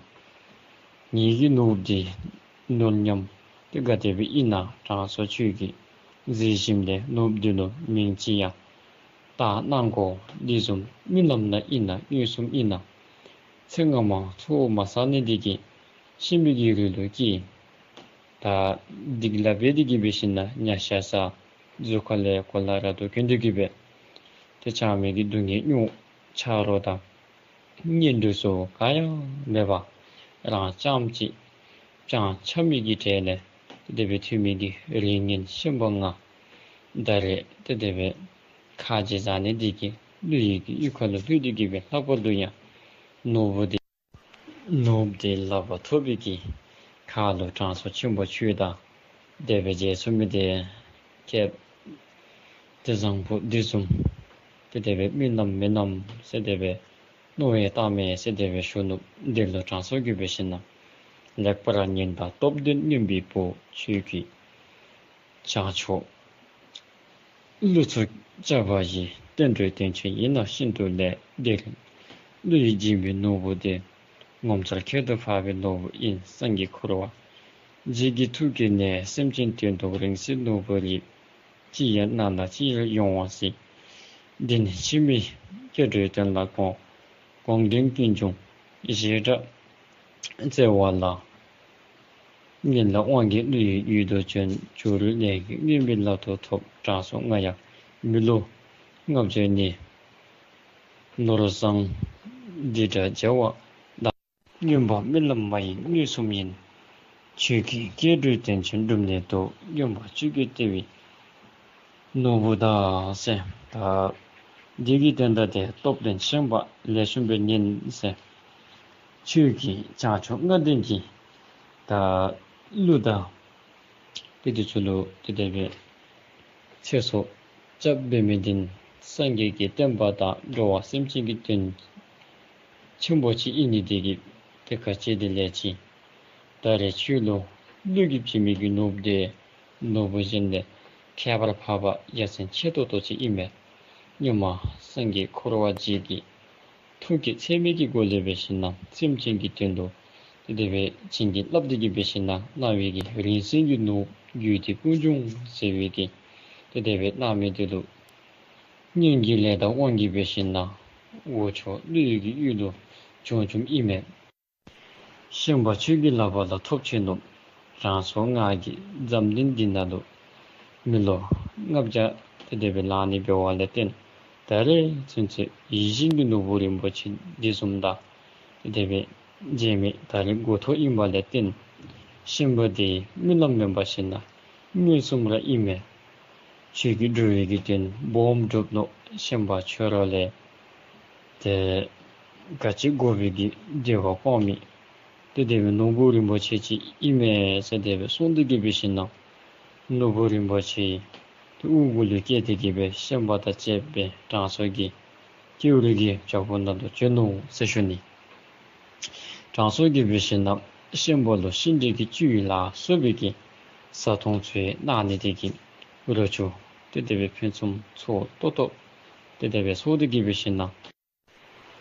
ངེ་གི་ནོར་བུ་དེ་ནོར་ཉམས་དེ་ག་དེ་སྦེ་ཨིན་ན་དྲང་སྲོང་ཁྱོད་ཀྱིས་གཟིགས་ཞིནམ་ལས་ནོར་བུ་དེ་ལུ་མིང་ཅིག་ཡང་བཏགས་གནང་དགོ། དེ་བཟུམ་སྨིན་ལམ་ནང་ཨིན་ན་མངོན་སུམ་ཨིན་ན་ཚེ་སྔ་མ་ཚོགས་མ་བསགས་ནི་དེ་གིས་ཤན་པའི་གི་རིགས་ལུ་སྐྱེས། ད་སྡིག་ལས་འབད་དེ་གིས་འབད་ཞིན་ན་ཉ་ཤ་བཟའ་གཟུགས་ཁ་ལས་གོ་ལ་ར་དོ་གྱོན་ཏེ་གིས་སྦེ་ཏེ་ཆ་མེད་ཀྱི་སྡུག་བསྔལ་མྱོང་། ཆ་རོགས་དང་གཉེན་འདྲེས་སོགས་ག་ཡང་མེད་པར་རང་རྐྱངམ་གཅིག་སྤྱང་ཆ་མེད་ཀྱི་གྲས་ལས་དེ་སྦེ་ཐོན་མི་གི་རིགས་ངན་ཤན་པ་ང་ད་རེས་ཏེ་དེ་སྦེ་ཁ་རྗེ་བཟའ་ནི་དེ་གིས་ཀླུ་ཡི་གི་གཡུས་ཁ་ལུ་ལྷོད་དེ་གིས་སྦེ་ལྷག་པར་དུ་ཡང་ནོར་བུ་དེ་ནོར་བུ་དེ་ལག་པར་ཐོབ་པའི་གི་ཁར་ལུ་དྲང་སྲོང་ཆེན་པོ་ཁྱོད་དང་དེ་སྦེ་མཇལ་ཚུགས་མི་དེ་སྐལ་དེ་བཟང་པོ་དེ་བཟུམ་དེ་དེ་སྦེ་སྨིན་ལམ་མེན་ནམ་ཟེར་དེ་སྦེ་མནོ་བ་བཏངམ་མས་ཟེར་དེ་སྦེ་ཞུ་ནུག། དེ་ལུ་དྲང་སྲོང་གིས་འབད་ཞིན་ན་ལེགས་པར་ཉོན་དང་སྟོབས་ལྡན་རྔོན་པའི་བུ་ཁྱོད་ཀྱིས་བྱང་ཕྱོགས་ཀླུ་ཚོགས་སྐྱོབ་པ་ཡི། བསྟན་འགྲོའི་དོན་ཆེན་ཡིན་ན་ཤིན་ཏུ་ལེགས། དེ་རིང་ཀླུ་ཡིས་བྱིན་པའི་ནོར་བུ་དེ། ངོ་མཚར་ཁྱད་དུ་འཕགས་པའི་ནོར་བུ་ཡིན། སངས་རྒྱས་འཁོར་བ་འཇིག་གི་ཐུགས་ཀྱི་གནས། སེམས་ཅན་དོན་དུ་རིང་བསྲེལ་ནོར་བུའི་རིགས། ཅི་ཡང་གནང་ན་ཅི་ཡང་ཡོང་བ་སྲིད། འདི་ནི་ཕྱི་མའི་སྐྱེ་འགྲོའི་དོན་ལ་དགོངས། དགོངས་འདྲེན་ཀུན་འབྱུང་བཞེས་སྒྲ་བརྩེ་བ་ལ། ངེད་ལ་དབང་གིས་ཀླུ་ཡི་ཡུལ་དུ་བྱོན། ཇོ་རུ་ལས་ཀྱི་མངོན་པའི་ལག་ཏུ་ཐོབ། དྲང་སྲོང་ང་ཡང་མི་ལོ་ལྔ་བརྒྱ་ནི། ནོར་བཟང་འདི་འདྲ་མཇལ་བ་དང་། མངོན་པར་སྨིན་ལམ་མ་ཡིན་མངོན་སུམ་ཡིན། ཆོས་ཀྱི་སྐྱེ་འགྲོའི་དོན་ཆེན་སྒྲུབ་ནི་དང་། མངོན་པར་བཅོས་དགོས་ལྟེ་བའི་ནོར་བུ་དག་ཟེར། ད་འདི་གི་དོན་དག་དེ་སྟོབས་ལྡན་ཤན་པ་ལེགས་ཤོམ་སྦེ་ཉན་ཟེར། ཆོས་ཀྱི་བྱང་ཆུབ་ལྔ་ལྡན་གྱི་ད་གླུ་དང་དེ་དེ་ཚུ་ལུ་དེ་དེ་སྦེ་ཚེ་སྲོག་སྐྱབས་འབད་མི་འདི་སངས་རྒྱས་ཀྱི་བསྟན་པ་དང་འགྲོ་བ་སེམས་ཅན་གྱི་དོན་ཆེན་པོ་ཅིག་ཨིན་ནི་དེ་གིས་ཏེ་ག་ཅི་དེ་ལས་ཅི། ད་རེས་ཁྱོད་ལུ་གླུ་གིས་བྱིན་མི་གི་ནོར་བུ་དེ་ནོར་བུ་གཞན་ལས་ཁྱད་པར་འཕགས་པ་ཡ་མཚན་ཆེ་ཏོག་ཏོ་ཅིག་ཨིན་མས། སྔོན་མ་སངས་རྒྱས་འཁོར་བ་འཇིག་གི་ཐུགས་བསྐྱེད་ཚད་མེད་ཀྱི་སྒོ་ལས་འབད་ཞིན་ན་སེམས་ཅན་གྱི་དོན་དུ་དེ་དེ་སྦེ་བྱིན་གྱིས་བརླབས་ཏེ་གིས་འབད་ཞིན་ན་གནང་བའི་གི་རིང་བསྲེལ་གྱི་ནོར་བུ་རྒྱུད་སྡེ་ཀུན་འབྱུང་ཟེར་བའི་གི་དེ་དེ་སྦེ་གནང་མི་དེ་ལུ་སྔོན་གྱི་ལས་དང་དབང་གིས་འབད་ཞིན་ན་འོག་ཕྱོགས་ཀླུ་ཡུལ་གྱི་ཡུལ་ལུ་བྱོན་བྱོནམ་ཨིན་མས། ཤན་པ་ཁྱོད་ཀྱི་ལག་པ་ལ་ཐོབ་ཆེ་ནུག། དྲང་སྲོང་ང་གིས་འཛམ་གླིང་འདི་ནང་ལུ་མི་ལོ་ལྔ་བརྒྱ་དེ་དེ་སྦེ་ལང་ནི་འབད་བ་ལས་བརྟེན་ད་རེས་ཚུན་ཚོད་ཡིད་བཞིན་གྱི་ནོར་བུ་རིན་པོ་ཆེ་འདི་བཟུམ་དང་དེ་དེ་སྦེ་མཇལ་མི་ད་རེས་འགོ་ཐོག་ཨིན་པ་ལས་བརྟེན་ཤན་པ་འདི་རྨི་ལམ་མེན་པར་ཞིན་ན་མངོན་སུམ་ར་ཨིན་མས། ཆོས་ཀྱི་འགྲོ་བའི་གི་དོན་སྦོམ་སྒྲུབ་ནུག། ཤན་པ་ཁྱོད་ར་ལས་ཏེ་ག་ཅི་དགོ་པའི་གི་འདོད་པ་སྤང་མི་དེ་དེ་སྦེ་ནོར་བུ་རིན་པོ་ཆེ་ཅིག་ཨིན་མས་ཟེར་དེ་སྦེ་གསུངས་ཏེ་གིས་འབད་ཞིན་ན་ནོར་བུ་རིན་པོ་ཆེ་དེ་དབུ་གུ་ལུ་བཀལ་ཏེ་གིས་འབད་ཤན་པ་དང་བཅས་པའི་དྲང་སྲོང་གི་ཀེའུ་རི་གི་བྱག་ཕུག་ནང་དུ་བྱོན་ནུག་ཟེར་ཞུ་ནི། དྲང་སྲོང་གིས་འབད་ཞིན་ན་ཤན་པ་ལུ་ཤིང་འབྲས་ཀྱི་བཅུད་ལ་སོགས་པའི་གི་བཟའ་འཐུང་ཚུ་གནང་ནི་དེ་གིས་རོ་བཅུད་དེ་དེ་སྦེ་ཕུན་སུམ་ཚོགས་ཏོག་ཏོ་དེ་དེ་སྦེ་ཚོགས་ཏེ་གིས་འབད་ཞིན་ན་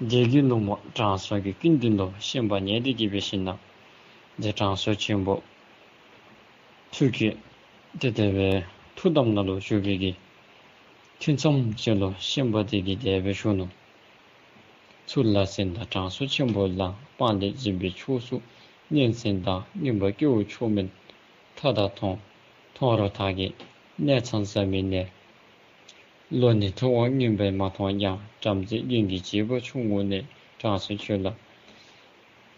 དེ་གི་ནུབ་མོ་དྲང་སྲོང་གི་སྐུ་མདུན་ལུ་ཤན་པ་ཉལ་ཏེ་གིས་འབད་ཞིན་ན་ཏེ་དྲང་སྲོང་ཆེན་པོ་ཐུགས་ཀྱི་དེ་དེ་སྦེ་ཐུགས་དམ་ནང་ལུ་བཞུགས་པའི་གི་ཐུན་མཚམས་ཅིག་ལུ་ཤན་པ་དེ་གིས་དེ་སྦེ་ཞུ་ནུག། ཚུར་ལ་གསན་དང་དྲང་སྲོང་ཆེན་པོ་ལགས། སྤང་ལེབ་འཛིན་པའི་ཕྱོགས་སུ་སྙན་གསན་དང་། རྔོན་པ་སྐྱེ་བོ་མཆོག་མིན་མཐའ་དག་མཐོང་། མཐོང་རུང་བདག་གི་གནས་ཚང་བཟའ་མི་ནས། ལོ་ནི་མཐོ་བ་རྔོན་པས་མ་མཐོང་ཡང་། བྲམ་ཟེ་རྒན་གྱིས་བྱིས་པ་ཆུང་ངུ་ནས། དྲང་སྲོང་ཁྱོད་ལ་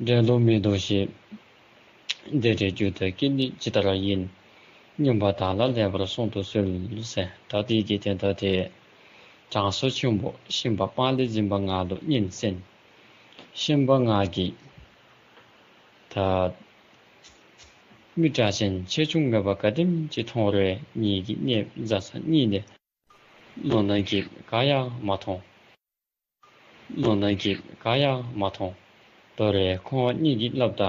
འབྲེལ་ལོ་མི་འདུག་ཞེས། འདི་འདྲའི་རྒྱུ་དང་རྐྱེན་ནི་ཇི་ལྟར་ཡིན། རྔོན་པ་བདག་ལ་ལེགས་པར་གསུང་དུ་གསོལ་ཟེར། ད་དེ་གི་དོན་དག་དེ་དྲང་སྲོང་ཆེན་པོ་ཤན་པ་སྤང་ལེབ་འཛིན་པ་ང་ལུ་སྙན་གསན། ཤན་པ་ང་གིས་ད་མི་དྲག་ཅན་ཆེ་ཆུང་མེད་པར་ག་དེམ་ཅིག་མཐོང་རུང་ངེ་གི་གནས་བཟའ་ཚང་གཉིས་ནས་ལོ་ན་རྒསཔ་ག་ཡང་མ་མཐོང་། ལོ་ན་རྒསཔ་ག་ཡང་མ་མཐོང་། དོ་རུང་ཁོང་གཉིས་ཀྱིས་སླབ་ད་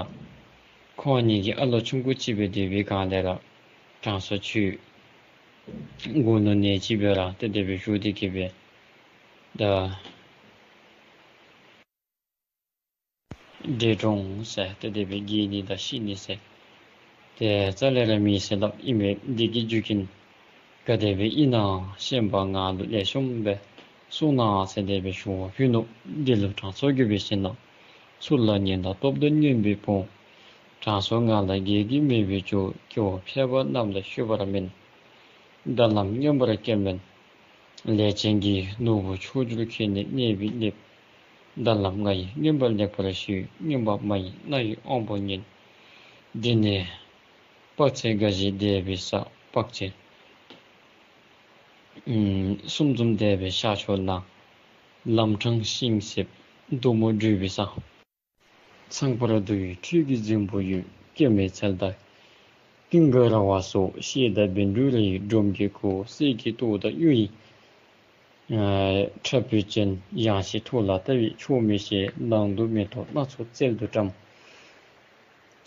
ཁོང་གཉིས་ཀྱིས་ཨ་ལོ་ཆུང་ཀུ་ཅིག་སྦེ་སྡོད་པའི་སྒང་ལས་ར་དྲང་སྲོང་ཁྱོད་དགུང་ལོ་ནེ་ཅིག་སྦེ་ར་ཏེ་དེ་སྦེ་བཞུགས་ཏེ་གིས་སྦེ་ད་འདས་འགྲོ་འོང་ཟེར་ཏེ་དེ་སྦེ་རྒས་ནི་དང་ཤི་ནི་ཟེར་ཏེ་རྩ་ལས་ར་མེད་ཟེར་སླབ་ཨིན་མས། འདི་གི་རྒྱུ་རྐྱེན་ག་དེ་སྦེ་ཨིན་ན་ཤན་པ་ང་ལུ་ལེགས་ཤོམ་སྦེ་གསུང་གནང་ཟེར་དེ་སྦེ་ཞུ་བ་ཕུལ་ནུག། འདི་ལུ་དྲང་སྲོང་གིས་འབད་ཞིན་ན་ཚུར་ལ་ཉན་དང་སྟོབས་ལྡན་རྔོན་པའི་བུ། དྲང་སྲོང་ང་ལ་རྒས་རྒུད་མེད་པའི་རྒྱུ། སྐྱེ་བོ་ཕལ་པ་རྣམས་ལ་ཞུས་པར་མིན། ད་ལམ་མངོན་པར་སྐྱེལ་མིན། ལས་ཅན་གྱི་ནོར་བུ་མཆོག་གྱུར་ཁྱོད་ནི་གནས་པའི་གནསཔ། ད་ལམ་ང་ཡིས་མངོན་པར་ལེགས་པར་ཞུས། རྔོན་པ་མ་ཡིས་རྣ་ཡི་དབང་པོ་ཉན། འདི་ནས་དཔག་ཚད་དགའ་བཞིའི་འདས་པའི་ས། དཔག་ཚད་ཨུམ་གསུམ་འཛོམས་འདས་པའི་ཤར་ཕྱོགས་ན། ལམ་འཕྲང་ཤིང་གསེབ་དུ་མ་བྲུས་པའི་ས། ཚངས་པར་འདུ་བའི་ཁྲུས་ཀྱི་རྫིང་བུ་ཡོད། སྐྱེད་མོས་ཚལ་དང་ཀུན་དགའ་ར་བ་སོགས། བཤད་དང་བཻ་ཌཱུརྱ་ཡི་སྒྲོམ་གྱིས་བསྐོར། གསེར་གྱི་ཏོག་དང་གཡུ་ཡི་ཁྲ་བུ་ཅན། ཡངས་ཤིང་མཐོ་ལ་ལྟ་བས་ཆོག་མི་ཤེས། ནང་དུ་མེ་ཏོག་སྣ་ཚོགས་བསྩལ་དུ་བཀྲམ།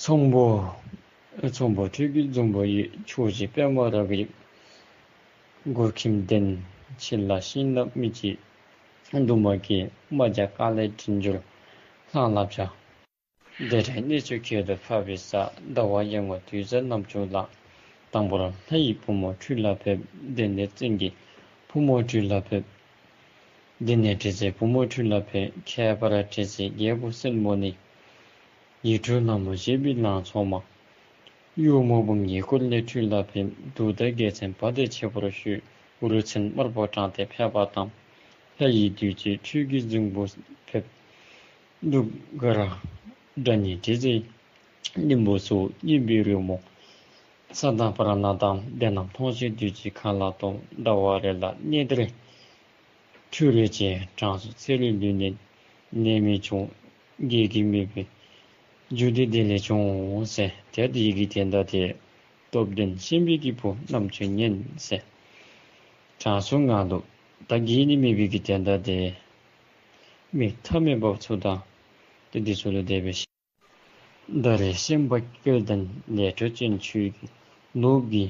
ཚོམ་བུ་ཚོམ་བུ་ཁྲུས་ཀྱི་རྫིང་བུ་ཡོད། ཕྱོགས་བཞིར་པདྨ་རཱ་གའི་གུར་ཁྱིམ་ལྡན། ཕྱི་ལ་ཤིང་ནགས་མི་འཇིགས་འདབ་མ་གིས། རྨ་བྱ་ཀ་ལའི་སྤྲིན་འགྱུར་ལྷང་ལྷང་བྱ། འདི་འདྲའི་གནས་ཚུལ་ཁྱད་དུ་འཕགས་པའི་ས། ཟླ་བ་ཡར་ངོའི་དུས་བཟང་ནམ་བྱུང་ལ། དང་པོར་ལྷ་ཡི་བུ་མོ་ཁྲུས་ལ་ཕེབས། དེ་ནས་བཙན་གྱི་བུ་མོ་ཁྲུས་ལ་ཕེབས། དེ་ནས་དྲི་ཟའི་བུ་མོ་ཁྲུས་ལ་ཕེབས། ཁྱད་པར་དྲི་ཟའི་རྒྱལ་པོ་སྲིན་མོ་ནི། ཡིད་འཕྲོག་ལྷ་མོ་བཞད་པའི་ལང་ཚོ་མ། གཡོག་མོ་འབུམ་གྱིས་བསྐོར་ནས་ཁྲུས་ལ་ཕེབས། གདུགས་དང་རྒྱལ་མཚན་བ་དན་ཆེ་བར་ཞུས། འུར་ཚོན་དམར་པོ་དྲངས་ཏེ་ཕེབས་པ་དང་། ལྷ་ཡི་བདུད་རྩི་ཁྲུས་ཀྱི་རྫིང་བུར་ཕེབས། གདུགས་དཀར་སྒྲ་སྙན་དྲི་ཟའི་ གླིང་བུ་སོགས་སྙན་པའི་རོལ་མོ། ས་དང་བར་སྣང་དང་བར་སྣང་མཐོང་ཞིང་འདུ་བྱེད་མཁའ་ལ་གཏོརམ། ཟླ་བ་རེ་ལ་གནས་དེར་འཕྲུལ་རོལ་ཅན། དྲང་སྲོང་ཚེ་རིང་ལུས་ནི་ནད་མེད་བྱུང་། བགེགས་ཀྱིས་མེད་པའི་རྒྱུ་འདི་དེ་ལས་བྱུང་ཟེར། ཏེ་དེ་གི་དོན་དག་དེ་སྟོབས་ལྡན་ཤན་པའི་གི་བུ་རྣམ་ཅན་ཉན་ཟེར། དྲང་སྲོང་ང་ལུ་ད་བགེགས་ནི་མེད་པའི་གི་དོན་དག་དེ་མི་ཐ་མལ་པ་ཚུ་དང་ཏེ་དེ་ཚུ་ལུ་དེ་སྦེ་ཤི། ད་རེས་ཤན་པ་སྐལ་ལྡན་ལས་འཕྲོ་ཅན་ཁྱོད་ཀྱི་ནོར་གྱི་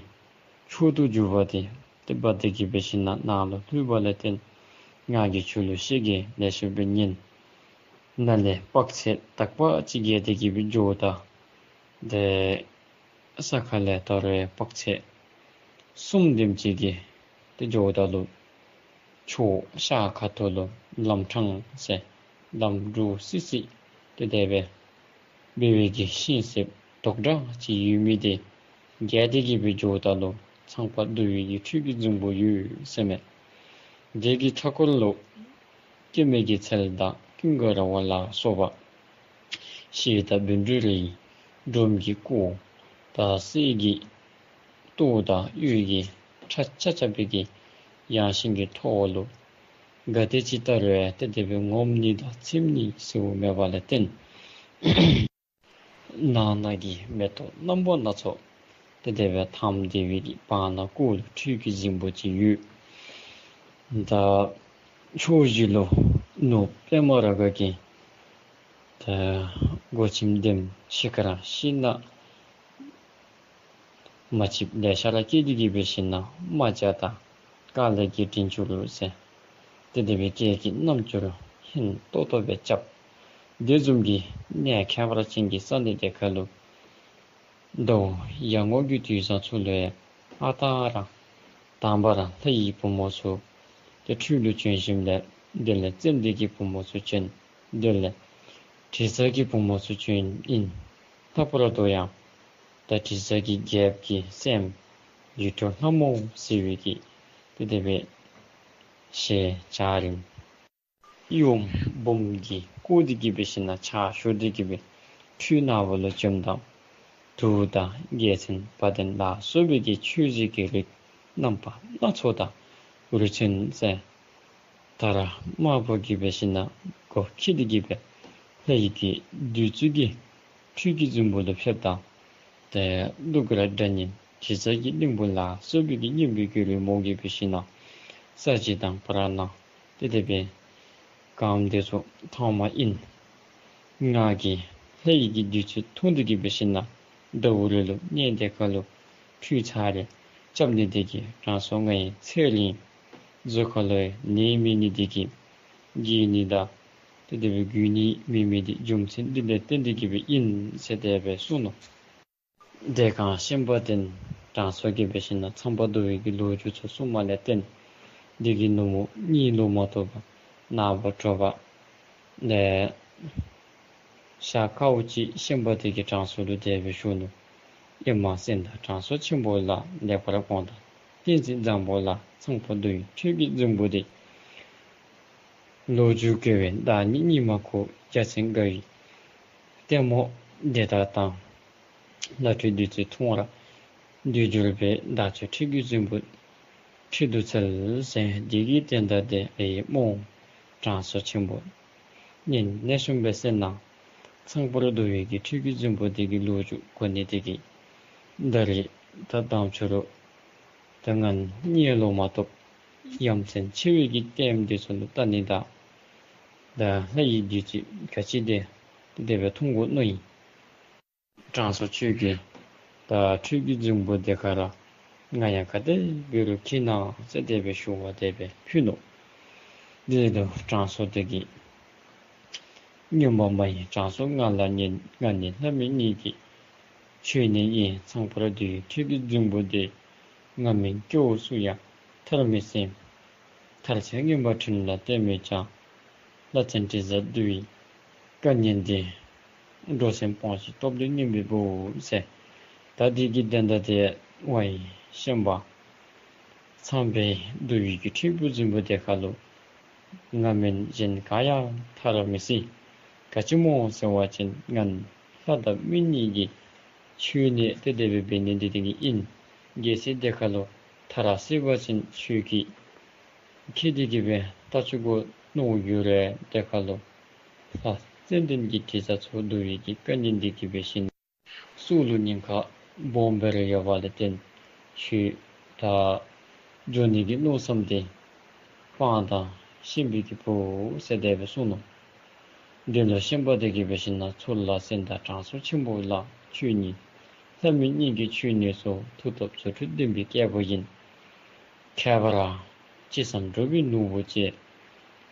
མཆོག་ཏུ་གྱུར་པ་དེ་ཏེ་འབག་སྟེ་གི་འབད་ཞིན་ན་ནཱ་ལུ་ལྷོད་པ་ལས་བརྟེན་ང་གིས་ཁྱོད་ལུ་ཤེས་རྒྱས་ལེ་ཤ་སྦེ་ཉན། ནཱ་ལས་དཔག་ཚད་དག་པ་ཅིག་བརྒལ་ཏེ་གི་སྦེ་འགྱོཝ་ད་ཏེ་ས་ཁ་ལས་ད་རུང་དཔག་ཚད་གསུམ་དེམ་ཅིག་གི་ཏེ་འགྱོཝ་ད་ལུ་ཕྱོགས་ཤར་ཁ་ཐུག་ལུ་ལམ་འཕྲང་ཟེར་ལམ་འབྲུག་སི་སི་ཏེ་དེ་སྦེ་འབད་བའི་གི་ཤིང་གསེབ་དོག་དྲགས་ཅིག་ཡོད་མི་དེ་བརྒལ་ཏེ་གི་སྦེ་འགྱོཝ་ད་ལུ་ཚངས་པ་འདུ་བའི་གི་ཁྲུས་ཀྱི་རྫིང་བུ་ཡོད་ཟེར་མས། དེ་གི་མཐའ་སྐོར་ལུ་སྐྱེད་མོས་ཀྱི་ཚལ་དང་ཀུན་དགའ་ར་བ་ལ་སོགས་པ་ཤེལ་དང་བཻ་ཌཱུརྱའི་སྒྲོམ་གྱི་སྐུ་དང་གསེར་གྱི་ཏོག་དང་གཡུ་གི་ཁྲ་ཆག་ཆག་པའི་གི་ཡངས་ཤིང་གི་མཐོ་བ་ལུ་ག་དེ་ཅིག་བལྟ་རུང་ཏེ་དེ་སྦེ་ངོམས་ནི་དང་ཚིམ་ནི་ཟེརཝ་མེད་པ་ལས་བརྟེན་ནང་ན་གི་མེ་ཏོག་རྣམ་པ་སྣ་ཚོགས་ཏེ་དེ་སྦེ་དམ་སྡེ་བའི་གི་བར་ན་སྐོར་ལུ་ཁྲུས་ཀྱི་རྫིང་བུ་ཅིག་ཡོད། ད་ཕྱོགས་བཞི་ལུ་ནོར་པདྨ་རཱ་ག་གི་ད་སྒོ་ཁྱིམ་ལྡེམ་ཕྱི་ཁར་ཤིང་ནགས་མ་ཆིབས་ལེ་ཤ་ར་སྐྱེས་ཏེ་གི་འབད་ཞིན་ན་རྨ་བྱ་དང་ཀ་ལ་གི་མགྲིན་འགྱུར་ཟེར་ཏེ་དེ་སྦེ་སྐད་ཀྱི་རྣམ་འགྱུར་སྙན་ཏོང་ཏོ་སྦེ་རྐྱབ། དེ་བཟུམ་གྱི་གནས་ཁྱད་པར་ཅན་གྱི་ས་གནས་དེ་ཁར་ལུ་ཟླཝ་ཡར་ངོ་གི་དུས་བཟང་ཚུ་ལུ་ཡང་ཨ་རྟག་ར་དང་པ་ར་ལྷ་ཡི་བུམོ་ཚུ་ཏེ་ཁྲུས་ལུ་བྱོན་ཞིནམ་ལས་དེ་ལས་ཙན་དན་གྱི་བུམོ་ཚུ་བྱོན། དེ་ལས་དྲི་ཟ་གི་བུམོ་ཚུ་བྱོན་ཨིན། ལྷག་པར་དུ་ཡང་ད་དྲི་ཟ་གི་རྒྱལཔོ་གི་སྲསམོ་ཡིད་འཕྲོག་ལྷ་མོ་ཟེར་བའི་གི་ཏེ་དེ་སྦེ་ཞལ་འཇའ་རིསམོ་གཡུ་འབུམ་གྱིས་བསྐོར་ཏེ་གི་འབད་ཞིན་ན་ཕྱག་ཞུ་སྟེ་གི་སྦེ་ཁྲུས་གནང་བ་ལུ་བྱོནམ་ད་གདུགས་དང་རྒྱལ་མཚན་བ་དན་ལ་སོགས་པའི་གི་མཆོད་རྫས་ཀྱི་རིགས་རྣམ་པ་སྣ་ཚོགས་དང་རུ་མཚོན་ཟེར་དར་དམར་པོ་གི་འབད་ཞིན་ན་སྒོ་ཁྱིད་དེ་གི་སྦེ་ལྷ་ཡི་གི་བདུད་རྩི་གི་ཁྲུས་ཀྱི་རྫིང་བུ་ལུ་ཕེབས་ད་ཏེ་གླུ་གར་སྒྲ་སྙན་དྲི་ཟ་གི་གླིང་བུ་ལ་སོགས་པའི་གི་སྙན་པའི་གི་རོལ་མོ་གི་འབད་ཞིན་ན་ས་གཞི་དང་བར་སྣང་ཏེ་དེ་སྦེ་གངམ་དེ་ཚུ་མཐོངམ་ཨིན། ང་གིས་ལྷ་ཡི་གི་བདུད་རྩི་འཐུང་སྟེ་གི་འབད་ཞིན་ན་ཟླཝ་རེ་ལུ་གནས་དེ་ཁར་ལུ་ཁྲུས་ཚར་རེ་རྐྱབ་ནི་དེ་གིས་དྲང་སྲོང་ང་ཡི་ཚེ་རིང་གཟུགས་ཁར་ལུ་ནད་མེད་ནི་དེ་གིས་རྒས་ནི་དང་ཏེ་དེ་སྦེ་རྒུད་ནི་མེད་མི་དེ་རྒྱུ་མཚན་འདི་ལས་བརྟེན་ཏེ་གི་སྦེ་ཨིན་ཟེར་དེ་སྦེ་གསུངས་ནུག། དེ་སྒང་ཤན་པ་དེ་དྲང་སྲོང་གིས་འབད་ཞིན་ན་ཚངས་པ་འདུ་བའི་གི་ལོ་རྒྱུས་ཚུ་གསུངམ་ལས་བརྟེན་དེ་གི་ནུབ་མོ་གཉིད་ལོག་མ་བཏུབ་པར་ནངས་པ་དྲོ་པ་ལས་ཤ་ཁཝ་ཅིག་ཤན་པ་དེ་གིས་དྲང་སྲོང་ལུ་དེ་སྦེ་ཞུ་ནུག། ཨེ་མ་གསན་དང་། དྲང་སྲོང་ཆེན་པོ་ལ་ལེགས་པར་དགོངས་དང་། བསྟན་འཛིན་བཟང་པོ་ལ་ཚངས་པ་འདུ་བའི་ཁྲུས་ཀྱི་རྫིང་བུ་དེ་ལོ་རྒྱུས་དགེ་བའི་བདག་ཉིད་སྙིགས་མ་ཁུ། རྒྱལ་མཚན་དགའ་བའི་ལྟད་མོ་དེ་དག་དང་། ལྷ་ཁྲོས་བདུད་རྩི་འཐུང་བར་འདོད་གྱུར་པའི། བདག་ཅག་ཁྲུས་ཀྱི་རྫིང་བུ་ཁྲུས་དུ་འཚལ་ཟེར། དེ་གི་དོན་དག་དེ་ཨེ་མ་དྲང་སྲོང་ཆེན་པོ་ཉན་ནེ་ཤུམ་སྦེ་གསན་གནང་། ཚངས་པ་འདུ་བའི་གི་ཁྲུས་ཀྱི་རྫིང་བུ་དེ་གི་ལོ་རྒྱུས་གོ་ནི་དེ་གིས་ད་རེས་ད་དང་ཕྱི་རུ་ད་ང་གཉིད་ལོག་མ་བཏུབ། ཡ་མཚན་ཆེ་བའི་གི་ལྟདམོ་དེ་ཚུ་ལུ་བལྟ་ནི་དང་ད་ལྷ་ཡི་བདུད་རྩི་ག་ཅི་དེ་དེ་སྦེ་འཐུང་དགོ་མནོ་ཡི། དྲང་སྲོང་ཁྱོད་ཀྱིས་ད་ཁྲུས་ཀྱི་རྫིང་བུ་དེ་ཁར་ང་ཡང་ག་དེ་འབད་རུང་འཁྱིད་གནང་ཟེར་དེ་སྦེ་ཞུ་བ་དེ་སྦེ་ཕུལ་ནུག། དེ་ལུ་དྲང་སྲོང་དེ་གིས་རྔོན་པ་མ་ཡེངས་དྲང་སྲོང་ང་ལ་ཉན། ང་ནི་ལྷ་མི་གཉིས་ཀྱི་མཆོད་གནས་ཡིན། ཚངས་པ་འདུ་བའི་ཁྲུས་ཀྱི་རྫིང་བུ་དེ་ང་མིན་སྐྱེ་བོ་སུ་ཡང་ཐར་མི་སྲིད། ཐར་ཚེ་རྔོན་པ་འཕྲིན་ལས་བརྟན་མོད་ཀྱང་། ལྷ་བཙན་དྲི་ཟ་འདུ་བའི་བཀའ་ཉན་ཏེ། འགྲོ་སེམས་སྤོང་ཞིང་སྟོབས་ལྡན་རྔོན་པའི་བུ་ཟེར། ད་དེ་གི་དོན་དག་དེ་ཝའི་ཤན་པ་ཚངས་པ་འདུ་བའི་གི་ཁྲུས་ཀྱི་རྫིང་བུ་དེ་ཁར་ལུ་ང་མེན་གཞན་ག་ཡང་ཐར་མི་སྲིད། ག་ཅི་སྨོ་ཟེར་བ་ཅིན་ང་ལྷ་དང་མི་གཉིས་ཀྱི་ ཁྱོད་ནི་ཏེ་དེ་སྦེ་འབད་ནི་འདི་དེ་གིས་ཨིན། གལ་སྲིད་དེ་ཁ་ལུ་མཐར་སོན་པ་ཅིན་ཁྱོད་ཀྱིས་ཁྱེད་དེ་གིས་སྦེ་ལྟ་བཅུག་དགོ་མནོ་ཡོད་རུང་དེ་ཁ་ལུ་ལྷ་ཙན་དན་གྱི་དྲི་བཟང་ཚུ་བསྡུ་བའི་གི་བཀའ་ཉན་འདི་གིས་འབད་ཞིནམ་སྲོག་ལུ་ཉེན་ཁ་སྦོམ་སྦེ་ར་ཡོད་པ་ལས་བརྟེན་ཁྱོད་ད་འགྱོ་ནི་གི་མནོ་བསམ་དེ་སྤང་དང་ཤན་པའི་གི་བུ་ཟེར་དེ་སྦེ་གསུངས་ནུག། དེ་ལུ་ཤན་པ་དེ་གིས་འབད་ཞིནམ་ཚུར་ལ་གསན་དང་དྲང་སྲོང་ཆེན་པོ་ལགས། ཁྱོད་ནི་ལྷ་མི་གཉིས་ཀྱི་མཆོད་གནས་སུ་མཐུ་སྟོབས་རྫུ་འཕྲུལ་ལྡན་པའི་སྐྱེས་བུ་ཡིན། ཁྱད་པར་ཅི་བསམ་འགྲུབ་པའི་ནོར་བུ་བཅས།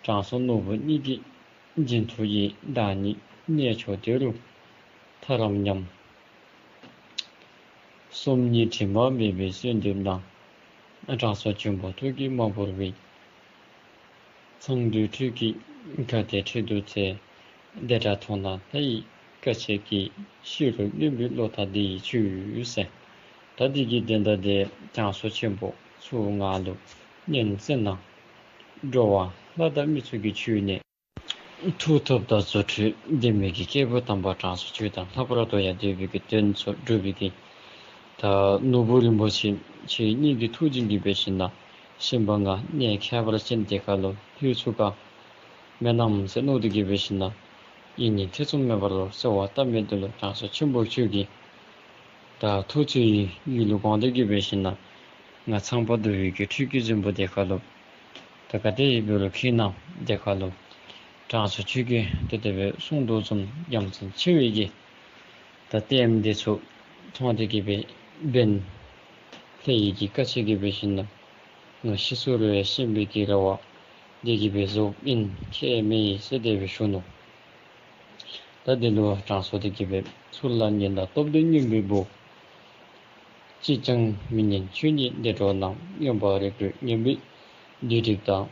དྲང་སྲོང་ནོར་བུ་གཉིས་ཀྱི་སྦྱིན་མཐུ་ཡིས། བདག་ཉིད་གནས་མཆོག་དེ་རུ་ཐར་རམ་སྙམ། སོམ་ཉི་དྲི་མ་མེད་པའི་གསོལ་འདེབས་ན། དྲང་སྲོང་ཆེན་པོ་ཐུགས་ཀྱིས་མ་བོར་བའི། ཚངས་འདུས་ཁྲོད་ཀྱི་མཁའ་མཐའི་ཁྲོད་དུ་འཚོལ། དེ་འདྲ་མཐོང་ན་ལྷ་ཡི་བཀའ་ཆད་ཀྱིས། ཤི་རུང་སྨྱོན་པའི་བློ་ཐག་འདི་ཡིས་ཆོད་ཟེར། ད་འདི་གི་དོན་དག་དེ་དྲང་སྲོང་ཆེན་པོ་ཚུ་ང་ལུ་ཉན་གསན་གནང་། འགྲོ་བ་ལྷ་དང་མི་ཚུ་གིས་ཁྱོད་ནི་མཐུ་སྟོབས་དང་རྫུ་འཕྲུལ་ལྡན་མི་གི་སྐྱེས་བུ་དམ་པ་དྲང་སྲོང་ཁྱོད་དང་ལྷག་པར་དུ་ཡང་འདོད་པའི་གི་དོན་ཚུ་འགྲུབ་པའི་གི་ད་ནོར་བུ་རིན་པོ་ཆེ་ཁྱེད་གཉིས་ཀྱི་ཐུགས་རྗེ་གིས་འབད་ཞིནམ་ཤན་པ་ང་གནས་ཁྱད་པར་ཅན་དེ་ཁ་ལུ་ལྷོད་ཚུགས་ག་མེན་ནམ་ཟེར་མནོ་སྟེ་གིས་འབད་ཞིནམ་ཨིན་ནི་ཐེ་ཚོམ་མེད་པར་ལུ་གསོལ་བ་བཏབ་མི་དེ་ལུ་དྲང་སྲོང་ཆེན་པོ་ཁྱོད་ཀྱིས་ད་ཐུགས་བརྩེ་ཡི་ཡིད་ལུ་དགོངས་ཏེ་གིས་འབད་ཞིནམ་ང་ཚངས་པ་འདུ་བའི་གི་ཁྲུས་ཀྱི་རྫིང་བུ་དེ་ཁ་ལུ་ད་ག་དེ་སྦེ་རུང་ཁྱེད་རྣམས་དེ་ཁ་ལུ་དྲང་སྲོང་ཁྱོད་ཀྱིས་ཏེ་དེ་སྦེ་གསུངས་དོ་བཟུམ་ཡ་མཚན་ཆེ་བའི་གི་ད་ལྟདམོ་དེ་ཚུ་མཐོང་སྟེ་གིས་འབད་འབདན་ལྷ་ཡི་གི་བཀའ་ཆད་ཀྱིས་འབད་ཞིནམ་ང་ཤི་སོང་རུང་ཡང་ཤན་པའི་གི་རེ་བ་དེ་གིས་འབད་རྫོགསཔ་ཨིན། ཁྱད་མེད་ཟེར་དེ་སྦེ་ཞུ་ནུག། ད་དེ་ལུ་དྲང་སྲོང་དེ་གིས་འབད་ཚུར་ལ་ཉན་དང་སྟོབས་ལྡན་སྨྱོན་པའི་བུ། ཅིས་ཀྱང་མི་ཉན་ཁྱོད་ཉིད་བདེ་འགྲོ་རྣམས། རྔོན་པ་རིགས་རུས་ངན་པའི་སྡིག་སྒྲིབ་དང་།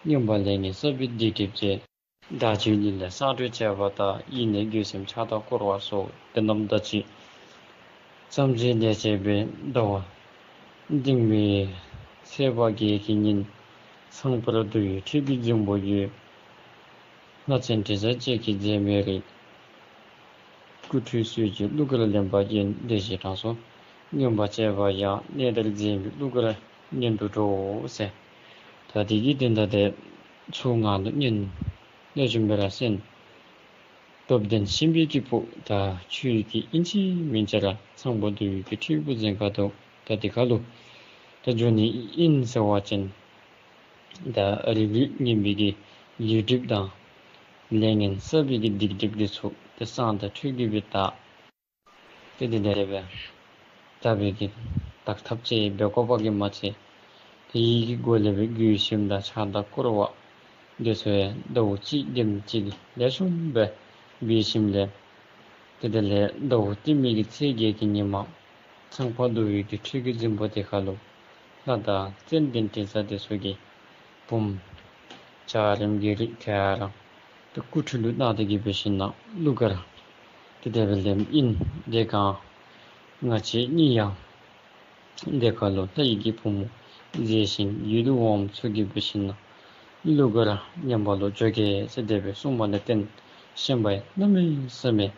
རྔོན་པ་ལས་ངན་བསགས་པའི་སྡིག་སྒྲིབ་བཅས། བདག་ཅག་ཉིད་ལས་གསང་སྒྲོས་བྱས་པ་དག། ཡིད་ནི་འགྱོད་སེམས་ཕྱག་དང་བསྐོར་བ་སོགས། དེ་རྣམས་ད་ཅི་ཙམ་ཅིག་ལས་བྱས་པའི། ཟླ་བ་བདུན་པའི་ཚེས་པ་བརྒྱད་ཀྱི་ཉིན། ཚངས་པར་འདུ་བའི་ཁྲུས་ཀྱི་རྫིང་བུ་ཡི། ལྷ་བཙན་དྲི་བཟང་བཅས་ཀྱིས་མཛད་མའི་རིགས། སྐུ་ཁྲུས་གསོལ་གྱིས་གླུ་གར་ལེན་པ་ཡིན། དེ་བཞིན་དྲང་སྲོང་རྔོན་པ་བཅས་པ་ཡང་། གནས་འདིར་མཛད་མའི་གླུ་གར་ཉན་དུ་འགྲོའོ་ཟེར། ད་དེ་གི་དོན་དག་དེ་ཚུ་ང་ལུ་ཉན་ལེགས་ཤོམ་སྦེ་ར་གསན། སྟོབས་ལྡན་ཤན་པའི་གི་བུ་ད་ཁྱོད་ཀྱིས་ཨིན་ཅི་མིན་ཅི་ར་ཚངས་པ་འདུ་བའི་གི་ཁྲུས་ཀྱི་རྫིང་ཁ་ལུ་ད་དེ་ཁ་ལུ་ད་འགྱོ་ནི་ཨིན་ཟེར་བ་ཅིན་ད་རིགས་རུས་ངན་པའི་གི་ལུས་སྒྲིབ་དང་ལས་ངན་བསགས་པའི་གི་སྡིག་སྒྲིབ་དེ་ཚུ་ཏེ་བསང་དང་ཁྲུས་ཀྱིས་འབད་དག། ཏེ་དེ་ལས་རེ་བ་དག་པའི་གི་དག་ཐབས་ཅིག་འབད་དགོ་པ་གིས་མ་ཚད་དེ་ཡི་གི་སྒོ་ལས་འབད་འགྱོད་སེམས་དང་ཕྱག་དང་བསྐོར་བ་དེ་ཚུ་ཡང་ཟླཝ་གཅིག་དེམ་ཅིག་ལེགས་ཤོམ་སྦེ་འབད་ཞིནམ་ལས་ཏེ་དེ་ལས་ཟླཝ་བདུན་པའི་གི་ཚེས་བརྒྱད་ཀྱི་ཉིན་མ་ཚངས་པ་འདུ་བའི་གི་ཁྲུས་ཀྱི་རྫིང་བུ་དེ་ཁ་ལུ་ལྷ་དང་ཙན་དན་དྲི་བཟང་དེ་ཚུ་གི་བུམོ་འཇའ་རིསམོ་གི་རིགས་ག་ར་ཏེ་སྐུ་ཁྲུས་ལུ་གནང་སྟེ་གིས་འབད་ཞིནམ་གླུ་གར་ཏེ་དེ་སྦེ་ལེནམ་ཨིན། དེ་སྒང་ང་བཅས་གཉིས་ཡང་དེ་ཁ་ལུ་ལྷ་ཡི་གི་བུམོ་མཛེས་ཤིང་ཡིད་དུ་འོངམ་ཚུ་གིས་འབད་ཞིནམ་གླུ་གར་ཉན་པ་ལུ་འགྱོ་གེ་ཟེར་དེ་སྦེ་གསུངམ་ལས་བརྟེན་ཤན་པ་ཡང་གནམ་མེད་ས་མེད་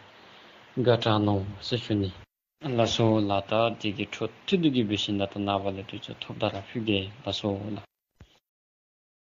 དགའ་དྲགས་ནུག་ཟེར་ཞུ་ནི། ལགས་སོ་ལགས། ད་དེ་གི་འཕྲོ་མཐུད་དེ་གིས་འབད་ཞིནམ་ད་ནངས་པ་ལས་དུས་ཚོད་ཐོབ་ད་ར་ཕུལ་གེ། ལགས་སོ་ལགས།